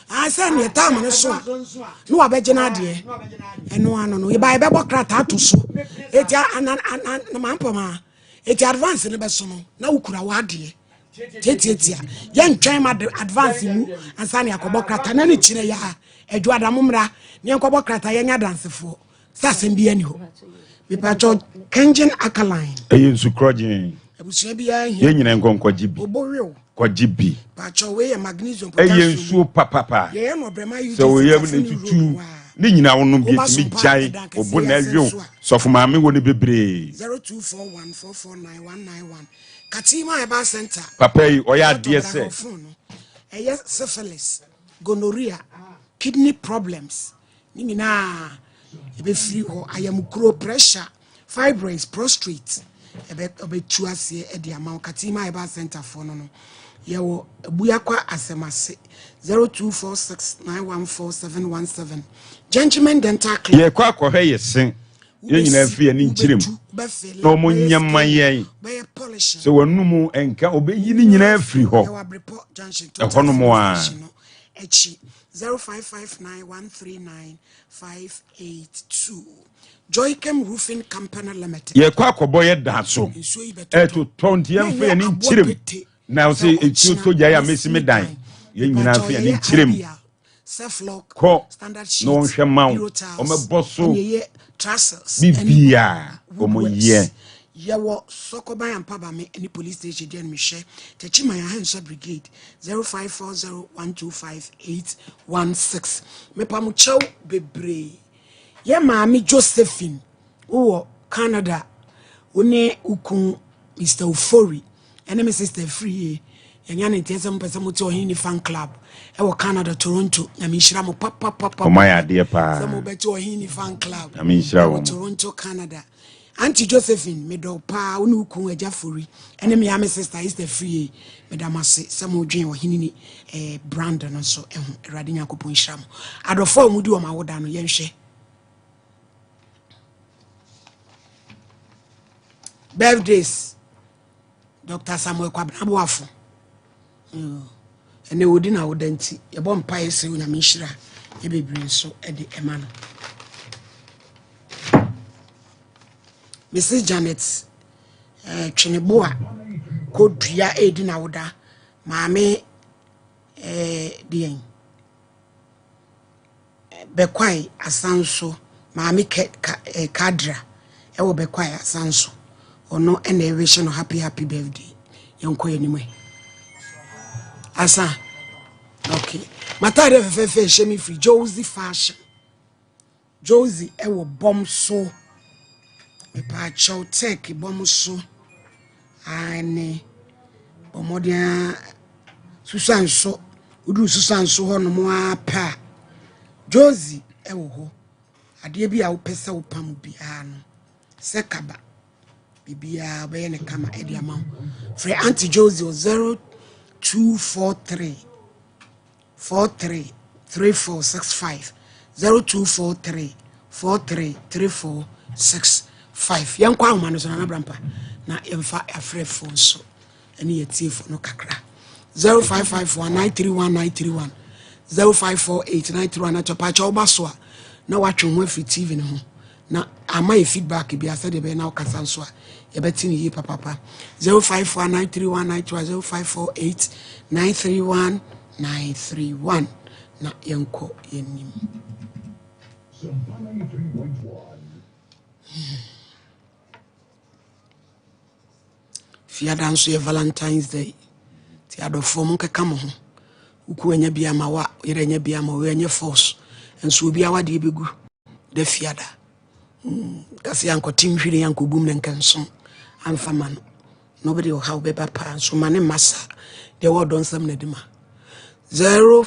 Ah, sɛ neɛ tam no so a na wabɛgye no adeɛ ɛno ano no yɛba yɛbɛbɔ krataa to so ɛti na mampɔm a ɛti advance no bɛso no na wokura w'adeɛ tiatiatia yɛntwɛn ma advance mu ansa ne akɔbɔ krataa na ne kyerɛ yɛ a adwoada mo mmra ne yɛnkɔbɔ krataa yɛnyɛ adansefoɔ sɛ asɛm bi ani hɔ mepatwɔ kengen alkaline ɛyɛ nsu korɔgyen abusua biara hia yɛn nyinaa nkɔ nkɔgye bi obowew kɔgye bi patwɔ wei yɛ magnesium ɛyɛ nsuo papapa yɛyɛ no ɔbrɛma yi sɛ oyɛ ne tutu ne nyinaa wonom bi etumi gyae obo na ɛwew sɔfo maame wɔ ne bebree 0241 449 191 Katima Herbal Center papa yi ɔyɛ adeɛ sɛ ɛyɛ syphilis gonorrhea kidney problems Ne nyinaa ɛbɛfiri hɔ ayamkuro pressure fibroids prostrate ɛbɛ ɛbɛtu aseɛ ɛde ama wo Katima Herbal Center foɔ no no yɛwɔ Abuakwa Asɛmase 0246 914 717 Gentleman Dental Clinic. Yɛkɔ akɔhwɛ yɛ se yɛn nyinaa mfiri yɛn ani nkyerɛ mu na wɔn nyɛ mma yɛn sɛ wɔn anum nka wɔbɛyi ne nyinaa firi hɔ ɛhɔ nom a. Akyi 0559 139 582 Joychem Roofing Company Limited. Yɛkɔ akɔbɔ yɛ da so ɛtotɔ nti yɛmfa yɛn ani nkyerɛ mu na ɔsɛ nsuo tɔ gyae a mɛsi me dan yɛn nyinaa mfa yɛn ani nkyerɛ mu kɔ na wɔnhwɛ ma wo wɔmɛbɔ so biribiaa wɔyɛ Yɛwɔ Sɔkɔban Ampabame ne Police Station deɛ no mehwɛ Techiman Ahansua Brigade 0540125816 Mepa mo kyɛw bebree Yɛ maame Josephine wowɔ Canada wo ne wo kun Mr. Ofori ɛne me sister Afriyie yɛnya ne nteɛ sɛ mopɛ sɛ mote Ɔhene Ni Fan Club ɛwɔ Canada Toronto Nyame nhyira mo papapapa Ɔmo ayɛ adeɛ paa sɛ mobɛte Ɔhene Ni Fan Club Nyame nhyira ɛwɔ wɔn. Toronto Canada. Auntie Josephine, medɔ wo paa, wo ne wo kun Agya Fori, ɛne me ame sister Esther Free, meda mo ase sɛ modwen ɔhene ni eh, brand no nso ho. Awurade Nyankopɔn nhyira mo. Adɔfo a wɔdi wɔn awoda no, yɛnhwɛ. Birthdays, Dr. Samuel Kwabena Boafo. Ɛnɛ ɔdi n'awoda nti yɛbɔ mpaeɛ sɛ Onyame nhyira yɛ bebree nso de ɛma no. Mrs. Janet eh, Tweneboa kɔdua ɛredi n'awoda maame eh, deɛn Bɛkwae Asanso, Maame Kɛ Ka eh, Kadra ɛwɔ Bɛkwae Asanso. Ɔno ɛna ɛrehyɛ no happy happy birthday. Yɛnkɔ yɛn anim ɛ. Asa. Okay. M'atadeɛ fɛfɛɛfɛ ɛhyɛ me firi Josie Fashion. Josie ɛwɔ bɔm so. Mepaakyɛw tech bɔm so. Aane. Bɔ mmɔden ara Susuanso, woduru Susuanso hɔnom ara pɛ a, Josie wɔ hɔ. Adeɛ bi a wopɛ sɛ wopam biara no, sɛ kaba, biribiara wobɛyɛ no kama de ama wo. Frɛ Auntie Josie wɔ 0243 43 3465 0243 43 3465. Yɛnkɔ ahoma no so Nana Brampa na yɛmfa afrɛfoɔ nso ɛne yɛtiefo no kakra 0551 931 931 0548 931 atɔpakyɛ woba so a na watwe ho afiri tv no ho na ama yɛ feedback bi asɛdeɛ ɛbɛyɛ na wokasa nso a yɛbɛte no yie papapa 054 931 931 0548 931 931 na yɛnkɔ yɛnim. Fiada nso yɛ Valentine's Day. Nti adɔfoɔ monkeka mo ho. Wo anya bi ama wo a, wo yere anya bi ama wo, ɛnyɛ force. Nso obi awadeɛ bɛgu da fiada. Hmm, kasi ankɔte nhwiren ankɔgum ne nkɛnsom amfa ma no. Na ɔbɛde ɔhaw bɛba paa nso ma ne mma saa. Deɛ ɛwɔ ɔdɔ nsɛm na ɛde ma. Zero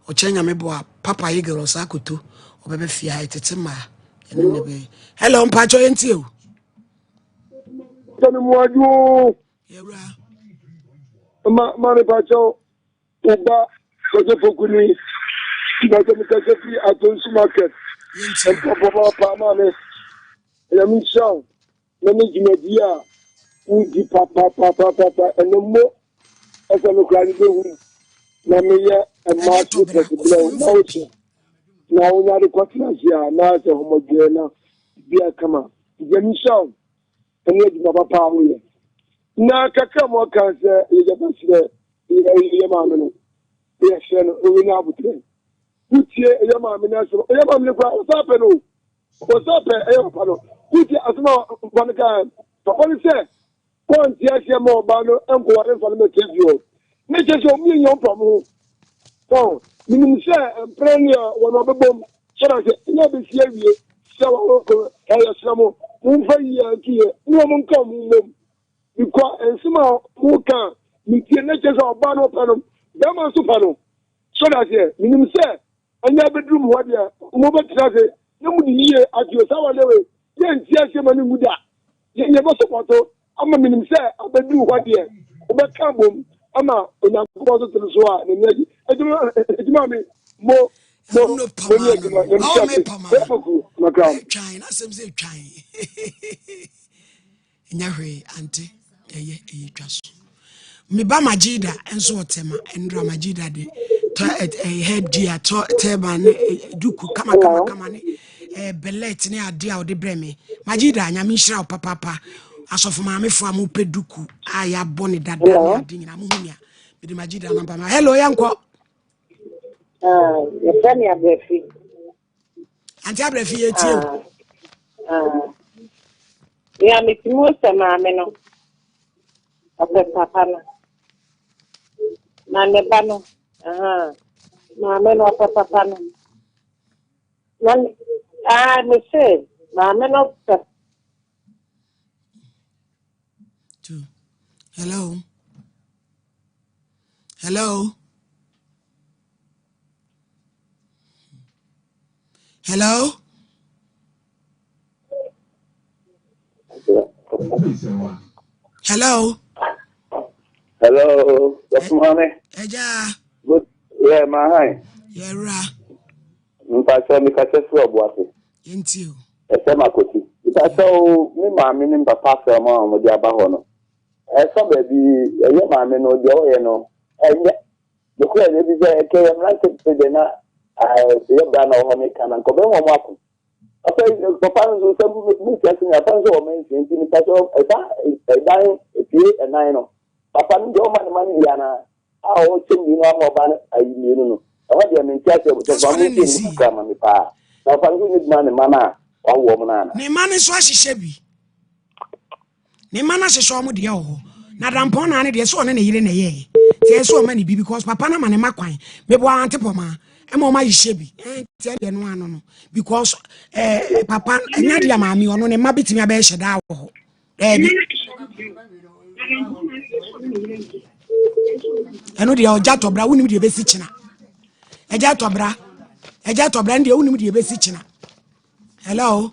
ɔkyerɛ nyame boa papa eagle ɔsaa koto ɔbɛbɛ fie ha ɛtete mmaa ɛno ne bɛyɛ. Hello mpakyɛ yɛntie o. Sani mu adwo. Yɛwura. Ma ma ne pakyɛw wo ba kɔjɛ pokuni mpakyɛ mi kasa firi Atonsu market. Mpɔpɔ ma pa ma me. Nyame nhyira wo na ne dwumadi a wodi papapapapa ɛno mo ɛsɛ me koraa mebɛhu na meyɛ mmaa slippers brɛ wo na wohyɛ na wonya de kɔtena ase a na sɛ homɔdwerɛ na bia kama. Nyame nhyira wo ɛne adwuma papa a woyɛ. Na kakra mu ɔka sɛ yɛgya bɛsrɛ yɛ maame no yɛsrɛ no ɛwɛ no abotrɛ wotie ɛyɛ maame no asɛm ɛyɛ maame no koraa ɔsa pɛ no ɔsa pɛ ɛyɛ papa no wotie asɛm a papa no kaa papa no sɛ wɔnte aseɛ ma ɔbaa no nkɔware mfa no mɛtɛ bio ne kyɛ sɛ ɔmo yɛ nyɛ ɔmpa mo ho Ɔ, menim sɛ mprɛ ne a wɔn ɔbɛbom sɛda sɛ ɛnyɛ bɛsi awie sɛ wɔn ɛyɛ srɛ mo momfa yie anto yɛ ne wɔn nka wɔn mmom bikɔ nsɛm a moka metie ne kyɛ sɛ ɔbaa no ɔpɛ no bɛrima nso pɛ no sɛda sɛ menim sɛ ɛnyɛ bɛduru mu hɔ deɛ mobɛtena ase na mode yie ato yɛ saa wɔn wei yɛnti aseɛ ma no ngu da yɛn yɛbɛsopɔto Ama menim sɛ abɛduru hɔ deɛ, wobɛka abom ama Onyankopɔn so tene so a n'ani agye. Adwuma me mo mo mo ni adwuma na mehyɛ ase ɛfɔku makra. Twan n'asɛm sɛ twan nyɛ hwee ante ɛyɛ ɛyɛ twa so. Me ba Majida nso ɔtɛma ɛnura Majida de tɔ ɛɛ head gear tɔ turban ne duku kama kama kama ne ɛɛ belet ne adeɛ a ɔde brɛ me Majida nyame nhyira wo papaapa asɔfo maamefo a mopɛ duku a yɛabɔ ne dada ne ade nyinaa mo hu nea mede Majida namba ma hello yɛnkɔ. Ah, yɛfrɛ me Abrɛfi. Ante Abrɛfi yɛtie o. Ah, ah. Nea metumi sɛ maame no. Ɔpɛ papa no. Na ne ba no, ahaa, maame no ɔpɛ papa no. Na ne, ah, me se, maame no pɛ. Two. Hello. Hello. Hello. Hello. Hello, Dr. Mame. Ẹja. Good. Yeah, my hi. Yẹra. Mpatsɔ mi kasa firi ɔbo ase. Yẹn ti o. Ɛsɛ ma koti. Mpatsɔ o, mi maame ne papa asɛm a wɔde aba hɔ no. Ɛfa baabi ɛyɛ maame no deɛ ɔyɛ no ɛnyɛ. Nokura yɛ bi sɛ ɛkɛ yɛ mmerante pɛ deɛ na ɛyɛ bra na ɔhɔ ne ka na nkɔbɛn wɔn ako. Papa yi papa no nso sɛ mi ti ase ni papa nso wɔ mɛnsia nti mpatsɔ ɛsa ɛdan efie ɛnan no. Papa no deɛ ɔma ne ma no bi anaa a ɔkyɛ mmienu ama ɔba no ayi mmienu no. Ɛhɔ deɛ mente aseɛ sɛ fa mo ntie mu kakra ma me paa. Na papa no nso nyɛ bi ma ne mma no a wawo wɔn no ana. Ne mma no nso ahyehyɛ bi. Ne mma no ahyehyɛ wɔn deɛ wɔ hɔ. Na dampɔn naa no deɛ sɛ ɔne ne yere na ɛyɛɛyɛ. Nti ɛyɛ sɛ ɔma ne bi because papa no ama ne mma kwan. Meboa ante pɔmaa ɛma wɔn ahyehyɛ bi. Nti ɛdeɛ no ano no because ɛɛ papa ɛnya deɛ maame ɔno ne mma betumi abɛyɛ hyɛ daa wɔ hɔ. Daabi. Ɛno deɛ ɔgya tɔbra wonim deɛ ɛbɛsi kyena. Ɛgya tɔbra ɛgya tɔbra no deɛ wonim deɛ ɛbɛsi kyena. Hello.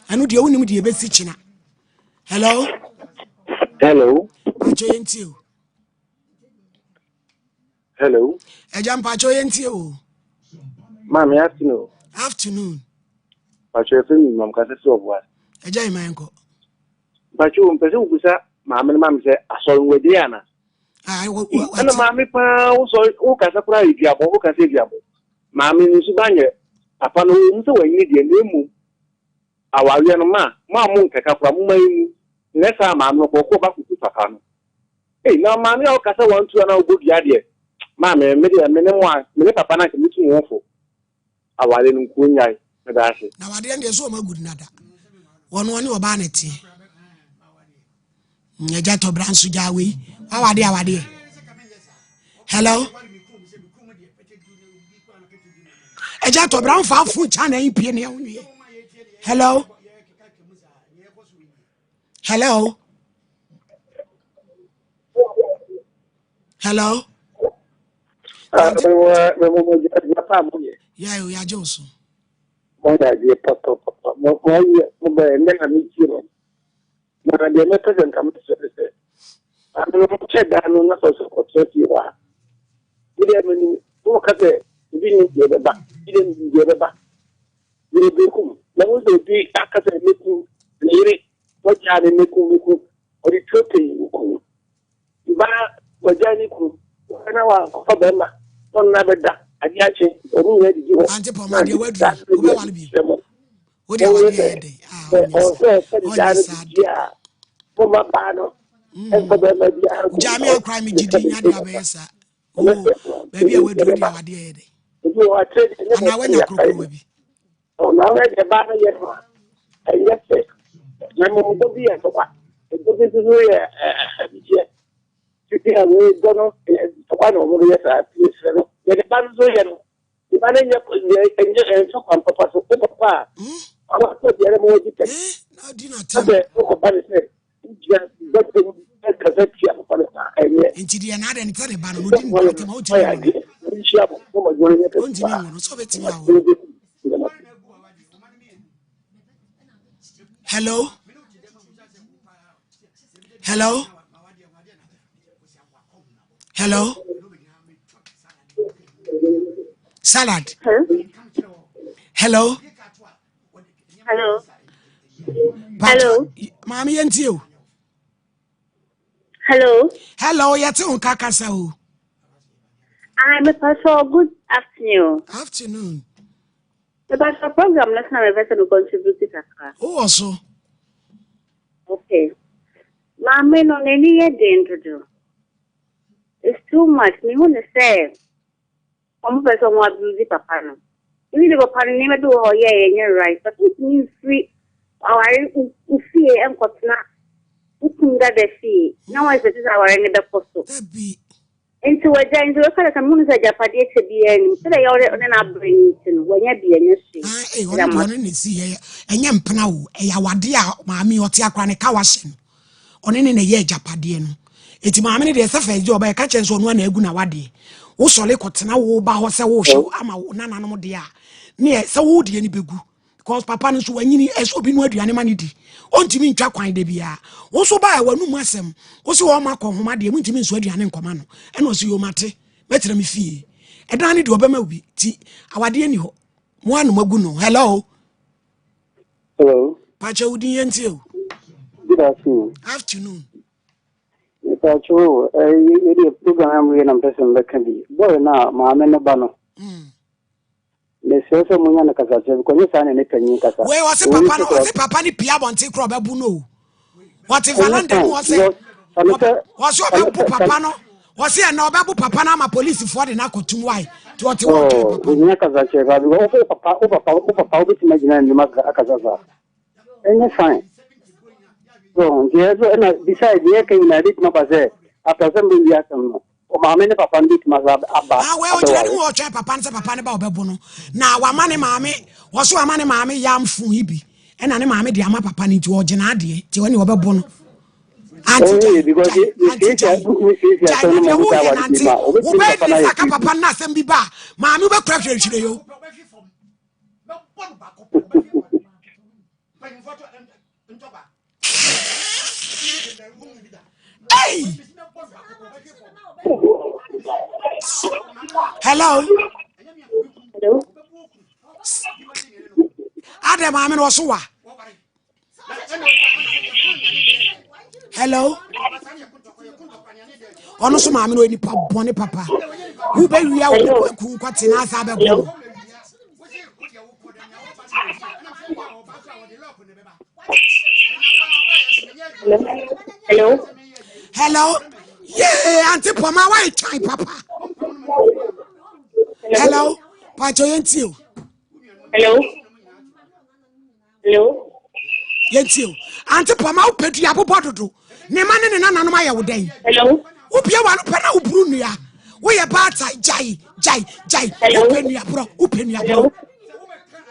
Ɛno deɛ wonim deɛ ɛbɛsi kyena. Hello. Hello. Mpakyɛ yɛn tie o. Hello. Ɛgya mpakyɛ yɛn tie o. Maame afternoon. Afternoon. Mpakyɛ efe mi mam kasa si ɔboa. Ɛgya yi man kɔ. Mpakyɛ o mpɛsɛ wubusa maame no maame sɛ asɔre wɔ ana. Ɛna maame paa wosɔre wokasa koraa eduabɔ wokasa eduabɔ. Maame no nso ba nyɛ papa no wɔn sɛ wɔnyini deɛ na emu awareɛ no ma mo a mo nkeka koraa mo ma emu nyɛ saa maame no kɔkɔɔ ba kuku papa no. Ei na maame a ɔkasa wantu anaa ɔbɔ dua deɛ maame me deɛ me ne mo a me ne papa no anka metu mo ho fo aware no nkuo nyae meda ase. Na wadeɛ no deɛ sɛ ɔma gud nada wɔn ɔne ɔbaa na ɛteɛ agya tɔbra nso gyaa wei wawadeɛ awadeɛ hello agya tɔbra mfa afo kya na ɛyi pie ne ɛho nwiɛ hello Hello. Hello. Yeah, we are Johnson. Mo yɛ adeɛ papa mo mo ayɛ mo bɛyɛ ndɛ na mi tie mo na deɛ mɛpɛ sɛ nka mo sɛ sɛ maame no mo kyɛ dan no na sɛ ɔsɛ kɔtena fie hɔ a mi deɛ mi nim mo ka sɛ ebi nim deɛ bɛba ebi deɛ nim deɛ bɛba Yere bekum. Na wo sɛ obi aka sɛ mekum ne yere, wagyaa ne mekum mekum, ɔde tuo pɛyi wo kunu. Baa wagyaa ne kunu, wɔn na wankɔfa bɛrima, na ɔno abɛda adeɛ akye, wɔn nyinaa didi hɔ. Ante pɔn ma deɛ waduru, wobɛwale bi. Wode awadeɛ yɛ den. Ɔsɛ sɛ ne daa no didi a, moma baa no, ɛmfa bɛrima biara. Gyaa me akora me gyidi nya deɛ abɛyɛ saa. Oh, baabi a waduru deɛ awadeɛ yɛ dɛ. Anaa wanya korokorowa bi. Na ɔyɛ deɛ baa no yɛ no a, ɛnyɛ fɛ. Na mmom dɔ bi yɛ ntɔkwa. Dɔ bi nso so yɛ anigyeɛ. Titi a wei dɔ no ntɔkwa na wɔn yɛ saa pie srɛ no. Deɛ ne ba no nso yɛ no, ne ba no nyɛ ɛnyɛ ɛnfa kwan papa so. Wo papa a wakɔ deɛ no ma wadi pɛ. Na sɛ wokɔba ne sɛ wogyina dɔkta mu kasa tia papa no saa ɛnyɛ. Nti deɛ na adɛ ne sɛ ne ba no no di ne papa ma ɔntumi nwo no. Ɔntumi nwo no sɛ ɔbɛtumi awo no. Hello? Hello? Hello? Salad. Hello? Hello. Hello. Maame yɛn ti o. Hello. Hello, yɛte wo nka kasa o. Ah, me pastor, good afternoon. Afternoon. Me pastor program na na me pese me contribute kakra. Wowɔ so. Okay. Maame no n'ani yɛ den dodo. It's too much. Me hu ne sɛ Wɔn pɛ sɛ wɔn abuse papa no. Even though papa no nneɛma bi wɔ hɔ ɔyɛɛ ɛnyɛ right but wontumi mfiri aware wo fie nkɔtena wo kunu dada fie na wɔn expect sɛ aware no bɛkɔ so. Nti wagya nti wɔka dɛ sɛ mehunu sɛ agyapadeɛ kyɛ biara nim sɛdeɛ yɛ ɔne ɔne n'abrɛ no nti no wanya bi ɛnyɛ hwee. Ah, eh, ɔno deɛ ɔne ne si yɛ ɛnyɛ mpena o ɛyɛ awadeɛ a maame ɔte akora ne ka wahyɛ no. Ɔne ne na ɛyɛ agyapadeɛ no. Eti maame no deɛ sɛ fɛs deɛ ɔbɛyɛ ka kyɛn sɛ ɔno ana agu na wadeɛ. Wosɔre kɔtena wo ba hɔ sɛ wohwɛ ama wo nananom deɛ a ne yɛ sɛ wo deɛ no bɛgu. Because papa no nso wanyini, ɛsɛ obi no aduane ma no di. Ɔntumi ntwa kwan da biara. Wo nso baa w'anum asɛm. Wo se wɔn akɔ nhoma deɛ, muntumi nso aduane nkɔma no. Ɛna ɔse yoo mate, mɛtena me fie. Ɛdan no deɛ ɔbɛma wo bi. Ti awadeɛ ni hɔ. Mo ano magu no. Hello. Hello. Pakyɛ wo din yɛntie o. Good afternoon. Afternoon. Mepakyɛ o, yɛde program a moyɛ na mpɛ sɛ mbɛka bi. Boy no a maame no ba no. Mesrɛ sɛ monya no kasakyerɛ because nyɛ saa na ne panyin kasa. Wei ɔse papa no ɔse papa no pia abɔnten korɔ ɔbɛbo no o. Ɔte valanda mu ɔse ɔse ɔbɛbo papa no ɔse ɛnna ɔbɛbo papa no ama polisifoɔ de no akɔtum wae nti ɔte hɔ ɔtwɛn papa no. Ohia kasakyerɛ paa because wo papa wo papa wo papa wobɛtumi agyina anim akasa saa. Ɛnyɛ fine. So nti ɛso ɛna besides deɛ ɛka nyinaa ɛbɛtumi aba sɛ after sɛ mbɛwie asɛm no Ɔmaame ne papa no bɛtumi asa aba Ah, wei ɔgyina ne mu ɔtwɛn papa no sɛ papa no ba ɔbɛbo no na wama ne maame wɔso wama ne maame yam fun yi bi ɛna ne maame de ama papa no nti ɔgyina adeɛ nti ɔne ɔbɛbo no anti gyae gyae anti gyae gyae na deɛ woyɛ nante wobɛyɛ ne nsa ka papa no na asɛm bi ba a maame wobɛkura hwerɛhwerɛ yo Hey! Hello. Hello. Adé maame na ɔso wa. Hello. Ɔno so maame na ɔyɛ nipa bɔne papa. Wobɛwia wo ku nkwate na asa abɛbɔ no. Hello. Hello. Yeah, Auntie Poma, why you trying, Papa? Hello. Pacho yɛntie o. Hello. Hello. Yɛntie o. Auntie Poma, wopɛ dua bobɔ dodo. Ne ma ne ne nananom ayɛ wo dɛn? Hello. Wopie wa no pɛ na woburu nnua. Woyɛ baata gyae gyae gyae. Wopɛ nnua borɔ wopɛ nnua borɔ.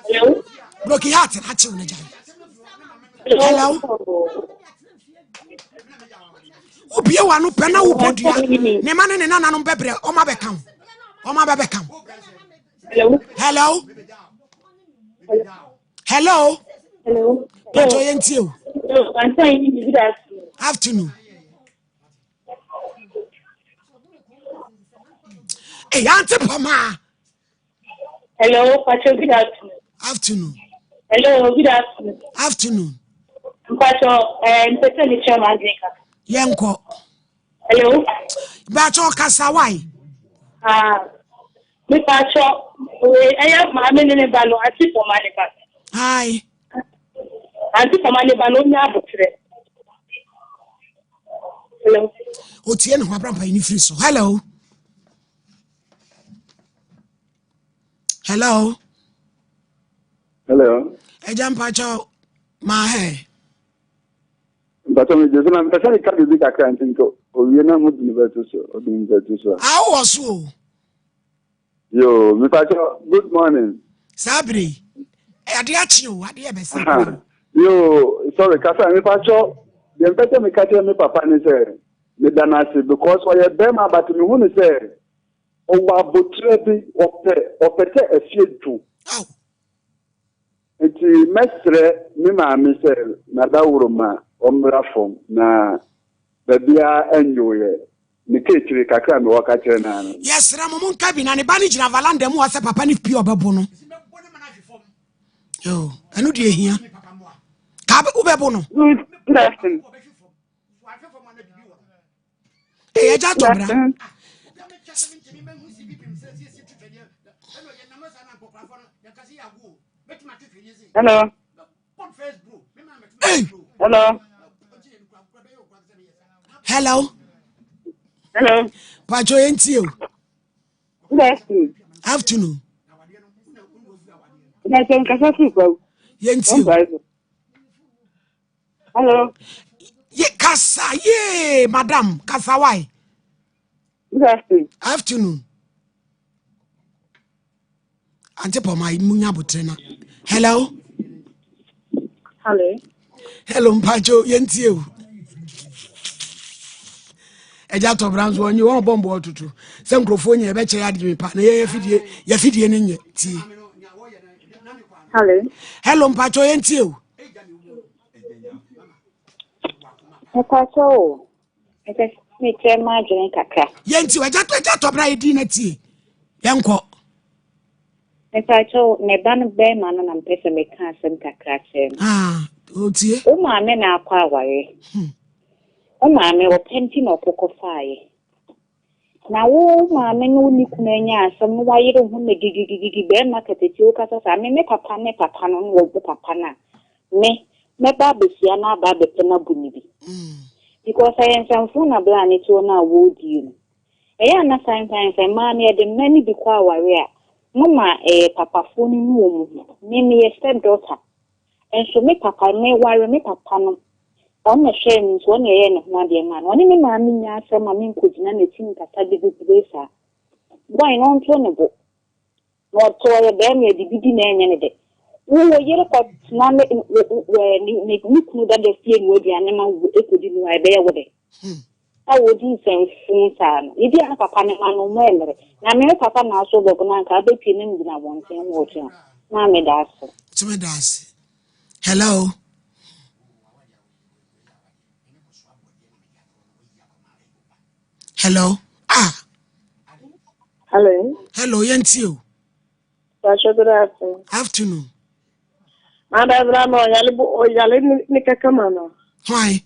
Hello. Broken heart na akyew no gyae. Hello. Wopie wa no pɛ na wopɛ dua. Ne ma ne ne nananom bɛbrɛ ɔma bɛka wo. Ɔma bɛbɛka wo. Hello. Hello. Hello. Hello. Pacho yɛntie o. Hello. Good afternoon. Afternoon. Hey, Auntie Pama. Hello, Pacho, good afternoon. Afternoon. Hello, good afternoon. Afternoon. Pacho, eh, mpɛsɛ mi kyerɛ m'adwene kaka. Yɛnkɔ. Hello. Pacho kasa wai. Ah, me Pacho, we ɛyɛ maame ne ne ba no, Auntie Pama ne ba. Hi. Auntie Pama ne ba no, onya abotrɛ. Hello. Otie ne ho abrampa yi ne firi so. Hello. Hello. Hello. Ẹja mpakyɛw maa hɛ. Mpakyɛw mi gyesɛ na mpɛsɛ mi ka biribi kakra nti nka owie na mo di ne bɛto so ɔdi ne bɛto so. Awɔ so o. Yoo mipakyɛw good morning. Saa bere yi adeɛ akye o adeɛ bɛsa. Yoo sorry kasa mipakyɛw deɛ mpɛsɛ mi ka kyerɛ mi papa ne sɛ meda no ase because ɔyɛ bɛrima but mehu ne sɛ ɔwɔ aboterɛ bi ɔpɛ ɔpɛ sɛ afie dwo. Nti mɛsrɛ me maame sɛ n'adaworo ma ɔmmra fam na baabiara nnwoeɛ. Ne keekyire kakra a mewɔ ka kyerɛ no ara no. Yɛsrɛ mo monka bi na ne ba no gyina valanda mu hɔ sɛ papa no pie ɔbɛbo no. Yo, ɛno deɛ ehia. Ka wobɛbo no. Good afternoon. Ɛyɛ gya tɔ bra. Hello. Hey. Hello. Hello. Hello. Pacho yɛntie o. Good afternoon. Afternoon. Pacho nkasa firi kwawu. Yɛntie o. Hello. Ye kasa ye madam kasa why? Good afternoon. Afternoon. Ante pɔma mu nya abotere na. Hello. Hello. Hello mpacho yɛntie o. Ɛgya tɔbra nso ɔnye wɔn bɔ mbɔ tutu sɛ nkurɔfoɔ nyɛ yɛbɛkyɛ yɛ adeɛ pa na yɛ yɛfidie yɛfidie no nyɛ tie. Hello. Hello, mpakyɛ yɛntie o. Mpakyɛ o, mepɛ sɛ mekyerɛ m'adwene kakra. Yɛntie o, agya agya tɔbra yɛ din na tie. Yɛnkɔ. Mpakyɛ o, me ba no bɛrima no na mepɛ sɛ meka asɛm kakra kyerɛ no. Ah, otie. Wo maame na akɔ aware. Hmm. Wo maame ɔpɛ nti na ɔkɔkɔ faeɛ. Na wo maame ne wo ne kunu anya asɛm na wayere wo ho na gigigigigi bɛrima katakyie wokasa saa me me papa ne papa no na wɔbo papa no a me mɛba abɛhyia no aba abɛpɛ no abu no bi because ɛyɛ nsɛmfo na bla ne toɔ no a wɔredie no ɛyɛ a na sometimes mmaa no yɛde mma no bi kɔ aware a moma ɛyɛ papafoɔ no nu wɔn ho me meyɛ step daughter Nso me papa, me ware me papa no, ɔno na ɛhwɛɛ me nti ɔno na ɛyɛɛ ne ho adeɛ maa no. Ɔne me maame nnya asɛm a menkɔgyina n'akyi nkasa bebrebee saa. Boy no ɔnto ne bo. Na ɔte ɔyɛ barima a biribi di na ɛnyɛ ne dɛ. Wo wo yere kɔtena ne ne ne ne kunu dada fie noa aduane ma wo kɔdi no a ɛbɛyɛ wo dɛ? A wɔdi nsɛmfuu saa no, ebia na papa no ma no mmɔ mmerɛ. Na me me papa na aso bɔbo no anka abɛpue na megyina abɔnten ho retwɛn wo. Maame da ase. Nso meda ase. Hello. Hello. Ah. Hello. Hello, yɛntie o. Pastor, good afternoon. Afternoon. Mada bra ma ɔyale bo ɔyale ne kaka ma no. Hwan?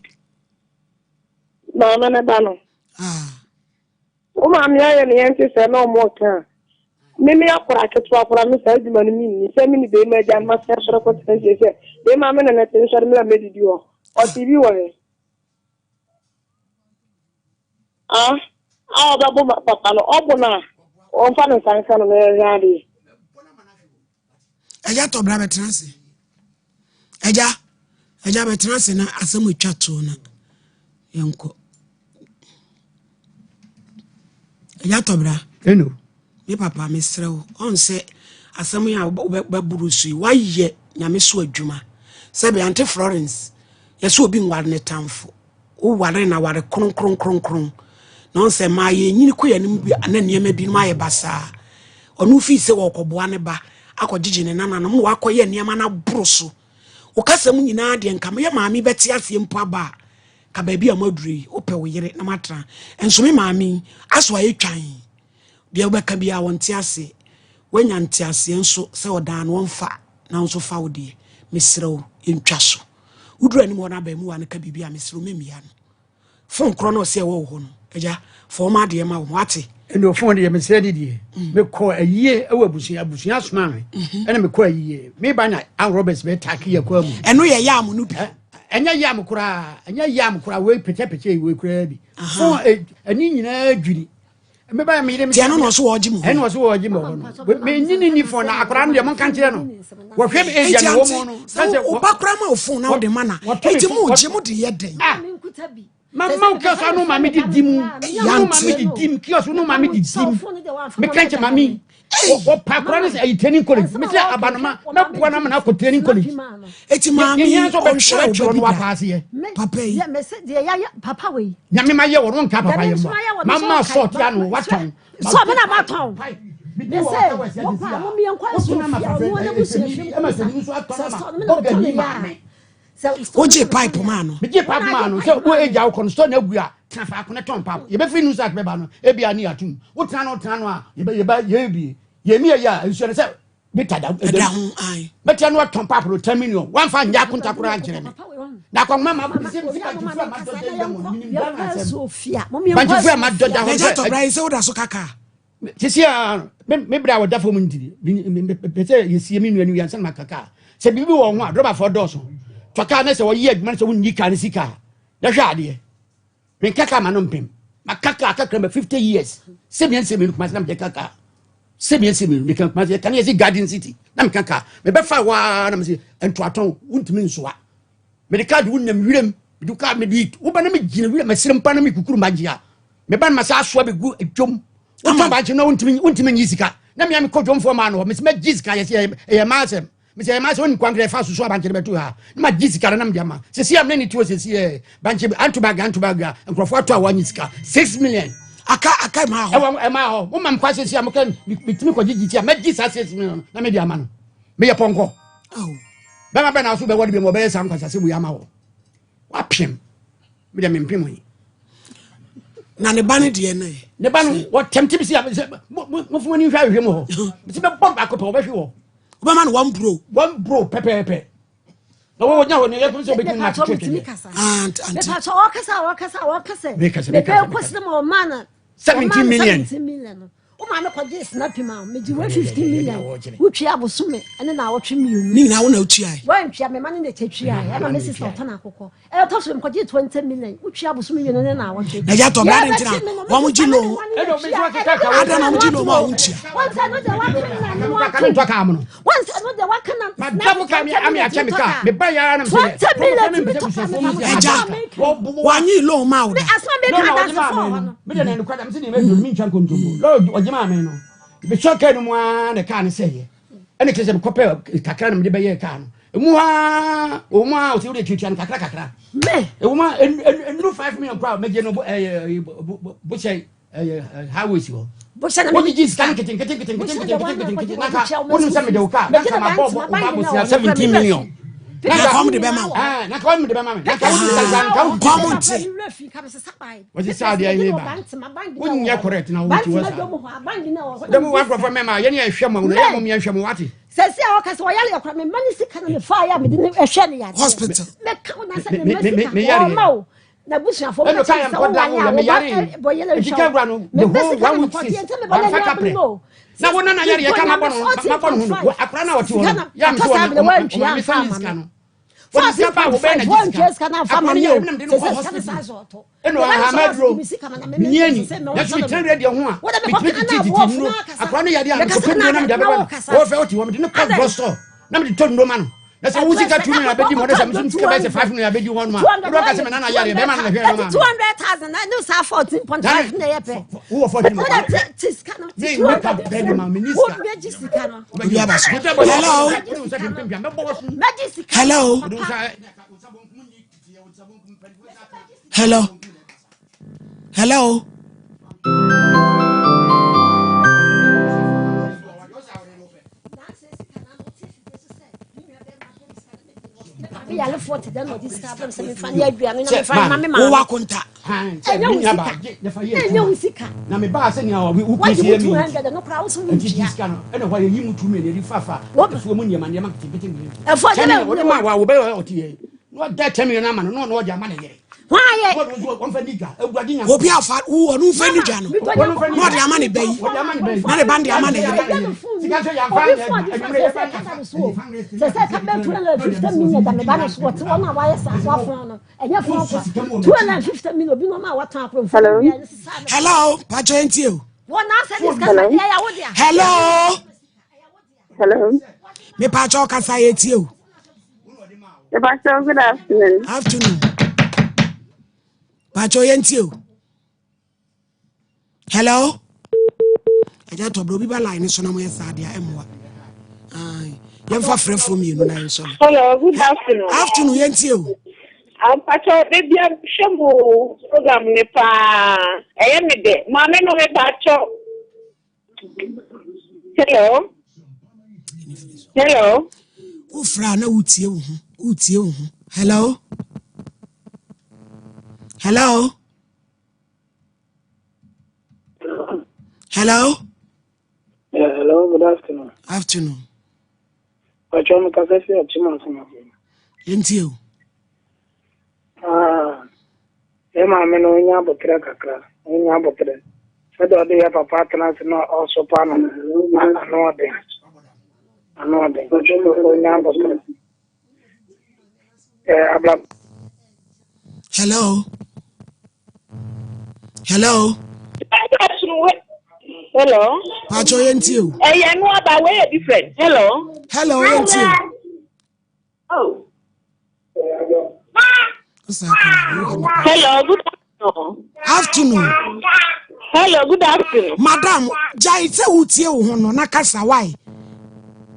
Maame ne ba no. Ah. Wo maame ayɛ ne yɛn te sɛ na ɔmo ɔka a. Me me akora ketewa kora me saa adwuma no menni sɛ me ne bɛrima agya no masɛ sɔrɔ kɔtena fie sɛ bɛrima me ne ne te nsɔre me na mɛdidi hɔ. Ɔte bi wɔ he? Ah, a ɔbɛbo papa no, ɔbo no a, ɔmfa ne nsa nka no na yɛnhwɛ adeɛ. Agya tɔ bra bɛtena ase. Agya, agya bɛtena ase na asɛm atwa toɔ na yɛnkɔ. Agya tɔ bra. Eno. Me papa mesrɛ wo, ɔn sɛ asɛm yi a wobɛboro so yi, woayɛ nyame so adwuma. Sɛbe Ante Florence, yɛsɛ obi nware ne tamfo. Woware na ware kronkronkronkron. Na ɔn sɛ maa yɛnyini kɔ yɛn bi na nneɛma binom ayɛ basaa. Ɔno fii sɛ wɔkɔboa ne ba akɔgyegye ne nananom na wakɔyɛ nneɛma no aboro so. Wo kasa mu nyinaa deɛ nka meyɛ maame bɛte aseɛ mpo aba a, ka baabi a moaduru yi, wopɛ wo yere na moatena. Nso me maame yi, aso ayɛ twan. Deɛ wobɛka biara wɔnte aseɛ. Woanya nteaseɛ nso sɛ ɔdan no ɔmfa na wo nso fa wo deɛ. Mesrɛ wo, yɛntwa so. Woduru anim hɔ no abaamuwa no ka biribi a mesrɛ wo memmia no. Fon korɔ no ɔsɛ ɛwɔ wo hɔ no, agya, fa wɔn adeɛ ma wɔn, wate? Ɛnna fon deɛ mesrɛ ne deɛ mm. mekɔ ayie wɔ abusua abusua soma me mhm. ɛna mekɔ ayie meba na a roberts bɛ take yɛ kɔ amu. Ɛno yɛ yam no bi. Ɛnyɛ yam koraa ɛnyɛ yam koraa wei pɛkyɛpɛkyɛ wei koraa bi fon ɛni nyinaa dwiri meba me yere me ɛno na ɔso wɔgye mu ɛno ɔso wɔgye mu hɔ no me nyini ni fon na akwaraa no deɛ monka nkyerɛ no wɔhwɛ me agya ne wɔ mu no sɛ wo ba koraa ma wo fon na wode ma na ɛnti mo gye mo de yɛ dɛn ah. mama wo kiosk no ma me de di mu no ma me de di mu kiosk no ma me de di mu meka nkyɛ ma me wɔpa akwaraa no sɛ ɛyɛ training college me sɛ abanoma mɛboa no ama no akɔ training college Eti maame yi ɔnhwɛ ɔba bi da. Papa yi. Papa wei. Nyame ma yɛ wɔn nka papa yɛ mmoa. Mama sɔɔte ano watɔn. Sɔ mi na ma tɔn. Mese mo pa mo miɛ nkɔ nsuo fia ɔno ne busua hwɛ mu sɛ sɔ mi na ma tɔn ne yɛ a. Wogye pipe maa no. Megye pipe maa no sɛ wo agya wokɔ no sɔ na agu a tena faako na tɔn pipe. Yɛbɛfiri new site bɛba no ebi a ne yɛatom. Wotena no wotena no a yɛbɛ yɛbɛ yɛbie. Yɛmi yɛ a nsuo no sɛ mita da ɛda ho ayi. bɛtɛ no atɔn paaporo ten million wanfa nyɛ akonta koraa nkyerɛ me na akɔnma ma sɛ sɛ bankyefo a madɔ da yɛ mo minim Ghana asɛm bankyefo a madɔ da hɔ sɛ ɛgya tɔbra yi sɛ woda so kaka sisi a me me bere a wɔda fam nti pɛ sɛ yɛsie me nua no wiansa na maka kaa sɛ biribi wɔ ho a drɔbafoɔ dɔɔso tɔ kaa ne sɛ wɔyɛ adwuma no sɛ wonni kaa no si kaa na hwɛ adeɛ Menka kaa ma no mpem. Maka kaa kakra ma 50 years. Sɛ mmiɛnsa mmienu kumase na mede ka kaa. Sɛ mmiɛnsa mmienu meka kumase yɛka ne yɛsi Garden City na meka kaa. Mebɛfa waa na mese ntoatɔn wontumi nsoa. Mede kaa de wonam wiram mede kaa mede woba na megyina wiram masere mpa na mekukuru magye a meba no masa asoa bɛgu dwom wotɔn bankye no wontumi nyi sika na mea mekɔ dwomfoɔ maa no hɔ mese magye sika yɛsɛ ɛyɛ maa asɛm mesɛ ɛma sɛ wonim kwan kra ɛfa soso abankye no bɛto ha na magye sika no na mede ama sɛsi a mene ne tuo sɛsi ɛ bankye anto bag anto bag a nkurɔfoɔ ato a wɔanye sika 6 million aka aka ɛma hɔ ɛwɔ ɛma hɔ mo mam kwa sɛsi a moka metumi kɔgye gye ti a mɛgye saa 6 million na mede ama no meyɛ pɔnkɔ. Bɛma bɛ na so bɛwɔ de bi ma ɔbɛyɛ saa nkwasasɛm wei ama wɔ. Wapem. Me deɛ mempem yi. Na ne ba no deɛ no yɛ. Ne ba no wɔtɛm ti bi si sɛ mofo ani nhwɛ ahwehwɛ mu hɔ. Sɛ bɛbɔ baako pɛ wɔbɛhwe wɔ. Wobɛma no one bro. One bro pɛpɛɛpɛ. Na wɔwɔ nya hɔ no yɛ sɛ wɔbɛtumi na atwetwe twetwe. Mepatɔ wɔkasa wɔkasa wɔkasa. Mepɛ kɔsi ma ɔma no. 17 million. 17 million no. Wo maame kɔgyee snap ma wo, megye wo 15 million. Wotwea abosome ne naawɔtwe mmienu. Ne nyinaa wo na wotuae? Woantua, me ma ne na ɛkyɛ tuae. Ɛna me sista ɔtɔn akokɔ. Ɛtɔ so mekɔgyee 20 million. Wotwea abosome mmienu ne naawɔtwe. Na gya tɔ bra de ntina wɔn gye loan. Ada na wɔn gye loan ma wɔn tua. Wɔn sɛ no deɛ waka na ne wato. Wɔn sɛ no deɛ waka na. Madam ka mi ami akyɛ mi ka mi ba yara na mi sɛ. 20 million ti mi tɔ ka mi ma. Ɛgya wanyi loan ma wo da. Asoma mi ka adanse fɔ hɔ no. Me deɛ na ɛnokware dam sɛ nneɛma aduro no mentwa nkontompo lɔɔ ɔgye maa me no mesɔ kaa no mu ara na kaa no sɛeɛ ɛne kyerɛ sɛ mekɔpɛ kakra na mede bɛyɛɛ kaa no ɛmu a ɛwɔ mu a ɔsɛ wode tuatua no kakra kakra ɛwɔ mu a ɛnuru 5 million koraa mɛgye no bohyɛ highways hɔ wogyegye sika no nketenketenketenketenketenkete na ka wonim sɛ mede wo kaa na ka mabɔ wo bosea 17 million na kɔm de bɛma wo na kɔm de bɛma me na ka wonim sɛ nka wo kɔm nte Wɔsi saa deɛ yɛ ba. Wonyɛ correct na wotu wɔ saa. Dɛm wa nkurɔfoɔ mɛma yɛn yɛ hwɛ mo na yɛ mo yɛn hwɛ mo wate. Sɛsi a ɔka sɛ ɔyare yɛ kora me mma ne sika na me fa yɛ a mede ne ɛhwɛ ne yadeɛ. Hospital. Mɛka wo na sɛ me mma sika wɔma o. Na busuafoɔ bɛ kyɛ sɛ wowale a wɔba bɔ yɛlɛ nhwɛ wo. Me mma sika na mekɔgye nti me bɔ n'ani abere no. Na wo nana yare yɛ ka mabɔ no mabɔ no ho no akora na ɔte hɔ no yɛ a me sɛ ɔma me sa ne sika no. 14.5 wɔntua sika no amfa ma me o sɛ sɛ sika no saa sɛ ɔtɔ ɛna ɔhama aduro menyɛ ni nanso metena radio ho a metumi tete tete nnuro akora no yadeɛ a mekɔpɛ nnuro na mede abɛba no wɔfɛ wote hɔ mede no kɔ drug store na mede tɔ nnuro ma no na sɛ wo sika 2 million abɛdi mu ɔde sɛ meso sika bɛyɛ sɛ 5 million abɛdi hɔ nom a wode ɔka sɛ me nana yareɛ bɛma no na hwɛ no ma 200,000 na ne saa 14.5 na ɛyɛ pɛ wowɔ 14 wode te sika no te 200 ma me wobɛgye sika no Obi aba so. Hello. Hello. Hello. Hello. Wowɔ akonta. Ɛnyɛ wo sika. Na me baa sɛ nea wo Wagye pc mu yɛ mi 200 no koraa wo so nti wontua. sika no ɛna hɔ yɛyi mu tumi na yɛde fafa afuo mu nneɛma nneɛma nketenkete nketenkete. Ɛfoɔ Kyɛ sɛ ne bɛ wɔde ma wa wɔbɛyɛ ɔte yɛ na ɔda kyɛ mi na ama no na ɔna ɔde ama ne yere. Hwan ayɛ? Na ɔde nso wɔmfa ni dwa awurade nya. Obi afa wo ɔno nfa ni dwa no na ɔde ama ne ba yi na ne ba de ama ne yere. Sika nso yɛmfa Obi fo ɔde fa sɛ sɛ kasa no so o. Sɛ sɛ ka bɛ 250 million da me ba no so wɔte wɔn a wɔayɛ saa so afɔn no. Ɛnyɛ fɔn kwa. 250 million obi na ɔma a wɔtɔn akoro mfo. Hello. Hello, patro ntie o. Wɔn na asɛ de sika sɛ ɛyɛ wo dea. Hello. Hello. Me patro kasa yɛ tie o. Pastor, good afternoon. Afternoon. Patro yɛ ntie o. Hello. Ɛgya tɔ bro obi ba line so na mo yɛ saa deɛ ɛmmoa. Yɛmfa frɛfoɔ mmienu na yɛnsɔ no. Hello, good afternoon. Afternoon yɛn tie o. Ampakyɛ baabi a hwɛ mo program ne paa ɛyɛ me dɛ maame no mepakyɛ Hello. Hello. Wofra na wotie wo ho. Wotie wo ho. Hello. Hello. Hello. Yeah, hello, good afternoon. Afternoon. Pacho mi kasa fi Achima Asoma. Yɛntie o. Ah, yɛ maame no onya abotrɛ kakra, onya abotrɛ. Sɛdeɛ ɔde yɛ papa atena ase na ɔsopa no, ano ɔden. Ano ɔden. Onya abotrɛ. Eh, abla. Hello. Hello. Hello. Pacho yɛntie o. Ɛyɛ no aba wei yɛ different. Hello. Hello yɛntie o. Oh. Hello, good afternoon. Afternoon. Hello, good afternoon. Madam, gyae sɛ wotie wo ho no na kasa why?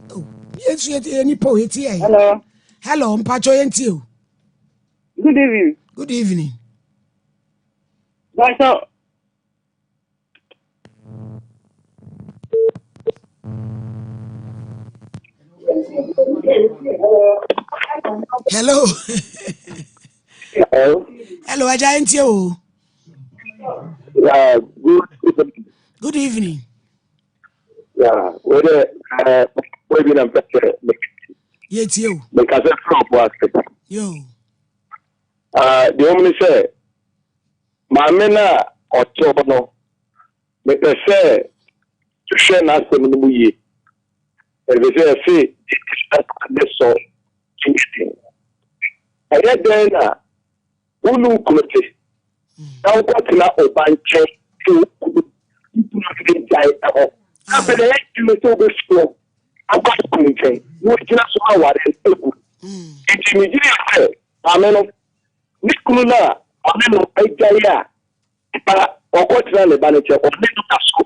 Oh, yɛnso yɛ nipa o yɛtie yɛ. Hello. Hello, mpacho yɛntie o. Good evening. Good evening. Pastor. Hello. Hello. Hello, Aja ntie o. Yeah, good evening. Good evening. Yeah, wei dɛ ɛɛ wei bi na mpɛ sɛ yɛtie o. Mekasa firi ɔbo ase. Yo. Ah, deɛ wɔn ni sɛ maame no a ɔte hɔ no mepɛ sɛ hwɛ n'asɛm no mu yie ɛfiri sɛ ɛse de sɔ nyɛ den. Ɛyɛ dɛn na wo ne wo kunu te na wokɔtena wo ba nkyɛn sɛ wo kunu wo kunu afei gyae ɛhɔ afei na ɛyɛ den sɛ wobɛfi hɔ akɔ wo kunu nkyɛn na wagyina so aware no agu. Nti megye di sɛ maame no ne kunu no a ɔne no agyae a na ɔkɔtena ne ba no nkyɛn, ɔne no da so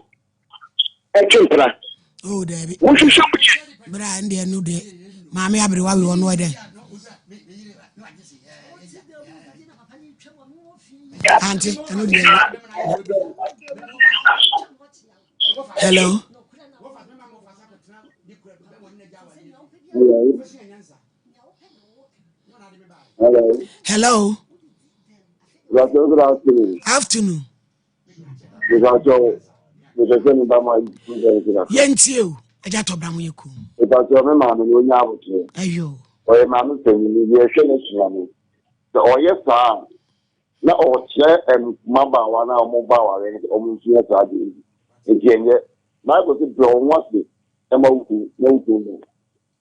twe mpena. Oh, daabi. Wohwehwɛ mu yie. Berɛ a ɛndeɛ no deɛ maame aberewa wei ɔno ɛdɛn. Ante ɛno deɛ Hello. Hello. Hello. Good afternoon. Afternoon. Yɛntie o, agya tɔ bra mo yɛ kum. Ìbàjẹ́ mi maame ni onye abotire. Ayo. Ɔyɛ maame panyin bi ɛhwɛ ne sua no. Sɛ ɔyɛ saa na ɔkyerɛ mmabaawa na wɔn ba awareɛ no sɛ wɔn nso yɛ saa deɛ yi. Nti ɛnyɛ Bible sɛ brɛ wɔn ase ɛma wo kunu na wo kunu no.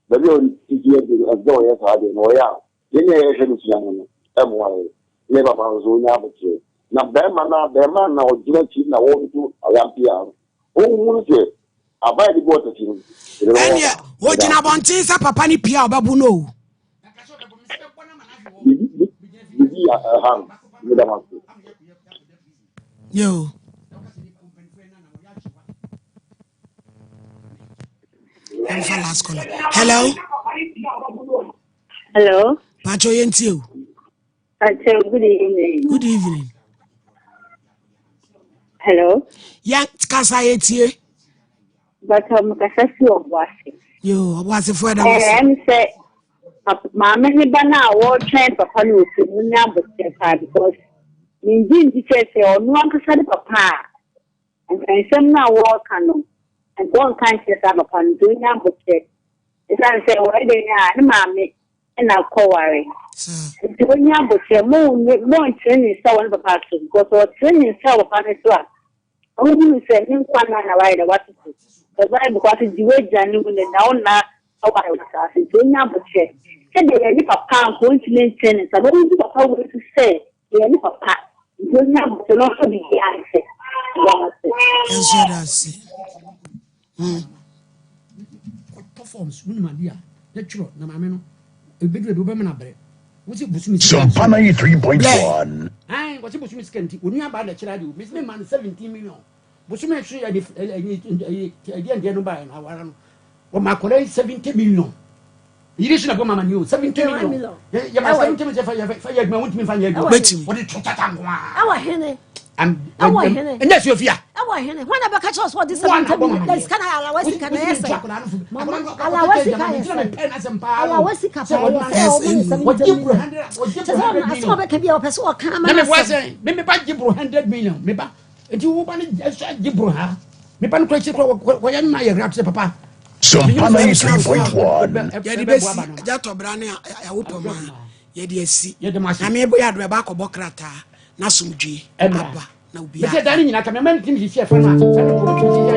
Baabi a ɔde titi adu no, ɛsɛ sɛ ɔyɛ saa deɛ, na ɔyɛ a, yɛn a yɛhwɛ no sua no no, ɛmmoa yɛn. Ne papa nso, ɔnya aboterɛ. Na barima no a, barima na ɔgyina akyi na wɔreto ayampea no, ɔnhunu sɛ aba a yɛde bɔɔ takyi no, yɛde bɛwɔ Ɛnneɛ, ɔgyina abɔnten sɛ papa no pie a, ɔbɛbo no o. Biribi, biribi a ɛha no, meda mo ase. Yo. Yɛmfa last caller. Hello. Hello. Pacho yɛntie o. Pacho, good evening. Good evening. Hello. Yɛn kasa yɛtie. Pacho, mekasa fi Ɔboase. Yo, Ɔboasefoɔ ɛda wase. Ɛɛ, ɛm sɛ maame ne ba no a wɔretwɛn papa no wɔ fie no nya abotire paa because mengye nti sɛ sɛ ɔno ankasa ne papa a Nka nsɛm no a wɔreka no, nka ɔnka nkyerɛ saa papa no, nti ɔnya aboterɛ. Ɛsiane sɛ wɔyɛ dɛn a, ne maame na akɔware. Nti ɔnya aboterɛ, monkyere ne nsa wɔ ne papa so, because ɔkyere ne nsa wɔ papa no so a, ɔhunu sɛ ne nkwa nna na wayɛ dɛ watoto. The Bible kɔ ase di w'agya ne wo na na wo nna aware wɔ asase nti ɔnya aboterɛ. Sɛdeɛ yɛne papa nka ɔntumi nkyere ne nsa, na ɔhu papa wei so sɛ Yɛ ne papa nti onya abotire na ɔsɔ biribi ase. Yɛda mo ase. Yɛnso yɛda ase. Mm. Kɔtɔ forms wonim adeɛ a na twerɛ na maame no ɛbɛduru ebi wobɛma no abrɛ wosi bosomi sika Sompa 93.1. Ae wɔsi bosomi sika nti onua baa na kyerɛ adeɛ o mesi me ma no 17 million Bosome so yɛ de ɛdeɛ ndeɛ no baeɛ no awara no wɔma akwadaa yi 70 million yiri so na bɔ mama ni o 70 million yɛ ma 70 million fa yɛ fa yɛ adwuma wontumi fa nyɛ adwuma wɔde to tata nko ara ɛwɔ hene ɛwɔ hene ɛnyɛ suo fia ɛwɔ hene wɔn na bɛka kyerɛ sɛ ɔde 70 million na sika na alawa sika na ɛyɛ sɛ mama alawa sika yɛ sɛ alawa sika pa yɛ sɛ ɔmo ne 70 million kyɛ sɛ asɛm a ɔbɛka bi a ɔpɛ sɛ ɔka ama na sɛm me ba gye boro 100 million me ba Enti wo ba no gye boro ha. Me ba no kora akyiri kora wɔyɛ no ma yɛ werɛ sɛ papa. Sompa 93.1. Yɛde bɛsi agya tɔbra ne awo pɔma yɛde asi. Nyame yɛ adom ɛba akɔbɔ krataa na asomdwie aba na obiara. Mese dan no nyinaa ka me ma ne tim sisi ɛfa no a sɛ no kɔ